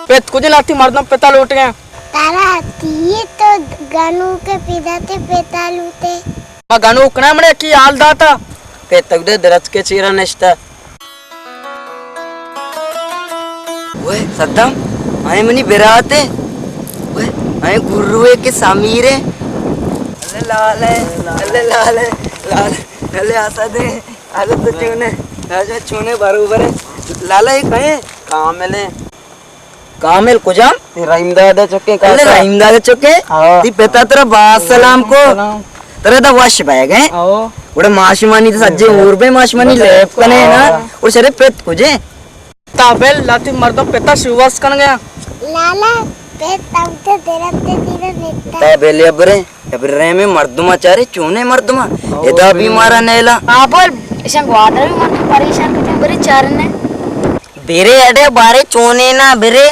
پت کجا؟ لاتی مردم پتا لوٹگا۔ ترا تی تو گنوک پیدا تے پتا لوٹے۔ ما گنوک نہ، منے کی حال داتا۔ پت تک دے درچ کے چیرا نشتا۔ اوئے صدام، آئے منی براتے۔ اوئے، آئے گروے کے سمیرے۔ اللہ لال ہے، اللہ لال ہے، لال، اللہ آسا دے۔ حالت تو چونے؟ راجا چونے، بروبر ہے۔ لالا، یہ کہیں؟ کامل ہے۔ کامل کجام؟ یہ رحیم دادا چکے کا؟ اللہ، رحیم دادا چکے؟ ہاں۔ تی پتا ترا با سلام کو۔ سلام۔ ترا دا وش بہ گئے۔ ہاں۔ گڑا ماشمانی تو سجے اور بے ماشمانی لیب کنے نا۔ ہاں۔ اور شرے پت کجے؟ تا بل لاتی مردم پتا شوواز کنگا۔ لالا، پت تم تو درتے دیرا نتا۔ تا بل یا برے، یا برے میں مردما چارے، چونے مردما۔ او، ادا بھی مارا نیلا۔ آ بول، ایشاں گوادر بھی مردم پریشان کتے، برے چارنے۔ برے اڈے بارے چونے نا برے۔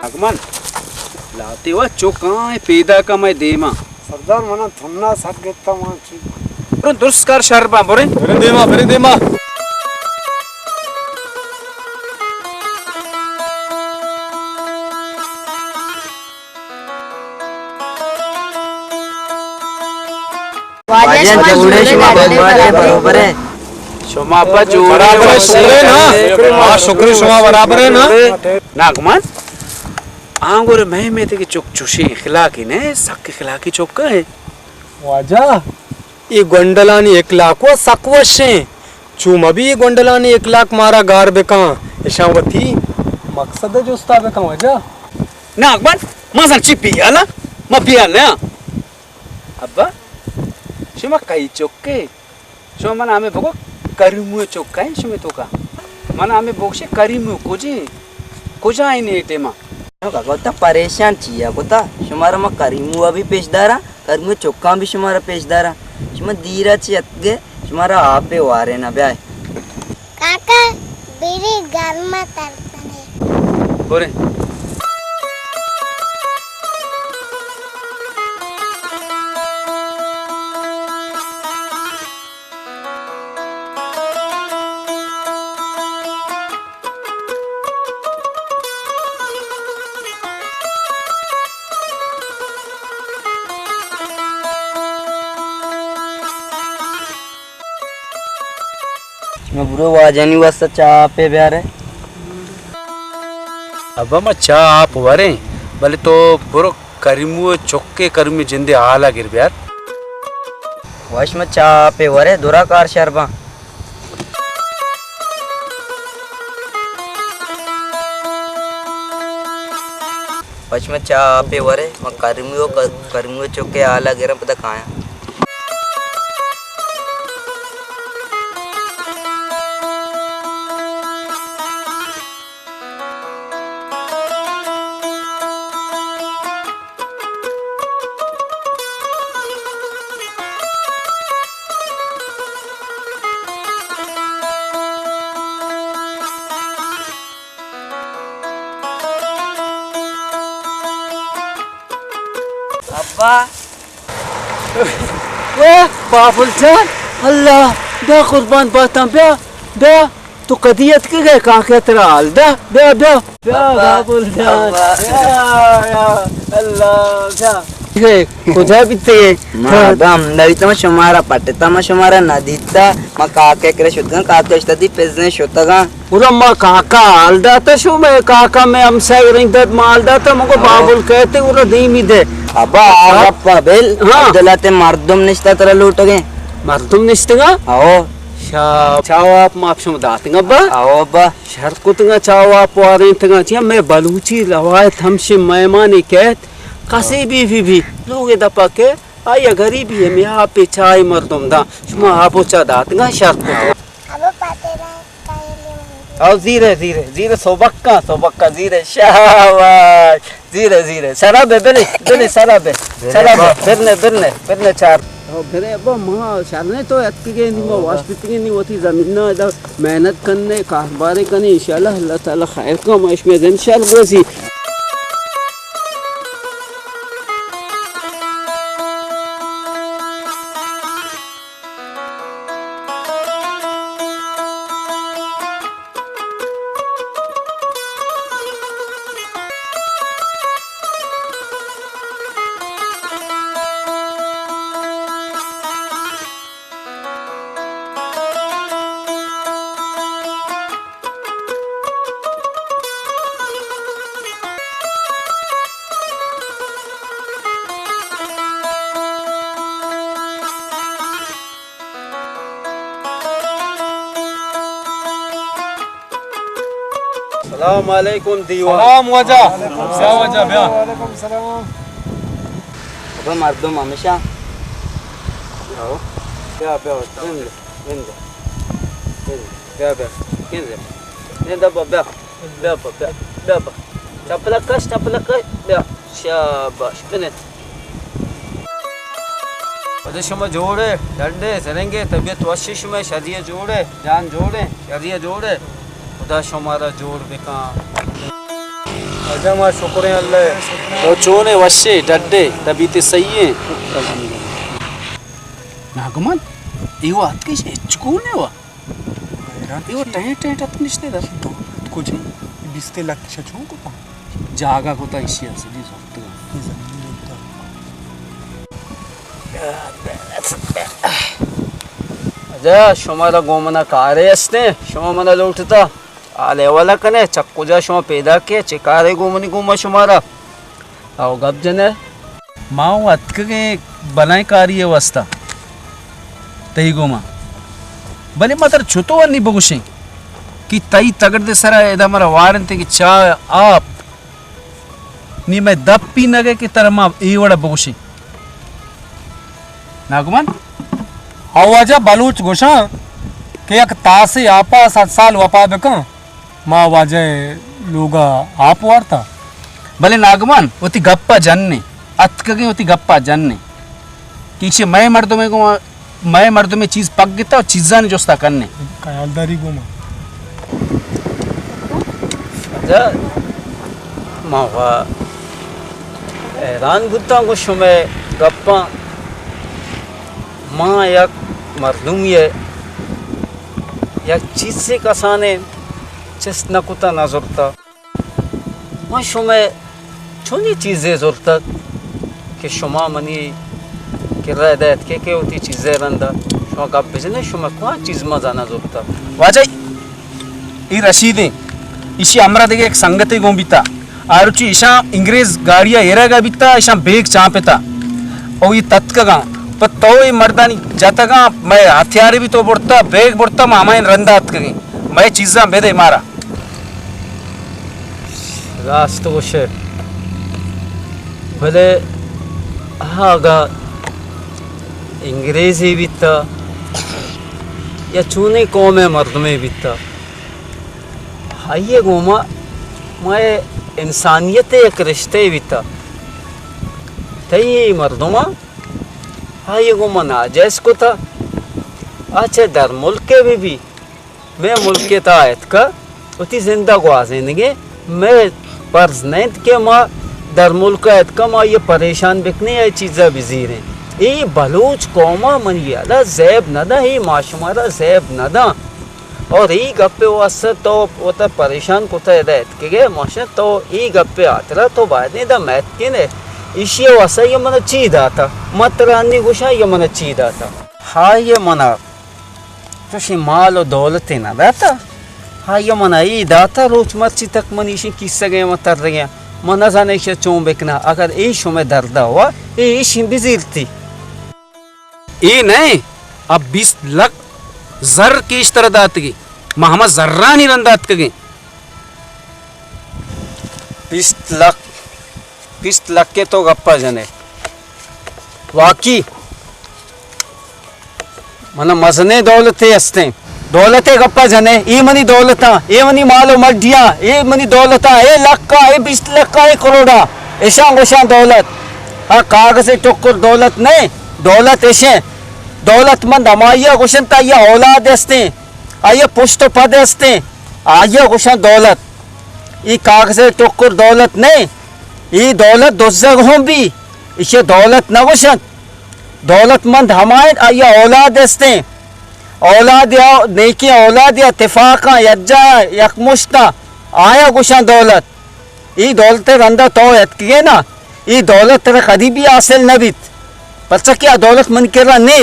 اگمن، لاتے وا چکاں پیداک ءَ مئے دیما۔ سردار، منا تھنا سک گتا، ما چی؟ برو درست کار شر با، برے۔ برے دیما، برے دیما۔ جوڑے شما بمباٹے برابر ہے۔ شما پہ جوڑے برابر ہے، شکر ہے نا؟ ہاں، شکر ہے، شما برابر ہے نا؟ ناگمان، آنگور مہمے تے کہ چک چوشیں اخلاقی نہ، سک اخلاقی چک ہے۔ واجہ، اے گونڈلانی اخلاق و سک وشیں۔ چو مبی اے گونڈلانی اخلاق مارا گار بکن، اشاں وتی مقصد جستا بکن واجہ۔ ناگمان، ما زن چی بیالا؟ ما بیال نہ۔ ابا، شما کئی چکے؟ شما من ہمے بگو کریمو چکا ہیں شما توکا۔ من ہمے بگوشے کریمو کجے؟ کجا ہیں اے ٹیما؟ کاکا، تو پریشان چیا کتا؟ شمارا ما کریمو بھی پیش دارا، کریمو چکاں بھی شمارا پیش دارا۔ شما دیرا چی اتگے، شمارا آپ وارے نہ بیائے۔ کاکا، بیری گرما ترتنے۔ برے۔ شما برو واجہانی واسطہ چاہ آپے بیارے۔ ابا، ما چاہ آپ وریں، بلے تو برو کریمو چکے، کریمو جندے حالا گر بیار۔ وش، ما چاہ آپے ورے، درا کار شر باں۔ پچ میں چاہ آپے ورے، من کریمو، کریمو چکے حالا گراں پدا کایاں۔ ابا۔ واہ، بابل جان، اللہ، بیا قربان باتاں، بیا، بیا۔ تو کدی اتکگئے؟ کاکے ترا حال دا، بیا، بیا۔ بیا، ابا، بابل جان، ابا۔ بیا، بیا، اللہ، بیا۔ اے، کجا بیتگئے؟ ما ابا ہمدا بیتاں، ما شمارا پٹتا، ما شمارا نہ دیتا، ما کاکے کرا شتگاں، کاکے اشتا دی پزیں شتگاں۔ گڑا ما کاکا حال داتا شو، مئے کاکا مئے ہمسائگ رند دات، ما حال داتا، مگو بابل کہتے گڑا دیمی دے۔ ابا، آ گپا بل، ہاں۔ عبداللہ تے مردم نشتا ترا لوٹگیں۔ مردم نشتگا؟ آؤ۔ شا-، چاو آپ ما شما داتگا ابا؟ آؤ ابا۔ شر کتگا، چاو آپ وارینتگا۔ چیا مئے بلوچی روایت ہمشے، مہمانے کہت، کسے بھی، بھی، بھی، لوگ دپا کہ آئی غریبی ہے، مئے آپے چاہے مردم دا، شما آپ و چا داتگا، شر کتگا۔ ابا پاتے نا۔ او زیرے، زیرے، زیرے سوبکاں، سوبکاں زیرے، شاباش، زیرے، زیرے، سرا بے، بلے، بلے، سرا بے، سرا بے، برنے، برنے، برنے چار۔ او برے ابا، ما شرنے تو اتکگے نی، ما واش بیتگے نی، وتی زمین نا ادا محنت کنے، کاروبارے کنے، انشاءاللہ اللہ تعالی خیر کا، ما اشمے زند شر گوزی۔ سلام علیکم دیوان۔ سلام واجہ۔ بیا واجہ، بیا۔ وعلیکم السلام۔ ابا مردم ہمیشہ۔ بیا، بیا، بیا۔ بیا، بیا۔ بیا، بیا۔ بیا، بیا۔ چپلک کش، چپلک کش۔ بیا۔ شاباش۔ بنند۔ واجہ شما جوڑے، ڈڈے، زرنگے، طبیعت وشی شما، شری جوڑے، جان جوڑے، شری جوڑے۔ خدا شمارا جوڑ بکن۔ واجہ ما شکریں اللہ ء۔ تو چونے، وشے، ڈڈے، طبیعت صحیح ہے؟ ناگمان، ایوا اتکش ہچ گون ہے وا۔ حیران اے وہ چی؟ ٹینٹ ٹینٹ اتک نشتے در۔ تو کجے؟ بیستے لک شا چون کتا؟ جاگا کتا ایشی اسے دی زرتگا۔ اے زمین زرتا۔ اجا شمارا گوں منا کارے استیں، شما منا لوٹتا، حال احوال کنے، چہ کجا شما پیدا کے، چہ کارے گوں منی گوما شمارا؟ او گپ جنے۔ ما اوں اتکگیں بلائیں کاری ء واسطہ تئی گوما، بلے ما ترا چتو انی بگوشیں کہ تئی تگرد سرا ادا مارا وارنتے کہ چاہ آپ نی مئے دپ پینگ ء کہ ترا ما اے وڑا بگوشیں۔ ناگمان؟ او واجہ، بلوچ گوشاں کہ یک تاسے آپا صد سال وپا بکن۔ ما واجہ ء لوگا آپ وارتا۔ بلے ناگمان، وتی گپا جنیں، اتکگیں وتی گپا جنیں کہ ایشی مئے مردمے گوں مئے مردمے چیز پک گتا و چیزانی جستا کنیں۔ خیالداری گوما۔ اجا ما وا حیران بوتاں گوں شمئے گپاں۔ ما یک مردمی ء یک چیزے کسانیں چست نہ کتا، نہ زرتا۔ من شمئے چونی چیزے زرتگ کہ شما منی کرا ادا اتکے کہ وتی چیزے رندا شما گپ بجنے، شما کواں چیز ما زانا زرتگ؟ واجہ، ای رشیدیں، ایشی ہمراہ دگہ یک سنگتے گون بیتا۔ آ روچی ایشاں انگریز گاڑیا ایرگا بیتا، ایشاں بیگ چانپتا۔ او ای تتکگاں۔ پہ تو ای مردانی جتگاں، مئے ہتھیارے بھی تو برتا، بیگ برتا، ما ہمائیں رندا اتکگیں۔ مئے چیزاں بدے مارا۔ راست گوشے۔ بلے آ اگا انگریزے بیتا یا چونیں قومے مردمے بیتا، آئی ء گوما مئے انسانیت ء یک رشتہ بیتا۔ تئی اے مردماں آئی ء گوما ناجائز کتا۔ آ چہ در ملک ء بہ بی، مئے ملک ء تہا اتکا وتی زند ء گوازینگیں۔ مئے فرض نہ انت کہ ما در ملک ء اتکا ما آئی ء پریشان بکنیں یا چیزا بزیریں۔ اے بلوچ قوم ء من یلا زیب نہ داں، اے ما شمارا زیب نہ داں۔ اور ای گپ ء واسطہ تو وتا پریشان کتا ادا اتکگے، ماشا تو ای گپ ء ہاترا تو باید ادا میتکن ہے۔ ایشی ء واسطہ یہ من چی داتا؟ من ترا انی گوشاں یہ من چی داتا؟ ہائی ء منا چوشیں مال و دولتے نہ داتا۔ ہائی ء منا ای داتا، روچ مرچی تک من ایشی کیسگے من ترگے۔ من نہ زانے ایشی چون بکنا، اگر ای شمے دردا ہوا، ای ایشی بزیرتی۔ اے نئے، آ بیست لک زر کہ ایش ترا داتگی، ما ہما زرانی رند اتکگیں۔ بیست لک، بیست لک ء تو گپا جنے۔ واقعی من مزنیں دولتے ہستیں۔ دولت ء گپا جنے، اے منی دولتاں، اے منی مال و مڈیاں، اے منی دولتاں، اے لکاں، اے بیست لکاں، اے کروڑاں، اشاں گوشاں دولت۔ ہاں، کاغذ ٹکر دولت نئے، دولت اشیں۔ دولت مند ہمائی ء گوشنت، آئی ء اولاد استیں، آئی ء پشت و پد استیں، آئی ء گوشاں دولت۔ ای کاغذ ٹکر دولت نئے، ای دولت دزگ ہوں بی، ایشی دولت نہ گوشنت۔ دولت مند ہمائیں آئی ء اولاد استیں، اولاد یا نیکیں اولاد یا تفاقاں یک جاہ یک مشتاں، آیا گوشاں دولت۔ ای دولت ء رندا تو اتکگے نا، ای دولت ترا کدی بھی حاصل نہ بیت، پرچا کہ آ دولت منی کرا نے،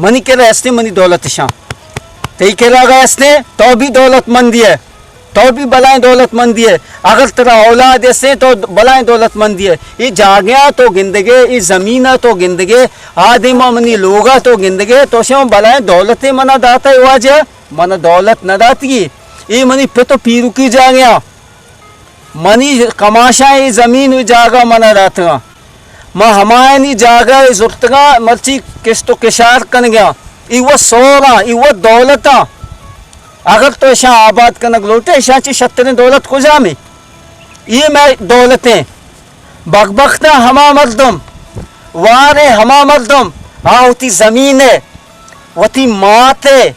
منی کرا استیں منی دولت شاں، تئی کرا اگا استیں تو بھی دولت مندی ہے۔ تو بھی بلائیں دولت مندی ہے۔ اگر ترا اولاد اسے تو بلائیں دولت مندی ہے۔ یہ جاگہ تو گندگے، یہ زمین تو گندگے، آ دیما منی لوگا تو گندگے، تو شما بلائیں دولت منا داتا ہے واجہ، منا دولت نہ داتگی۔ یہ منی پت و پیروکی جاگہ، منی کماشاں یہ زمین و جاگہ منا داتگا۔ ما ہمایانی جاگہ ء زرتگاں، مرچی کشت و کشار کنگاں۔ ای وت سوراں، ای وت دولتاں۔ اگر تو اشاں آباد کنگ لوٹے، اشاں چی شتریں دولت کجامے؟ ای مئے دولتیں۔ بگبختاں ہما مردم، وارے ہما مردم، آ وتی زمین ء، وتی مات ء،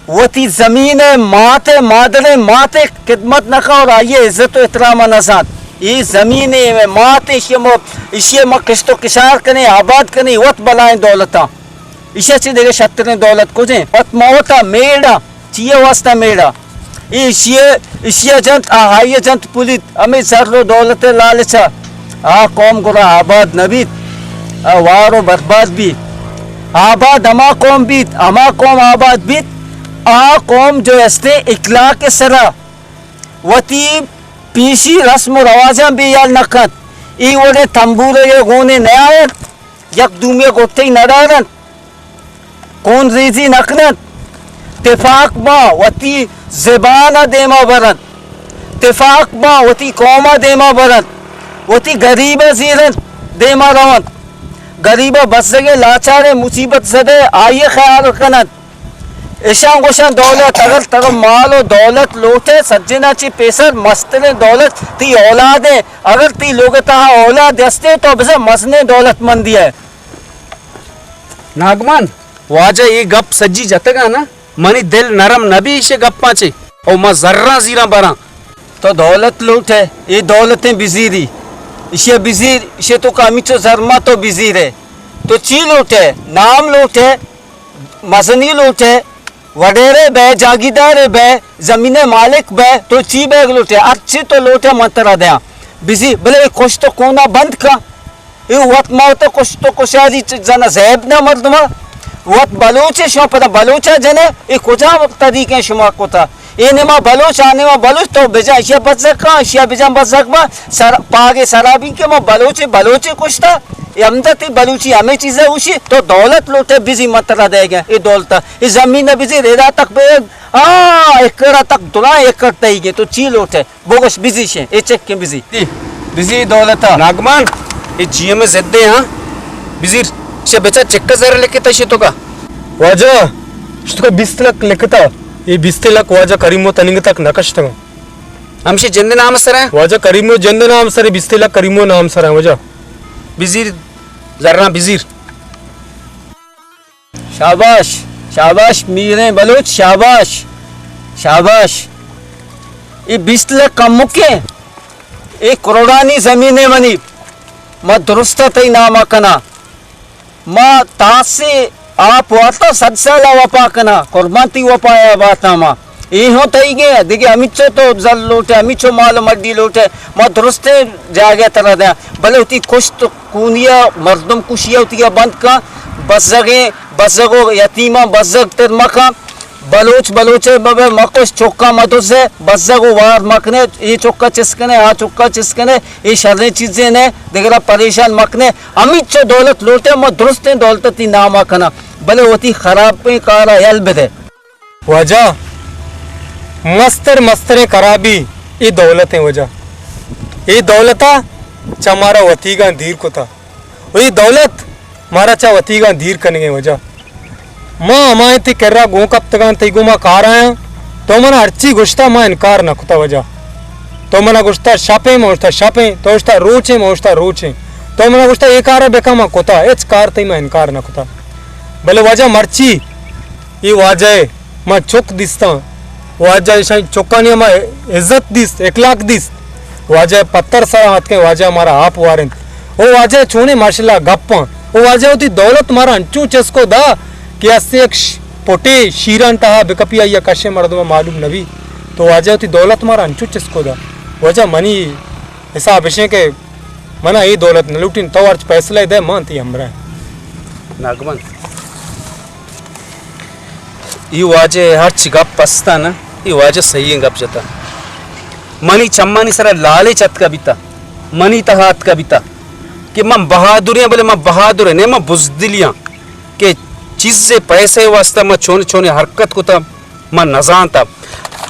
وتی زمین ء مات ء، مادر ء مات ء خدمت نہ کن اور آئی ء عزت و احترام ء نہ زانت۔ اے زمین ء مات ء، ایشی ء ما، ایشی ء ما کشت و کشار کنیں، آباد کنیں، وت بلائیں دولتاں۔ ایشی ء چہ دگہ شتریں دولت کجیں؟ وت ما وتا میڑاں، چی ء واسطہ میڑاں؟ اے ایشی ء، ایشی ء جنت، آ آئی ء جنت پلیت، ہمے زر و دولت ء لالچ ء آ قوم گڑا آباد نہ بیت، آ وار و برباد بیت۔ آباد ہما قوم بیت، ہما قوم آباد بیت، آ قوم جو استیں اخلاق سرا وتی پیشی رسم و رواجاں بے یال نہ کنت، ای وڑیں تمبورے گونے نیاینت، یک دومی گٹی نہ دارنت، خون ریزی نہ کننت، تفاق باں وتی زبان ء دیما برنت، تفاق باں وتی قوم ء دیما برنت، وتی گریب ء زیرنت، دیما رونت۔ گریب ء بزگیں لاچاریں مصیبت زدہ آئی ء خیال کننت۔ اشاں گوشاں دولت، اگر ترا مال و دولت لوٹے، سجنا چی پیسر مستریں دولت تی اولاد ء، اگر تی لوگ تہا اولاد ہستے تو بزاں مزنیں دولت مندی ء۔ ناگمان، واجہ اے گپ سجی جتگا نا، منی دل نرم نہ بی ایشی گپاں چے، او ما زراں زیراں براں۔ تو دولت لوٹ ئے، اے دولتیں بزیری، ایشی بزیر، ایشی تو کا ہمیچو زر ما تو بزیر ئے۔ تو چی لوٹ ئے؟ نام لوٹ ئے، مزنی لوٹ ئے، وڈیرے بے، جاگیدارے بے، زمین مالک بے، تو چی بیگ لوٹ ئے؟ ہرچی تو لوٹ ئے من ترا دیاں۔ بزیر، بلے اے کشت و کونا بند کن۔ اے وت ما وت کشت و کشاری چ-، زن زیب نہ مردما۔ وت بلوچ شما پدا بلوچا جنے، اے کجا طریقے شما کتا؟ اے نیما بلوچ، آ نیما بلوچ، تو بجا اشیا بزگ کن، اشیا بجا بزگ با، سر-، پاگے سرابی کہ ما بلوچ، بلوچ کشتا۔ اے ہمدا تی بلوچی ہمے چیزا اوشی، تو دولت لوٹے بزی مترا دے گے، اے دولت، اے زمین بزی ریدا تک بے، آ، ایکڑا تک دنا ایکڑ تئی گے، تو چی لوٹے؟ بگوش بزی شے، اے چکیں بزی۔ دی، بزی دولتا۔ ناگمان، اے جی ایم ضد ہاں۔ بزیر، شے بچا چکا زر لکھتا شے تو کا؟ واجہ، شتو کا بیست لکھ لکھتا۔ اے بیست لکھ واجہ کریمو تننگ تک نہ کشتگا۔ ہمشے جند نام سر ہے؟ واجہ کریمو جند نام سر ہے، بیست لکھ کریمو نام سر ہے واجہ۔ بزیر، زراں بزیر۔ شاباش، شاباش میریں بلوچ، شاباش، شاباش۔ اے بیست لکھ کمکیں، اے کروڑانی زمینے منی، ما درستا تئی ناما کناں۔ ما تاسے آپ وارتا صد سالا وپا کناں، قربان تئی وپایا باتاں ما۔ اے ہوں تئیگیں، دگہ ہمیچو تو زر لوٹے، ہمیچو مال و مڈی لوٹے، ما درستیں جاگہ ترا دیاں۔ بلے وتی کشت کونیا مردم کشیا وتیا بند کن، بزگیں، بزگ و یتیماں بزگ تر مکن، بلوچ بلوچے مبے، مکش، چکاں مدزے، بزگ و وار مکنے، اے چکا چس کنے، آ چکا چس کنے، اے شریں چیزے نے، دگرا پریشان مکنے۔ ہمیچو دولت لوٹے، ما درستیں دولت تی ناما کناں، بلے وتی خرابیں کارا یل بدے۔ واجہ، مستر مستریں خرابی اے دولت ایں واجہ۔ اے دولتا چہ مارا وتیگاں دیر کتا۔ و اے دولت مارا چہ وتیگاں دیر کنگیں واجہ۔ ما ہمائیں تی کرا گوں کپتگاں، تئی گوما کار آیاں۔ تو منا ہرچی گوشتا ما انکار نہ کتا واجہ۔ تو منا گوشتا شپیں، ما گوشتا شپیں۔ تو گوشتا روچیں، ما گوشتا روچیں۔ تو منا گوشتا اے کارا بکن، ما کتا۔ ہچ کار تئی ما انکار نہ کتا۔ بلے واجہ مرچی اے واجہ ء ما چک دیستاں، واجہ ایشانی چکانی ہما عزت دیست، اخلاق دیست۔ واجہ پتر سرا آتکیں، واجہ مارا آپ وارنت۔ او واجہ چونیں ماشاءاللہ گپاں۔ او واجہ وتی دولت مارا انچو چسکو دا کہ اسے یک ش-، پٹے شیران تہا بکپی آئی کشے مردم معلوم نبی۔ تو واجہ وتی دولت مارا انچو چسکو دا۔ واجہ منی حساب اشیں کہ منا اے دولت نہ لوٹین، تو ہرچ فیصلہ دے، من تئی ہمراہ۔ ناگمن، ای واجہ ہرچ گپ استان، ای واجہ صحیح گپ جتا۔ منی چمانی سرا لالچ اتکا بیتا، منی تہا اتکا بیتا کہ من بہادریاں، بلے من بہادر نہیں، من بزدلیاں کہ چیزے پیسے واسطہ من چون چون حرکت کتا، من نزانتا۔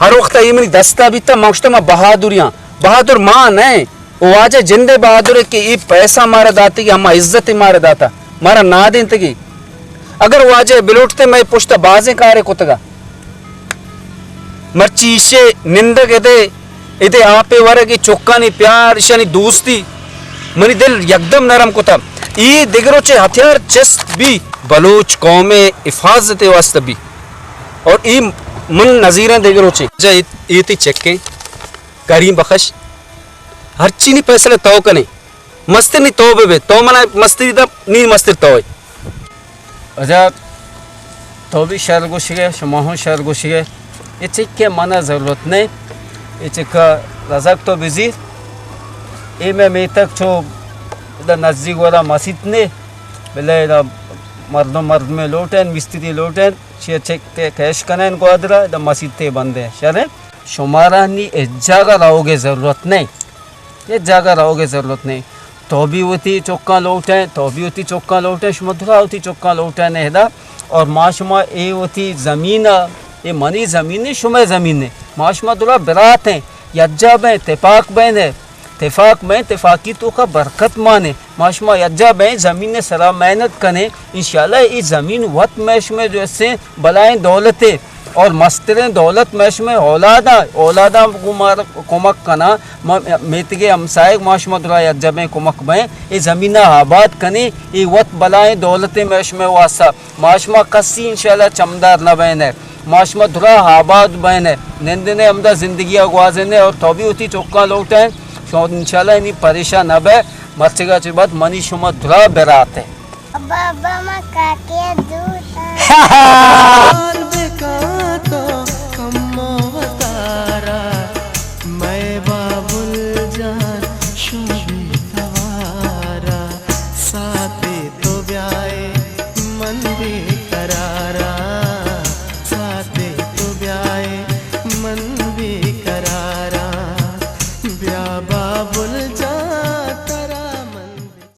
ہر وقت ای منی دستا بیتا، من گوشتا من بہادریاں، بہادر ما نہیں۔ او واجہ جندے بہادر کہ اے پیسہ مارا داتگی، ہما عزت مارا داتا، مارا نادینتگی۔ اگر واجہ بلوٹتے مئے پشت بازیں کارے کتگا۔ مرچی ایشے نندگ ادے، ادے آپے ورگ، اے چکانی پیار، ایشانی دوستی منی دل یکدم نرم کتا۔ اے دگہ روچے ہتھیار چست بی، بلوچ قوم حفاظت واسطہ بی۔ اور اے من نظیریں دگہ روچے۔ جا اے، اے تی چکیں کریم بخش۔ ہرچی نی فیصلہ تو کنے، مستر نی تو بہ بے، تو منا مستری دا، نی مستر تو ئے۔ اجا تو بھی شر گوشگے، شما ہوں شر گوشگے۔ اے چکے منا ضرورت نے، اے چکا رزق تو بزیر۔ اے میں میتک چو دا نزدیک ورا مسیت نے، بلے دا مردم مردمے لوٹیں، مستری لوٹیں، چے چک تے کیش کنیں گوادرا، دا مسیت تے بندیں۔ شریں؟ شمارا نی ہچ جاگہ رہوگے ضرورت نہیں۔ ہچ جاگہ رہوگے ضرورت نہیں۔ تو بھی وتی چکاں لوٹیں، تو بھی وتی چکاں لوٹیں، شما درا وتی چکاں لوٹیں نہدا۔ اور ما شما اے وتی زمین، اے منی زمین ہے، شما زمین ہے۔ ما شما درا براتیں، یکجا بیں، تفاق بیں، تفاق بیں، تفاقی توکا برکت مانے۔ ما شما یکجا بیں، زمین سرا محنت کنیں، انشاءاللہ اے زمین وت میں شما جو اسے بلائیں دولتے اور مستریں دولت میں شما اولاداں، اولاداں گوں مار کمک کنا۔ ما میتگے ہمسائگ ما شما درا یکجا بیں، کمک بیں، اے زمین آباد کنیں، اے وت بلائیں دولتے میں شما واسا۔ ما شما کسی انشاءاللہ چمدار نہ بینہ۔ ما شما درا آباد بینہ۔ نندنے ہمدا زندگی گوازینے اور تو بھی وتی چکاں لوٹیں۔ شما انشاءاللہ انی پریشان نہ بے۔ مرچگا چہ بعد منی شما درا برات ہے۔ ابا، ابا، ما کاکے دوست